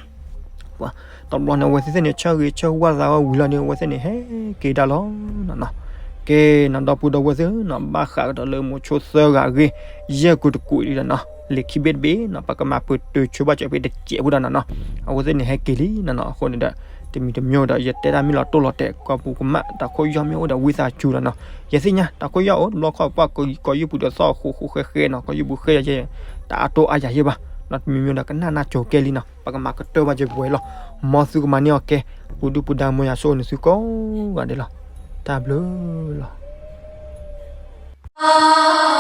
တဘျီန့ၣ် အဝဲသ့ၣ်န့ၣ် ဆၢဂ့ၤဆၢဝါသးဝဲဝံၤလီၤန့ၣ် အဝဲသ့ၣ်န့ၣ် ဟဲက့ၤဒၣ်လီၤနီၤနီၤ, ကဲနီၤ ဒီပုၢ်ဒီဝဲၢ်သ့ၣ်နီၤ, ဘၣ်ဃးကဒီးလၢမိၤဆိသၢဂၤအဂ့ၢ် ယဲၢ်ကူတကူးဒံးဒီးနီၤ, လံာ်ခံဘ့ၣ်တဘ့ၣ်နီၤ ပကမၤပတုာ်ဆိဘၣ်စၢၤဖဲတစဲးဖိဒီးနီၤနီၤ, အဝဲသ့ၣ်န့ၣ် ဟဲက့ၤလံနီၤနီၤ, အဃိန့ၣ်ဒီး တမံၤတမံၤဒီး ယတဲတၢ်မ့ၢ်လီၤတိၢ်လီၤတဲာ် ကီၢ်ပူၤကမၣ် တၢ်ခိၣ်ယီၢ်မ့ၢ်အိၣ်ဒီးဝံသးစူၤလီၤနီၤ, ယသ့ၣ်ညါ တၢ်ခိၣ်ယီၢ်အိၣ်တဘျီခီၣ် ပှၤကီၢ်ယုၢ်ပူၤဒီးသီၣ် ဃူဃူဃဲဃဲနီၤ, ကီၢ်ယုၢ်ပူၤဃဲယဲ တၢ်အါတိၢ်အါယၤယဲဘၣ်နီၤ, တမံၤမံၤဒီးကနၣ်နၢ်ကၠိၤကဲလံနီၤ, ပကမၤကတၢၢ်ဘၣ်စၢၤပဝဲလီၤ, မ်သုကမၤန့ၢ်အီၤကဲ, ပူၤဒုၣ်ပူၤဒါမ်ယွၤဆိၣ်ဂ့ၤနသုကိးဂၤဒဲးလီၤ, တၢ်ဘျုးလီၤ.